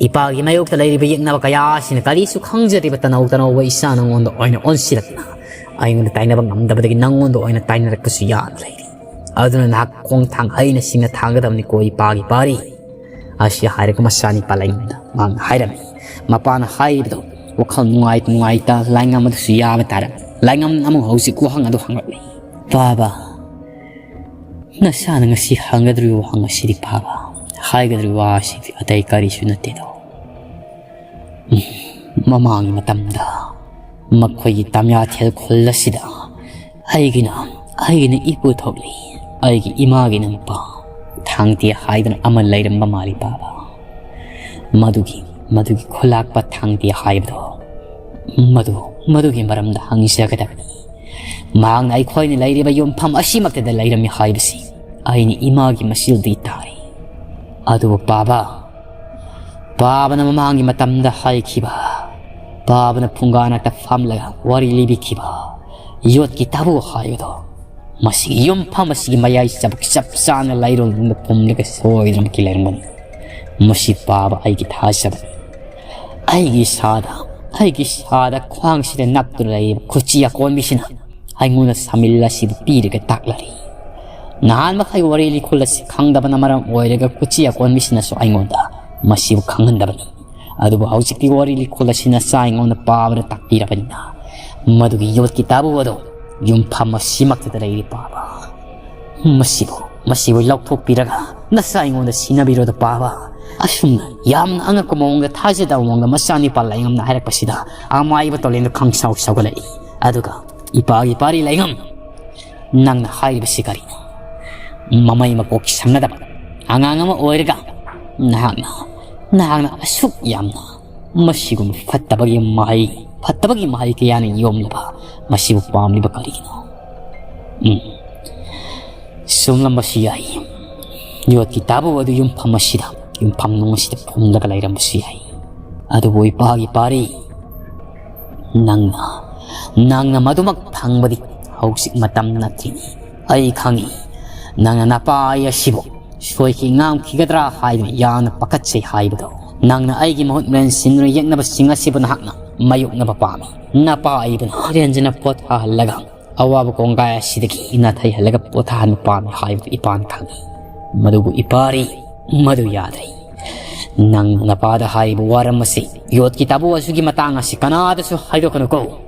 ꯏꯄꯥꯒꯤ ꯃꯥꯌꯣꯛꯇ ꯂꯩꯔꯤꯕ ꯌꯦꯛꯅꯕ ꯀꯌꯥ ꯑꯁꯤꯅ ꯀꯔꯤꯁꯨ ꯈꯪꯖꯗ꯭ꯔꯤꯕ ꯇꯅꯧ ꯇꯅꯧꯕ ꯏꯆꯥ ꯅꯪꯉꯣꯟꯗ ꯑꯣꯏꯅ ꯑꯣꯟꯁꯤꯜꯂꯛꯇꯨꯅ ꯑꯩꯉꯣꯟꯗ ꯇꯥꯏꯅꯕ ꯉꯝꯗꯕꯗꯒꯤ ꯅꯪꯉꯣꯟꯗ ꯑꯣꯏꯅ ꯇꯥꯏꯅꯔꯛꯄꯁꯨ ꯌꯥꯅ ꯂꯩꯔꯤ꯫ ꯑꯗꯨꯅ ꯅꯍꯥꯛ ꯈꯣꯡꯊꯥꯡ ꯍꯩꯅ ꯁꯤꯡꯅ ꯊꯥꯡꯒꯗꯕꯅꯤꯀꯣ ꯏꯄꯥꯒꯤ ꯄꯥꯔꯤ꯫ ꯑꯁꯤ ꯍꯥꯏꯔꯒ ꯃꯆꯥꯅꯤꯄꯥ ꯂꯥꯏꯉꯝꯅ ꯃꯍꯥꯛꯅ ꯍꯥꯏꯔꯝꯃꯤ꯫ ꯃꯄꯥꯅ ꯍꯥꯏꯔꯤꯕꯗꯣ ꯋꯥꯈꯜ ꯅꯨꯡꯉꯥꯏ ꯅꯨꯡꯉꯥꯏꯇ ꯂꯥꯏꯉꯝ ꯑꯗꯨꯁꯨ ꯌꯥꯕ ꯇꯥꯔꯦ꯫ ꯂꯥꯏꯉꯝꯅ ꯑꯃꯨꯛ ꯍꯧꯖꯤꯛ ꯋꯥꯍꯪ ꯑꯗꯨ ꯍꯪꯂꯛꯂꯤ꯫ ꯄꯥꯕ, ꯅꯁꯥꯅ ꯉꯁꯤ ꯍꯪꯒꯗꯧꯔꯤꯕ ꯋꯥꯍꯪ ꯑꯁꯤꯗꯤ ꯄꯥꯕ, ꯍꯥꯏꯒꯗꯧꯔꯤꯕ ꯋꯥ ꯑꯁꯤꯗꯤ ꯑꯇꯩ ꯀꯔꯤꯁꯨ ꯅꯠꯇꯦꯗꯣ꯫ ꯎꯝ, ꯃꯃꯥꯡꯒꯤ ꯃꯇꯝꯗ ꯃꯈꯣꯏꯒꯤ ꯇꯥꯃꯤꯌꯥꯊꯦꯜ ꯈꯨꯜ ꯑꯁꯤꯗ ꯑꯩꯒꯤꯅ, ꯑꯩꯒꯤꯅ ꯏꯄꯨ ꯊꯣꯛꯂꯤ, ꯑꯩꯒꯤ ꯏꯃꯥꯒꯤꯅ ꯅꯨꯄꯥ ꯊꯥꯡꯇꯦ ꯍꯥꯏꯗꯅ ꯑꯃ ꯂꯩꯔꯝꯕ ꯃꯥꯜꯂꯤ ꯄꯥꯕ꯫ ꯃꯗꯨꯒꯤ, ꯃꯗꯨꯒꯤ ꯈꯨꯂꯥꯛꯄ ꯊꯥꯡꯇꯦ ꯍꯥꯏꯕꯗꯣ, ꯃꯗꯨ, ꯃꯗꯨꯒꯤ ꯃꯔꯝꯗ ꯍꯪꯖꯒꯗꯕꯅꯤ꯫ ꯃꯍꯥꯛꯅ ꯑꯩꯈꯣꯏꯅ ꯂꯩꯔꯤꯕ ꯌꯨꯝꯐꯝ ꯑꯁꯤꯃꯛꯇꯗ ꯂꯩꯔꯝꯃꯤ ꯍꯥꯏꯕꯁꯤ ꯑꯩꯅ ꯏꯃꯥꯒꯤ ꯃꯆꯤꯜꯗꯒꯤ ꯇꯥꯔꯤ꯫ ꯑꯗꯨꯕꯨ ꯄꯥꯕ, ꯄꯥꯕꯅ ꯃꯃꯥꯡꯒꯤ ꯃꯇꯝꯗ ꯍꯥꯏꯈꯤꯕ, ꯄꯥꯕꯅ ꯐꯨꯡꯒꯥ ꯅꯥꯛꯇ ꯐꯝꯂꯒ ꯋꯥꯔꯤ ꯂꯤꯕꯤꯈꯤꯕ ꯌꯣꯠꯀꯤ ꯇꯥꯕꯨ ꯍꯥꯏꯕꯗꯣ, ꯃꯁꯤꯒꯤ ꯌꯨꯝꯐꯝ ꯑꯁꯤꯒꯤ ꯃꯌꯥꯏ ꯆꯕꯨꯛ ꯆꯞ ꯆꯥꯅ ꯂꯩꯔꯣꯜꯗꯨꯅ ꯄꯨꯝꯂꯒ ꯁꯣꯏꯗꯅꯃꯛꯀꯤ ꯂꯩꯔꯝꯒꯅꯤ꯫ ꯃꯁꯤ ꯄꯥꯕ ꯑꯩꯒꯤ ꯊꯥꯖꯕꯅꯤ꯫ ꯑꯩꯒꯤ ꯏꯁꯥꯗ, ꯑꯩꯒꯤ ꯏꯁꯥꯗ ꯈ꯭ꯋꯥꯡꯁꯤꯗ ꯅꯞꯇꯨꯅ ꯂꯩꯔꯤꯕ ꯈꯨꯆꯤ ꯑꯀꯣꯟꯕꯤꯁꯤꯅ ꯑꯩꯉꯣꯟꯗ ꯁꯥꯃꯤꯜ ꯑꯁꯤꯕꯨ ꯄꯤꯔꯒ ꯇꯥꯛꯂꯔꯤ꯫ ꯅꯍꯥꯟ ꯃꯈꯩ ꯋꯥꯔꯤ ꯂꯤꯈꯨꯜ ꯑꯁꯤ ꯈꯪꯗꯕꯅ ꯃꯔꯝ ꯑꯣꯏꯔꯒ ꯈꯨꯆꯤ ꯑꯀꯣꯟꯕꯤꯁꯤꯅꯁꯨ ꯑꯩꯉꯣꯟꯗ ꯃꯁꯤꯕꯨ ꯈꯪꯍꯟꯗꯕꯅꯤ꯫ ꯑꯗꯨꯕꯨ ꯍꯧꯖꯤꯛꯇꯤ ꯋꯥꯔꯤ ꯂꯤꯈꯨꯜ ꯑꯁꯤ ꯅꯆꯥ ꯑꯩꯉꯣꯟꯗ ꯄꯥꯕꯅ ꯇꯥꯛꯄꯤꯔꯕꯅꯤꯅ ꯃꯗꯨꯒꯤ ꯌꯣꯠꯀꯤ ꯇꯥꯕꯨ ꯑꯗꯨ ꯌꯨꯝꯐꯝ ꯑꯁꯤꯃꯛꯇꯗ ꯂꯩꯔꯤ ꯄꯥꯕ꯫ ꯃꯁꯤꯕꯨ, ꯃꯁꯤꯕꯨ ꯂꯧꯊꯣꯛꯄꯤꯔꯒ ꯅꯆꯥ ꯑꯩꯉꯣꯟꯗ ꯁꯤꯟꯅꯕꯤꯔꯣꯗ ꯄꯥꯕ꯫ ꯑꯁꯨꯝꯅ ꯌꯥꯝꯅ ꯑꯉꯛꯄ ꯃꯑꯣꯡꯗ, ꯊꯥꯖꯗꯕ ꯃꯑꯣꯡꯗ ꯃꯆꯥꯅꯤꯄꯥ ꯂꯥꯏꯉꯝꯅ ꯍꯥꯏꯔꯛꯄꯁꯤꯗ ꯑꯃꯥꯏꯕ ꯇꯣꯂꯦꯟꯗꯨ ꯈꯪꯁꯥꯎ ꯁꯥꯎꯒꯠꯂꯛꯏ꯫ ꯑꯗꯨꯒ ꯏꯄꯥꯒꯤ ꯄꯥꯔꯤ ꯂꯥꯏꯉꯝ, ꯅꯪꯅ ꯍꯥꯏꯔꯤꯕꯁꯤ ꯀꯔꯤꯅꯣ? ꯃꯃꯩ ꯃꯀꯣꯛ ꯁꯝꯅꯗꯕ ꯑꯉꯥꯡ ꯑꯃ ꯑꯣꯏꯔꯒ ꯅꯍꯥꯛꯅ, ꯅꯍꯥꯛꯅ ꯑꯁꯨꯛ ꯌꯥꯝꯅ ꯃꯁꯤꯒꯨꯝꯕ ꯐꯠꯇꯕꯒꯤ ꯃꯍꯩ, ꯐꯠꯇꯕꯒꯤ ꯃꯍꯩ ꯀꯌꯥꯅ ꯌꯣꯝꯂꯕ ꯃꯁꯤꯕꯨ ꯄꯥꯝꯂꯤꯕ ꯀꯔꯤꯒꯤꯅꯣ? ꯎꯝ꯫ ꯆꯨꯝꯂꯝꯕꯁꯨ ꯌꯥꯏ꯫ ꯌꯣꯠꯀꯤ ꯇꯥꯕꯨ ꯑꯗꯨ ꯌꯨꯝꯐꯝ ꯑꯁꯤꯗ, ꯌꯨꯝꯐꯝ ꯅꯨꯡ ꯑꯁꯤꯗ ꯐꯨꯝꯂꯒ ꯂꯩꯔꯝꯕꯁꯨ ꯌꯥꯏ꯫ ꯑꯗꯨꯕꯨ ꯏꯄꯥꯒꯤ ꯄꯥꯔꯤ, ꯅꯪꯅ, ꯅꯪꯅ ꯃꯗꯨꯃꯛ ꯐꯪꯕꯗꯤ ꯍꯧꯖꯤꯛ ꯃꯇꯝ ꯅꯠꯇ꯭ꯔꯤꯅꯤ꯫ ꯑꯩ ꯈꯪꯏ, ꯅꯪꯅ ꯅꯄꯥ ꯑꯩ ꯑꯁꯤꯕꯨ ꯁꯣꯏꯈꯤ ꯉꯥꯝꯈꯤꯒꯗ꯭ꯔꯥ ꯍꯥꯏꯗꯨꯅ ꯌꯥꯝꯅ ꯄꯥꯈꯠꯆꯩ ꯍꯥꯏꯕꯗꯣ꯫ ꯅꯪꯅ ꯑꯩꯒꯤ ꯃꯍꯨꯠ ꯃꯔꯦꯟ ꯁꯤꯟꯗꯨꯅ ꯌꯦꯛꯅꯕꯁꯤꯡ ꯑꯁꯤꯕꯨ ꯅꯍꯥꯛꯅ ꯃꯥꯌꯣꯛꯅꯕ ꯄꯥꯝꯃꯤ꯫ ꯅꯄꯥ ꯑꯩꯕꯨꯅ ꯏꯔꯦꯟꯖꯅ ꯄꯣꯊꯥꯍꯜꯂꯒ ꯑꯋꯥꯕ ꯀꯣꯡꯒꯥꯏ ꯑꯁꯤꯗꯒꯤ ꯅꯥꯊꯩꯍꯜꯂꯒ ꯄꯣꯊꯥꯍꯟꯕ ꯄꯥꯝꯃꯤ ꯍꯥꯏꯕꯗꯨ ꯏꯄꯥꯅ ꯈꯪꯏ꯫ ꯃꯗꯨꯕꯨ ꯏꯄꯥꯔꯤ, ꯃꯗꯨ ꯌꯥꯗ꯭ꯔꯦ꯫ ꯅꯪ ꯅꯄꯥꯗ ꯍꯥꯏꯔꯤꯕ ꯋꯥꯔꯝ ꯑꯁꯤ, ꯌꯣꯠꯀꯤ ꯇꯥꯕꯨ ꯑꯁꯤꯒꯤ ꯃꯇꯥꯡ ꯑꯁꯤ ꯀꯅꯥꯗꯁꯨ ꯍꯥꯏꯗꯣꯛꯀꯅꯨꯀꯣ꯫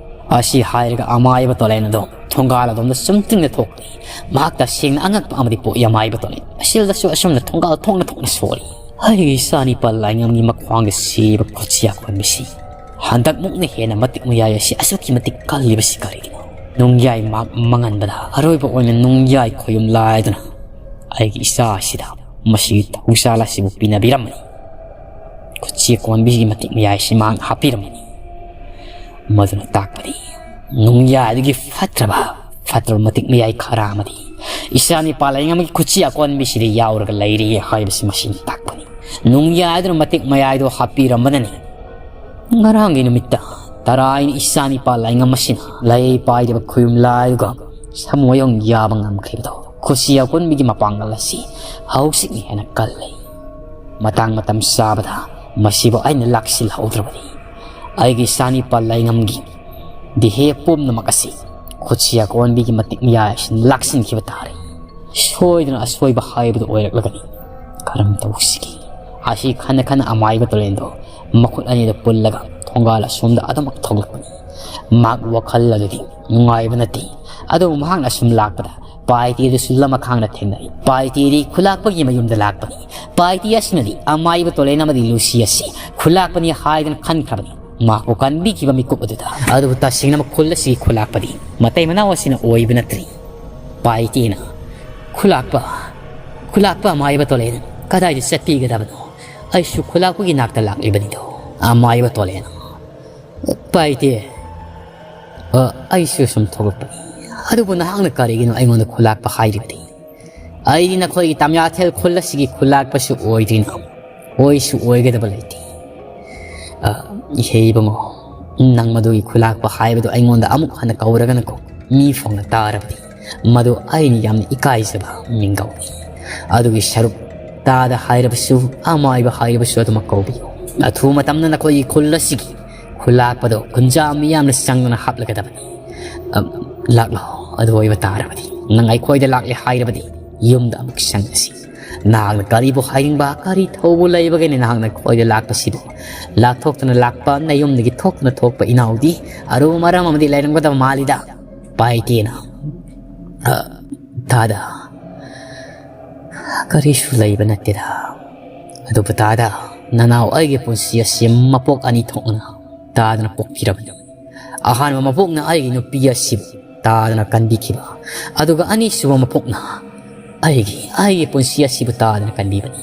ꯑꯁꯤ ꯍꯥꯏꯔꯒ ꯑꯃꯥꯏꯕ ꯇꯣꯂꯦꯟ ꯑꯗꯣ ꯊꯣꯡꯒꯥꯜ ꯑꯗꯣꯝꯗ ꯆꯨꯝꯇ꯭ꯔꯤꯡꯅ ꯊꯣꯛꯂꯤ꯫ ꯃꯍꯥꯛ ꯇꯁꯦꯡꯅ ꯑꯉꯛꯄ ꯑꯃꯗꯤ ꯄꯣꯛꯏ꯫ ꯑꯃꯥꯏꯕ ꯇꯣꯂꯦꯟ ꯑꯁꯤꯜꯗꯁꯨ ꯑꯁꯨꯝꯅ ꯊꯣꯡꯒꯥꯜ ꯊꯣꯛꯅ ꯊꯣꯛꯅ ꯁꯣꯜꯂꯤ꯫ ꯑꯩꯒꯤ ꯏꯆꯥꯅꯤꯄꯥ ꯂꯥꯏꯉꯝꯒꯤ ꯃꯈ꯭ꯋꯥꯡꯗ ꯁꯤꯕ ꯈꯨꯠꯁꯤ ꯑꯀꯣꯟꯕꯤꯁꯤ ꯍꯟꯗꯛꯃꯨꯛꯅ ꯍꯦꯟꯅ ꯃꯇꯤꯛ ꯃꯌꯥꯏ ꯑꯁꯤ ꯑꯁꯨꯛꯀꯤ ꯃꯇꯤꯛ ꯀꯜꯂꯤꯕꯁꯤ ꯀꯔꯤꯒꯤꯅꯣ? ꯅꯨꯡꯌꯥꯏ ꯃꯍꯥꯛ ꯃꯪꯍꯟꯕꯗ ꯑꯔꯣꯏꯕ ꯑꯣꯏꯅ ꯅꯨꯡꯌꯥꯏ ꯈꯣꯌꯨꯝ ꯂꯥꯏꯗꯨꯅ ꯑꯩꯒꯤ ꯏꯆꯥ ꯑꯁꯤꯗ ꯃꯁꯤꯒꯤ ꯊꯧꯁꯥꯜ ꯑꯁꯤꯕꯨ ꯄꯤꯅꯕꯤꯔꯝꯕꯅꯤ꯫ ꯈꯨꯠꯁꯤ ꯀꯣꯟꯕꯤꯒꯤ ꯃꯇꯤꯛ ꯃꯌꯥꯏ ꯑꯁꯤ ꯃꯍꯥꯛꯅ ꯍꯥꯞꯄꯤꯔꯝꯕꯅꯤ꯫ ꯃꯗꯨꯅ ꯇꯥꯛꯄꯗꯤ ꯅꯨꯡꯌꯥꯏ ꯑꯗꯨꯒꯤ ꯐꯠꯇ꯭ꯔꯕ, ꯐꯠꯇ꯭ꯔꯕ ꯃꯇꯤꯛ ꯃꯌꯥꯏ ꯈꯔ ꯑꯃꯗꯤ ꯏꯆꯥ ꯅꯤꯄꯥ ꯂꯥꯏꯌꯦꯡ ꯑꯃꯒꯤ ꯈꯨꯠꯁꯤ ꯑꯀꯣꯟꯕꯤꯁꯤꯗ ꯌꯥꯎꯔꯒ ꯂꯩꯔꯤ ꯍꯥꯏꯕꯁꯤ ꯃꯁꯤꯅ ꯇꯥꯛꯄꯅꯤ꯫ ꯅꯨꯡꯌꯥꯏ ꯑꯗꯨꯅ ꯃꯇꯤꯛ ꯃꯌꯥꯏꯗꯣ ꯍꯥꯞꯄꯤꯔꯝꯕꯅꯅꯤ꯫ ꯉꯔꯥꯡꯒꯤ ꯅꯨꯃꯤꯠꯇ ꯇꯔꯥꯏꯅ ꯏꯆꯥ ꯅꯤꯄꯥ ꯂꯥꯏꯉꯝ ꯑꯁꯤꯅ ꯂꯩ ꯄꯥꯏꯗꯕ ꯈꯨꯌꯨꯝ ꯂꯥꯏꯗꯨꯒ ꯁꯃꯣꯌꯣꯡ ꯌꯥꯕ ꯉꯝꯈꯤꯕꯗꯣ, ꯈꯨꯠꯁꯤ ꯑꯀꯣꯟꯕꯤꯒꯤ ꯃꯄꯥꯡꯒꯜ ꯑꯁꯤ ꯍꯧꯖꯤꯛꯅ ꯍꯦꯟꯅ ꯀꯜꯂꯤ꯫ ꯃꯇꯥꯡ ꯃꯇꯝ ꯆꯥꯕꯗ ꯃꯁꯤꯕꯨ ꯑꯩꯅ ꯂꯥꯛꯁꯤꯜꯍꯧꯗ꯭ꯔꯕꯗꯤ ꯑꯩꯒꯤ ꯏꯆꯥ ꯅꯤꯄꯥ ꯂꯥꯏꯉꯝꯒꯤ ꯗꯤꯍꯦ ꯄꯨꯝꯅꯃꯛ ꯑꯁꯤ ꯈꯨꯠꯁꯤ ꯑꯀꯣꯟꯕꯤꯒꯤ ꯃꯇꯤꯛ ꯃꯌꯥꯏ ꯑꯁꯤꯅ ꯂꯥꯛꯁꯤꯟꯈꯤꯕ ꯇꯥꯔꯦ꯫ ꯁꯣꯏꯗꯅ ꯑꯁꯣꯏꯕ ꯍꯥꯏꯕꯗꯨ ꯑꯣꯏꯔꯛꯂꯒꯅꯤ꯫ ꯀꯔꯝ ꯇꯧꯁꯤꯒꯦ? ꯑꯁꯤ ꯈꯟꯅ ꯈꯟꯅ ꯑꯃꯥꯏꯕ ꯇꯨꯔꯦꯟꯗꯣ ꯃꯈꯨꯠ ꯑꯅꯤꯗ ꯄꯨꯜꯂꯒ ꯊꯣꯡꯒꯥꯜ ꯑꯁꯣꯝꯗ ꯑꯗꯨꯃꯛ ꯊꯣꯛꯂꯛꯄꯅꯤ꯫ ꯃꯍꯥꯛ ꯋꯥꯈꯜ ꯑꯗꯨꯗꯤ ꯅꯨꯡꯉꯥꯏꯕ ꯅꯠꯇꯦ꯫ ꯑꯗꯨꯕꯨ ꯃꯍꯥꯛꯅ ꯑꯁꯨꯝ ꯂꯥꯛꯄꯗ ꯄꯥꯏꯇꯦ ꯑꯗꯨꯁꯨ ꯂꯃꯈꯥꯡꯗ ꯊꯦꯡꯅꯔꯤ꯫ ꯄꯥꯏꯇꯦꯗꯤ ꯈꯨꯂꯥꯛꯄꯒꯤ ꯃꯌꯨꯝꯗ ꯂꯥꯛꯄꯅꯤ꯫ ꯄꯥꯏꯇꯦ ꯑꯁꯤꯅꯗꯤ ꯑꯃꯥꯏꯕ ꯇꯣꯂꯦꯟ ꯑꯃꯗꯤ ꯂꯨꯁꯤ ꯑꯁꯤ ꯈꯨꯂꯥꯛꯄꯅꯤ ꯍꯥꯏꯗꯨꯅ ꯈꯟꯈ꯭ꯔꯕꯅꯤ꯫ ꯃꯍꯥꯛꯄꯨ ꯀꯟꯕꯤꯈꯤꯕ ꯃꯤꯀꯨꯞ ꯑꯗꯨꯗ꯫ ꯑꯗꯨꯕꯨ ꯇꯁꯦꯡꯅ ꯈꯨꯜ ꯑꯁꯤꯒꯤ ꯈꯨꯂꯥꯛꯄꯗꯤ ꯃꯇꯩ ꯃꯅꯥꯎ ꯑꯁꯤꯅ ꯑꯣꯏꯕ ꯅꯠꯇ꯭ꯔꯤ꯫ ꯄꯥꯏꯇꯦꯅ ꯈꯨꯂꯥꯛꯄ, ꯈꯨꯂꯥꯛꯄ ꯑꯃꯥꯏꯕ ꯇꯣꯂꯦꯟ ꯀꯗꯥꯏꯗ ꯆꯠꯄꯤꯒꯗꯕꯅꯣ? ꯑꯩꯁꯨ ꯈꯨꯂꯥꯛꯄꯒꯤ ꯅꯥꯛꯇ ꯂꯥꯛꯂꯤꯕꯅꯤꯗꯣ꯫ ꯑꯃꯥꯏꯕ ꯇꯣꯂꯦꯟ꯫ ꯄꯥꯏꯇꯦ꯫ ꯑ, ꯑꯩꯁꯨ ꯁꯨꯝ ꯊꯣꯛꯂꯛꯄꯅꯤ꯫ ꯑꯗꯨꯕꯨ ꯅꯍꯥꯛꯅ ꯀꯔꯤꯒꯤꯅꯣ ꯑꯩꯉꯣꯟꯗ ꯈꯨꯂꯥꯛꯄ ꯍꯥꯏꯔꯤꯕꯗꯤ? ꯑꯩꯗꯤ ꯅꯈꯣꯏꯒꯤ ꯇꯥꯃꯤꯌꯥꯊꯦꯜ ꯈꯨꯜ ꯑꯁꯤꯒꯤ ꯈꯨꯂꯥꯛꯄꯁꯨ ꯑꯣꯏꯗ꯭ꯔꯤꯅ ꯑꯣꯏꯁꯨ ꯑꯣꯏꯒꯗꯕ ꯂꯩꯇꯦ꯫ ꯑ, ꯏꯍꯦ ꯏꯕꯨꯡꯉꯣ, ꯅꯪ ꯃꯗꯨꯒꯤ ꯈꯨꯂꯥꯛꯄ ꯍꯥꯏꯕꯗꯨ ꯑꯩꯉꯣꯟꯗ ꯑꯃꯨꯛ ꯍꯟꯅ ꯀꯧꯔꯒꯅꯀꯣ, ꯃꯤ ꯐꯥꯎꯅ ꯇꯥꯔꯕꯗꯤ ꯃꯗꯨ ꯑꯩꯅ ꯌꯥꯝꯅ ꯏꯀꯥꯏꯖꯕ ꯃꯤꯡꯒꯧꯅꯤ꯫ ꯑꯗꯨꯒꯤ ꯁꯔꯨꯛ ꯇꯥꯗ ꯍꯥꯏꯔꯕꯁꯨ, ꯑꯃꯥꯏꯕ ꯍꯥꯏꯔꯕꯁꯨ ꯑꯗꯨꯃꯛ ꯀꯧꯕꯤꯌꯨ꯫ ꯑꯊꯨꯕ ꯃꯇꯝꯗ ꯅꯈꯣꯏꯒꯤ ꯈꯨꯜ ꯑꯁꯤꯒꯤ ꯈꯨꯂꯥꯛꯄꯗꯣ ꯈꯨꯟꯖꯥ ꯃꯤꯌꯥꯝꯅ ꯆꯪꯗꯨꯅ ꯍꯥꯞꯂꯒꯗꯕꯅꯤ꯫ ꯑ, ꯂꯥꯛꯂꯣ꯫ ꯑꯗꯨ ꯑꯣꯏꯕ ꯇꯥꯔꯕꯗꯤ, ꯅꯪ ꯑꯩꯈꯣꯏꯗ ꯂꯥꯛꯂꯦ ꯍꯥꯏꯔꯕꯗꯤ, ꯌꯨꯝꯗ ꯑꯃꯨꯛ ꯆꯪꯉꯁꯤ꯫ ꯅꯍꯥꯛꯅ ꯀꯔꯤꯕꯨ ꯍꯥꯏꯅꯤꯡꯕ, ꯀꯔꯤ ꯊꯧꯕ ꯂꯩꯕꯒꯦꯅꯦ ꯅꯍꯥꯛꯅ ꯑꯩꯈꯣꯏꯗ ꯂꯥꯛꯄꯁꯤꯕꯨ? ꯂꯥꯛꯊꯣꯛꯇꯨꯅ ꯂꯥꯛꯄ, ꯅꯌꯨꯝꯗꯒꯤ ꯊꯣꯛꯇꯨꯅ ꯊꯣꯛꯄ ꯏꯅꯥꯎꯗꯤ ꯑꯔꯨꯕ ꯃꯔꯝ ꯑꯃꯗꯤ ꯂꯩꯔꯝꯒꯗꯕ ꯃꯥꯜꯂꯤꯗ꯫ ꯄꯥꯏꯇꯦꯅ, "ꯑ, ꯇꯥꯗ, ꯀꯔꯤꯁꯨ ꯂꯩꯕ ꯅꯠꯇꯦꯗ꯫ ꯑꯗꯨꯕꯨ ꯇꯥꯗ, ꯅꯅꯥꯎ ꯑꯩꯒꯤ ꯄꯨꯟꯁꯤ ꯑꯁꯤ ꯃꯄꯣꯛ ꯑꯅꯤ ꯊꯣꯛꯅ ꯇꯥꯗꯅ ꯄꯣꯛꯄꯤꯔꯕꯅꯤ꯫ ꯑꯍꯥꯟꯕ ꯃꯄꯣꯛꯅ ꯑꯩꯒꯤ ꯅꯨꯄꯤ ꯑꯁꯤꯕꯨ ꯇꯥꯗꯅ ꯀꯟꯕꯤꯈꯤꯕ, ꯑꯗꯨꯒ ꯑꯅꯤꯁꯨꯕ ꯃꯄꯣꯛꯅ ꯑꯩꯒꯤ, ꯑꯩꯒꯤ ꯄꯨꯟꯁꯤ ꯑꯁꯤꯕꯨ ꯇꯥꯗꯅ ꯀꯟꯕꯤꯕꯅꯤ꯫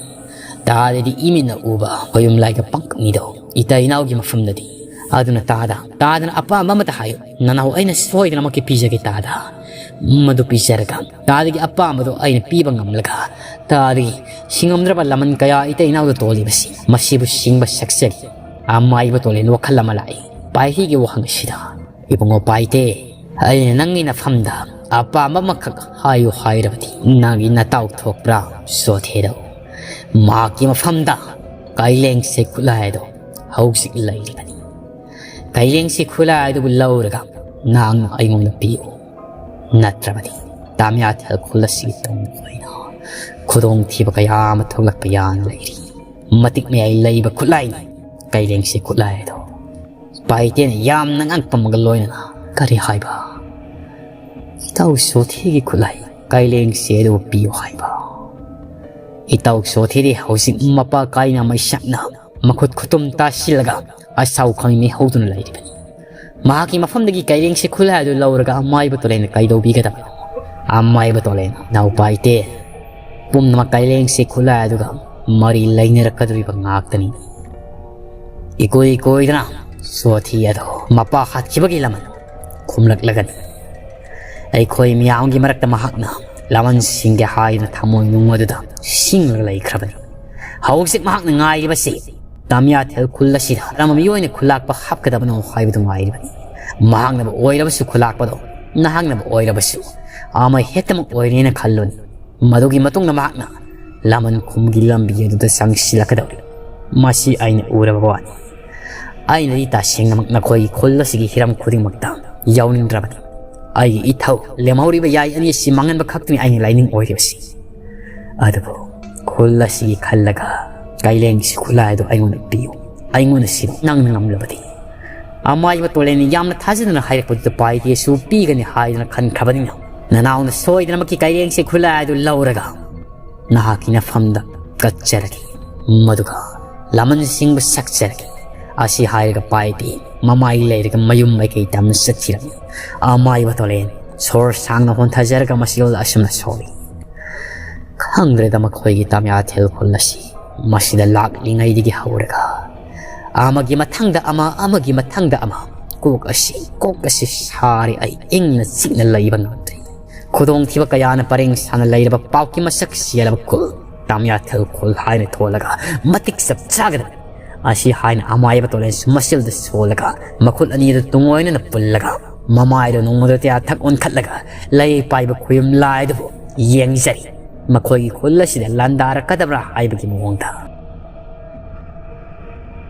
ꯇꯥꯗꯗꯤ ꯏꯃꯤꯠꯅ ꯎꯕ ꯈꯣꯌꯨꯝ ꯂꯥꯏꯒ ꯄꯪꯀꯛꯅꯤꯗꯣ ꯏꯇꯩ ꯏꯅꯥꯎꯒꯤ ꯃꯐꯝꯗꯗꯤ꯫ ꯑꯗꯨꯅ ꯇꯥꯗ, ꯇꯥꯗꯅ ꯑꯄꯥꯝꯕ ꯑꯃꯇ ꯍꯥꯏꯌꯨ꯫ ꯅꯅꯥꯎ ꯑꯩꯅ ꯁꯣꯏꯗꯅꯃꯛꯀꯤ ꯄꯤꯖꯒꯦ ꯇꯥꯗ꯫ ꯃꯗꯨ ꯄꯤꯖꯔꯒ ꯇꯥꯗꯒꯤ ꯑꯄꯥꯝꯕꯗꯣ ꯑꯩꯅ ꯄꯤꯕ ꯉꯝꯂꯒ ꯇꯥꯗꯒꯤ ꯁꯤꯡꯉꯝꯗ꯭ꯔꯕ ꯂꯃꯟ ꯀꯌꯥ ꯏꯇꯩ ꯏꯅꯥꯎꯗ ꯇꯣꯜꯂꯤꯕꯁꯤ, ꯃꯁꯤꯕꯨ ꯁꯤꯡꯕ ꯁꯛꯆꯒꯦ꯫ ꯑꯃꯥꯏꯕ ꯇꯣꯂꯦꯟ ꯋꯥꯈꯜ ꯑꯃ ꯂꯥꯛꯏ ꯄꯥꯏꯇꯦꯒꯤ ꯋꯥꯍꯪ ꯑꯁꯤꯗ꯫ ꯏꯕꯨꯡꯉꯣ ꯄꯥꯏꯇꯦ, ꯑꯩꯅ ꯅꯪꯒꯤ ꯅꯐꯝꯗ ꯑꯄꯥꯝꯕ ꯑꯃꯈꯛ ꯍꯥꯏꯌꯨ ꯍꯥꯏꯔꯕꯗꯤ ꯅꯪꯒꯤ ꯅꯇꯥꯎ ꯊꯣꯛꯄ꯭ꯔꯥ ꯆꯣꯊꯦꯗꯣ? ꯃꯍꯥꯛꯀꯤ ꯃꯐꯝꯗ ꯀꯥꯏꯂꯦꯡꯁꯦ ꯈꯨꯠꯂꯥꯏ ꯑꯗꯣ ꯍꯧꯖꯤꯛ ꯂꯩꯔꯤꯕꯅꯤ꯫ ꯀꯥꯏꯂꯦꯡꯁꯦ ꯈꯨꯠꯂꯥꯏ ꯑꯗꯨꯕꯨ ꯂꯧꯔꯒ ꯅꯍꯥꯛꯅ ꯑꯩꯉꯣꯟꯗ ꯄꯤꯌꯨ꯫ ꯅꯠꯇ꯭ꯔꯕꯗꯤ ꯇꯥꯃꯤꯌꯥꯊꯦꯜ ꯈꯨꯜ ꯑꯁꯤꯒꯤ ꯇꯨꯡ ꯑꯣꯏꯅ ꯈꯨꯗꯣꯡꯊꯤꯕ ꯀꯌꯥ ꯑꯃ ꯊꯣꯛꯂꯛꯄ ꯌꯥꯅ ꯂꯩꯔꯤ꯫ ꯃꯇꯤꯛ ꯃꯌꯥꯏ ꯂꯩꯕ ꯈꯨꯠꯂꯥꯏꯅꯤ ꯀꯥꯏꯂꯦꯡꯁꯦ ꯈꯨꯠꯂꯥꯏ ꯑꯗꯣ꯫ ꯄꯥꯏꯇꯦꯅ ꯌꯥꯝꯅ ꯉꯛꯄ ꯑꯃꯒ ꯂꯣꯏꯅꯅ ꯀꯔꯤ ꯍꯥꯏꯕ? ꯏꯇꯥꯎ ꯆꯣꯊꯦꯒꯤ ꯈꯨꯠꯂꯥꯏ ꯀꯥꯏꯂꯦꯡꯁꯦ ꯑꯗꯨꯕꯨ ꯄꯤꯌꯨ ꯍꯥꯏꯕ? ꯏꯇꯥꯎ ꯆꯣꯊꯦꯗꯤ ꯍꯧꯖꯤꯛ ꯃꯄꯥ ꯀꯥꯏꯅ ꯃꯩꯁꯛꯅ ꯃꯈꯨꯠ ꯈꯨꯇꯨꯝ ꯇꯥꯁꯤꯜꯂꯒ ꯑꯁꯥꯎ ꯈꯪꯃꯤ ꯍꯧꯗꯨꯅ ꯂꯩꯔꯤꯕꯅꯤ꯫ ꯃꯍꯥꯛꯀꯤ ꯃꯐꯝꯗꯒꯤ ꯀꯥꯏꯂꯦꯡꯁꯦ ꯈꯨꯠꯂꯥꯏ ꯑꯗꯨ ꯂꯧꯔꯒ ꯑꯃꯥꯏꯕ ꯇꯣꯂꯦꯟꯅ ꯀꯩꯗꯧꯕꯤꯒꯗꯕꯅꯣ? ꯑꯃꯥꯏꯕ ꯇꯣꯂꯦꯟ, ꯅꯥꯎ ꯄꯥꯏꯇꯦ, ꯄꯨꯝꯅꯃꯛ ꯀꯥꯏꯂꯦꯡꯁꯦ ꯈꯨꯠꯂꯥꯏ ꯑꯗꯨꯒ ꯃꯔꯤ ꯂꯩꯅꯔꯛꯀꯗꯧꯔꯤꯕ ꯉꯥꯛꯇꯅꯤ꯫ ꯏꯀꯣꯏ ꯀꯣꯏꯗꯅ ꯁꯣꯊꯤ ꯑꯗꯣ ꯃꯄꯥ ꯍꯥꯠꯈꯤꯕꯒꯤ ꯂꯃꯟ ꯈꯨꯝꯂꯛꯂꯒꯅꯤ꯫ ꯑꯩꯈꯣꯏ ꯃꯤꯌꯥꯝꯒꯤ ꯃꯔꯛꯇ ꯃꯍꯥꯛꯅ ꯂꯃꯟꯁꯤꯡꯒꯤ ꯍꯥꯏꯗꯅ ꯊꯃꯣꯏ ꯅꯨꯡ ꯑꯗꯨꯗ ꯁꯤꯡꯂꯒ ꯂꯩꯈ꯭ꯔꯕꯅꯤ꯫ ꯍꯧꯖꯤꯛ ꯃꯍꯥꯛꯅ ꯉꯥꯏꯔꯤꯕꯁꯤ ꯇꯥꯃꯤꯌꯥꯊꯦꯜ ꯈꯨꯜ ꯑꯁꯤꯗ ꯀꯔꯝꯕ ꯃꯤꯑꯣꯏꯅ ꯈꯨꯜꯂꯥꯛꯄ ꯍꯥꯞꯀꯗꯕꯅꯣ ꯍꯥꯏꯕꯗꯨ ꯉꯥꯏꯔꯤꯕꯅꯤ꯫ ꯃꯍꯥꯛꯅꯕꯨ ꯑꯣꯏꯔꯕꯁꯨ ꯈꯨꯜꯂꯥꯛꯄꯗꯣ ꯅꯍꯥꯛꯅꯕꯨ ꯑꯣꯏꯔꯕꯁꯨ ꯑꯃ ꯍꯦꯛꯇꯃꯛ ꯑꯣꯏꯔꯦꯅ ꯈꯜꯂꯨꯅꯤ꯫ ꯃꯗꯨꯒꯤ ꯃꯇꯨꯡꯗ ꯃꯍꯥꯛꯅ ꯂꯃꯟ ꯈꯨꯝꯒꯤ ꯂꯝꯕꯤ ꯑꯗꯨꯗ ꯆꯪꯁꯤꯜꯂꯛꯀꯗꯧꯔꯤ꯫ ꯃꯁꯤ ꯑꯩꯅ ꯎꯔꯕ ꯋꯥꯅꯤ꯫ ꯑꯩꯅꯗꯤ ꯇꯁꯦꯡꯅꯃꯛ ꯅꯈꯣꯏꯒꯤ ꯈꯨꯜ ꯑꯁꯤꯒꯤ ꯍꯤꯔꯝ ꯈꯨꯗꯤꯡꯃꯛꯇ ꯌꯥꯎꯅꯤꯡꯗ꯭ꯔꯕꯅꯤ꯫ ꯑꯩꯒꯤ ꯏꯊꯧ ꯂꯦꯝꯍꯧꯔꯤꯕ ꯌꯥꯏ ꯑꯅꯤ ꯑꯁꯤ ꯃꯥꯡꯍꯟꯕ ꯈꯛꯇꯅꯤ ꯑꯩꯅ ꯂꯥꯏꯅꯤꯡ ꯑꯣꯏꯔꯤꯕꯁꯤ꯫ ꯑꯗꯨꯕꯨ ꯈꯨꯜ ꯑꯁꯤꯒꯤ ꯈꯜꯂꯒ ꯀꯩꯂꯦꯡꯁꯤ ꯈꯨꯂꯥꯏ ꯑꯗꯨ ꯑꯩꯉꯣꯟꯗ ꯄꯤꯌꯨ꯫ ꯑꯩꯉꯣꯟꯗ ꯁꯤꯕ ꯅꯪꯅ ꯉꯝꯂꯕꯗꯤ꯫ ꯑꯃꯥꯏꯕ ꯇꯣꯂꯦꯟꯅ ꯌꯥꯝꯅ ꯊꯥꯖꯗꯅ ꯍꯥꯏꯔꯛꯄꯗꯨꯗ ꯄꯥꯏꯗꯦꯁꯨ ꯄꯤꯒꯅꯤ ꯍꯥꯏꯗꯅ ꯈꯟꯈ꯭ꯔꯕꯅꯤꯅ ꯅꯅꯥꯎꯅ ꯁꯣꯏꯗꯅꯃꯛꯀꯤ ꯀꯩꯂꯦꯡꯁꯤ ꯈꯨꯂꯥꯏ ꯑꯗꯨ ꯂꯧꯔꯒ ꯅꯍꯥꯛꯀꯤ ꯅꯐꯝꯗ ꯀꯠꯆꯔꯒꯦ, ꯃꯗꯨꯒ ꯂꯃꯟꯁꯤꯡꯕꯨ ꯁꯛꯆꯔꯒꯦ꯫ ꯑꯁꯤ ꯍꯥꯏꯔꯒ ꯄꯥꯏꯗꯦ ꯃꯃꯥꯏ ꯂꯩꯔꯒ ꯃꯌꯨꯝ ꯃꯥꯏꯀꯩ ꯇꯝꯅ ꯆꯠꯈꯤꯔꯝꯃꯤ꯫ ꯑꯃꯥꯏꯕ ꯇꯣꯂꯦꯟ ꯁꯣꯔ ꯁꯥꯡꯅ ꯍꯣꯟꯊꯖꯔꯒ ꯃꯁꯤꯔꯣꯜꯗ ꯑꯁꯨꯝꯅ ꯁꯣꯜꯂꯤ꯫ ꯈꯪꯗ꯭ꯔꯦꯗ ꯃꯈꯣꯏꯒꯤ ꯇꯥꯃꯤꯌꯥꯊꯦꯜ ꯈꯨꯜ ꯑꯁꯤ ꯃꯁꯤꯗ ꯂꯥꯛꯂꯤꯉꯩꯗꯒꯤ ꯍꯧꯔꯒ ꯑꯃꯒꯤ ꯃꯊꯪꯗ ꯑꯃ, ꯑꯃꯒꯤ ꯃꯊꯪꯗ ꯑꯃ꯫ ꯀꯣꯛ ꯑꯁꯤ, ꯀꯣꯛ ꯑꯁꯤ ꯁꯥꯔꯦ꯫ ꯑꯩ ꯏꯪꯅ ꯆꯤꯛꯅ ꯂꯩꯕ ꯉꯝꯗ꯭ꯔꯦ꯫ ꯈꯨꯗꯣꯡꯊꯤꯕ ꯀꯌꯥꯅ ꯄꯔꯦꯡ ꯁꯥꯅ ꯂꯩꯔꯕ ꯄꯥꯎꯀꯤ ꯃꯁꯛ ꯁꯤꯌꯥꯂꯕ ꯈꯨꯜ, ꯇꯥꯃꯤꯌꯥꯊꯦꯜ ꯈꯨꯜ ꯍꯥꯏꯅ ꯊꯣꯜꯂꯒ ꯃꯇꯤꯛ ꯆꯞ ꯆꯥꯒꯗꯕ꯫ ꯑꯁꯤ ꯍꯥꯏꯅ ꯑꯃꯥꯏꯕ ꯇꯣꯂꯦꯟꯁꯨ ꯃꯁꯤꯜꯗ ꯁꯣꯜꯂꯒ ꯃꯈꯨꯠ ꯑꯅꯤꯗꯨ ꯇꯨꯡꯑꯣꯏꯅꯅ ꯄꯨꯜꯂꯒ ꯃꯃꯥꯏꯗꯨ ꯅꯣꯡꯃꯗ ꯀꯌꯥ ꯊꯛ ꯑꯣꯟꯈꯠꯂꯒ ꯂꯩ ꯄꯥꯏꯕ ꯈꯨꯌꯨꯝ ꯂꯥꯏꯗꯨꯕꯨ ꯌꯦꯡꯖꯔꯤ꯫ ꯃꯈꯣꯏꯒꯤ ꯈꯨꯜ ꯑꯁꯤꯗ ꯂꯥꯟꯗꯥꯔꯛꯀꯗꯕ꯭ꯔꯥ ꯍꯥꯏꯕꯒꯤ ꯃꯑꯣꯡꯗ꯫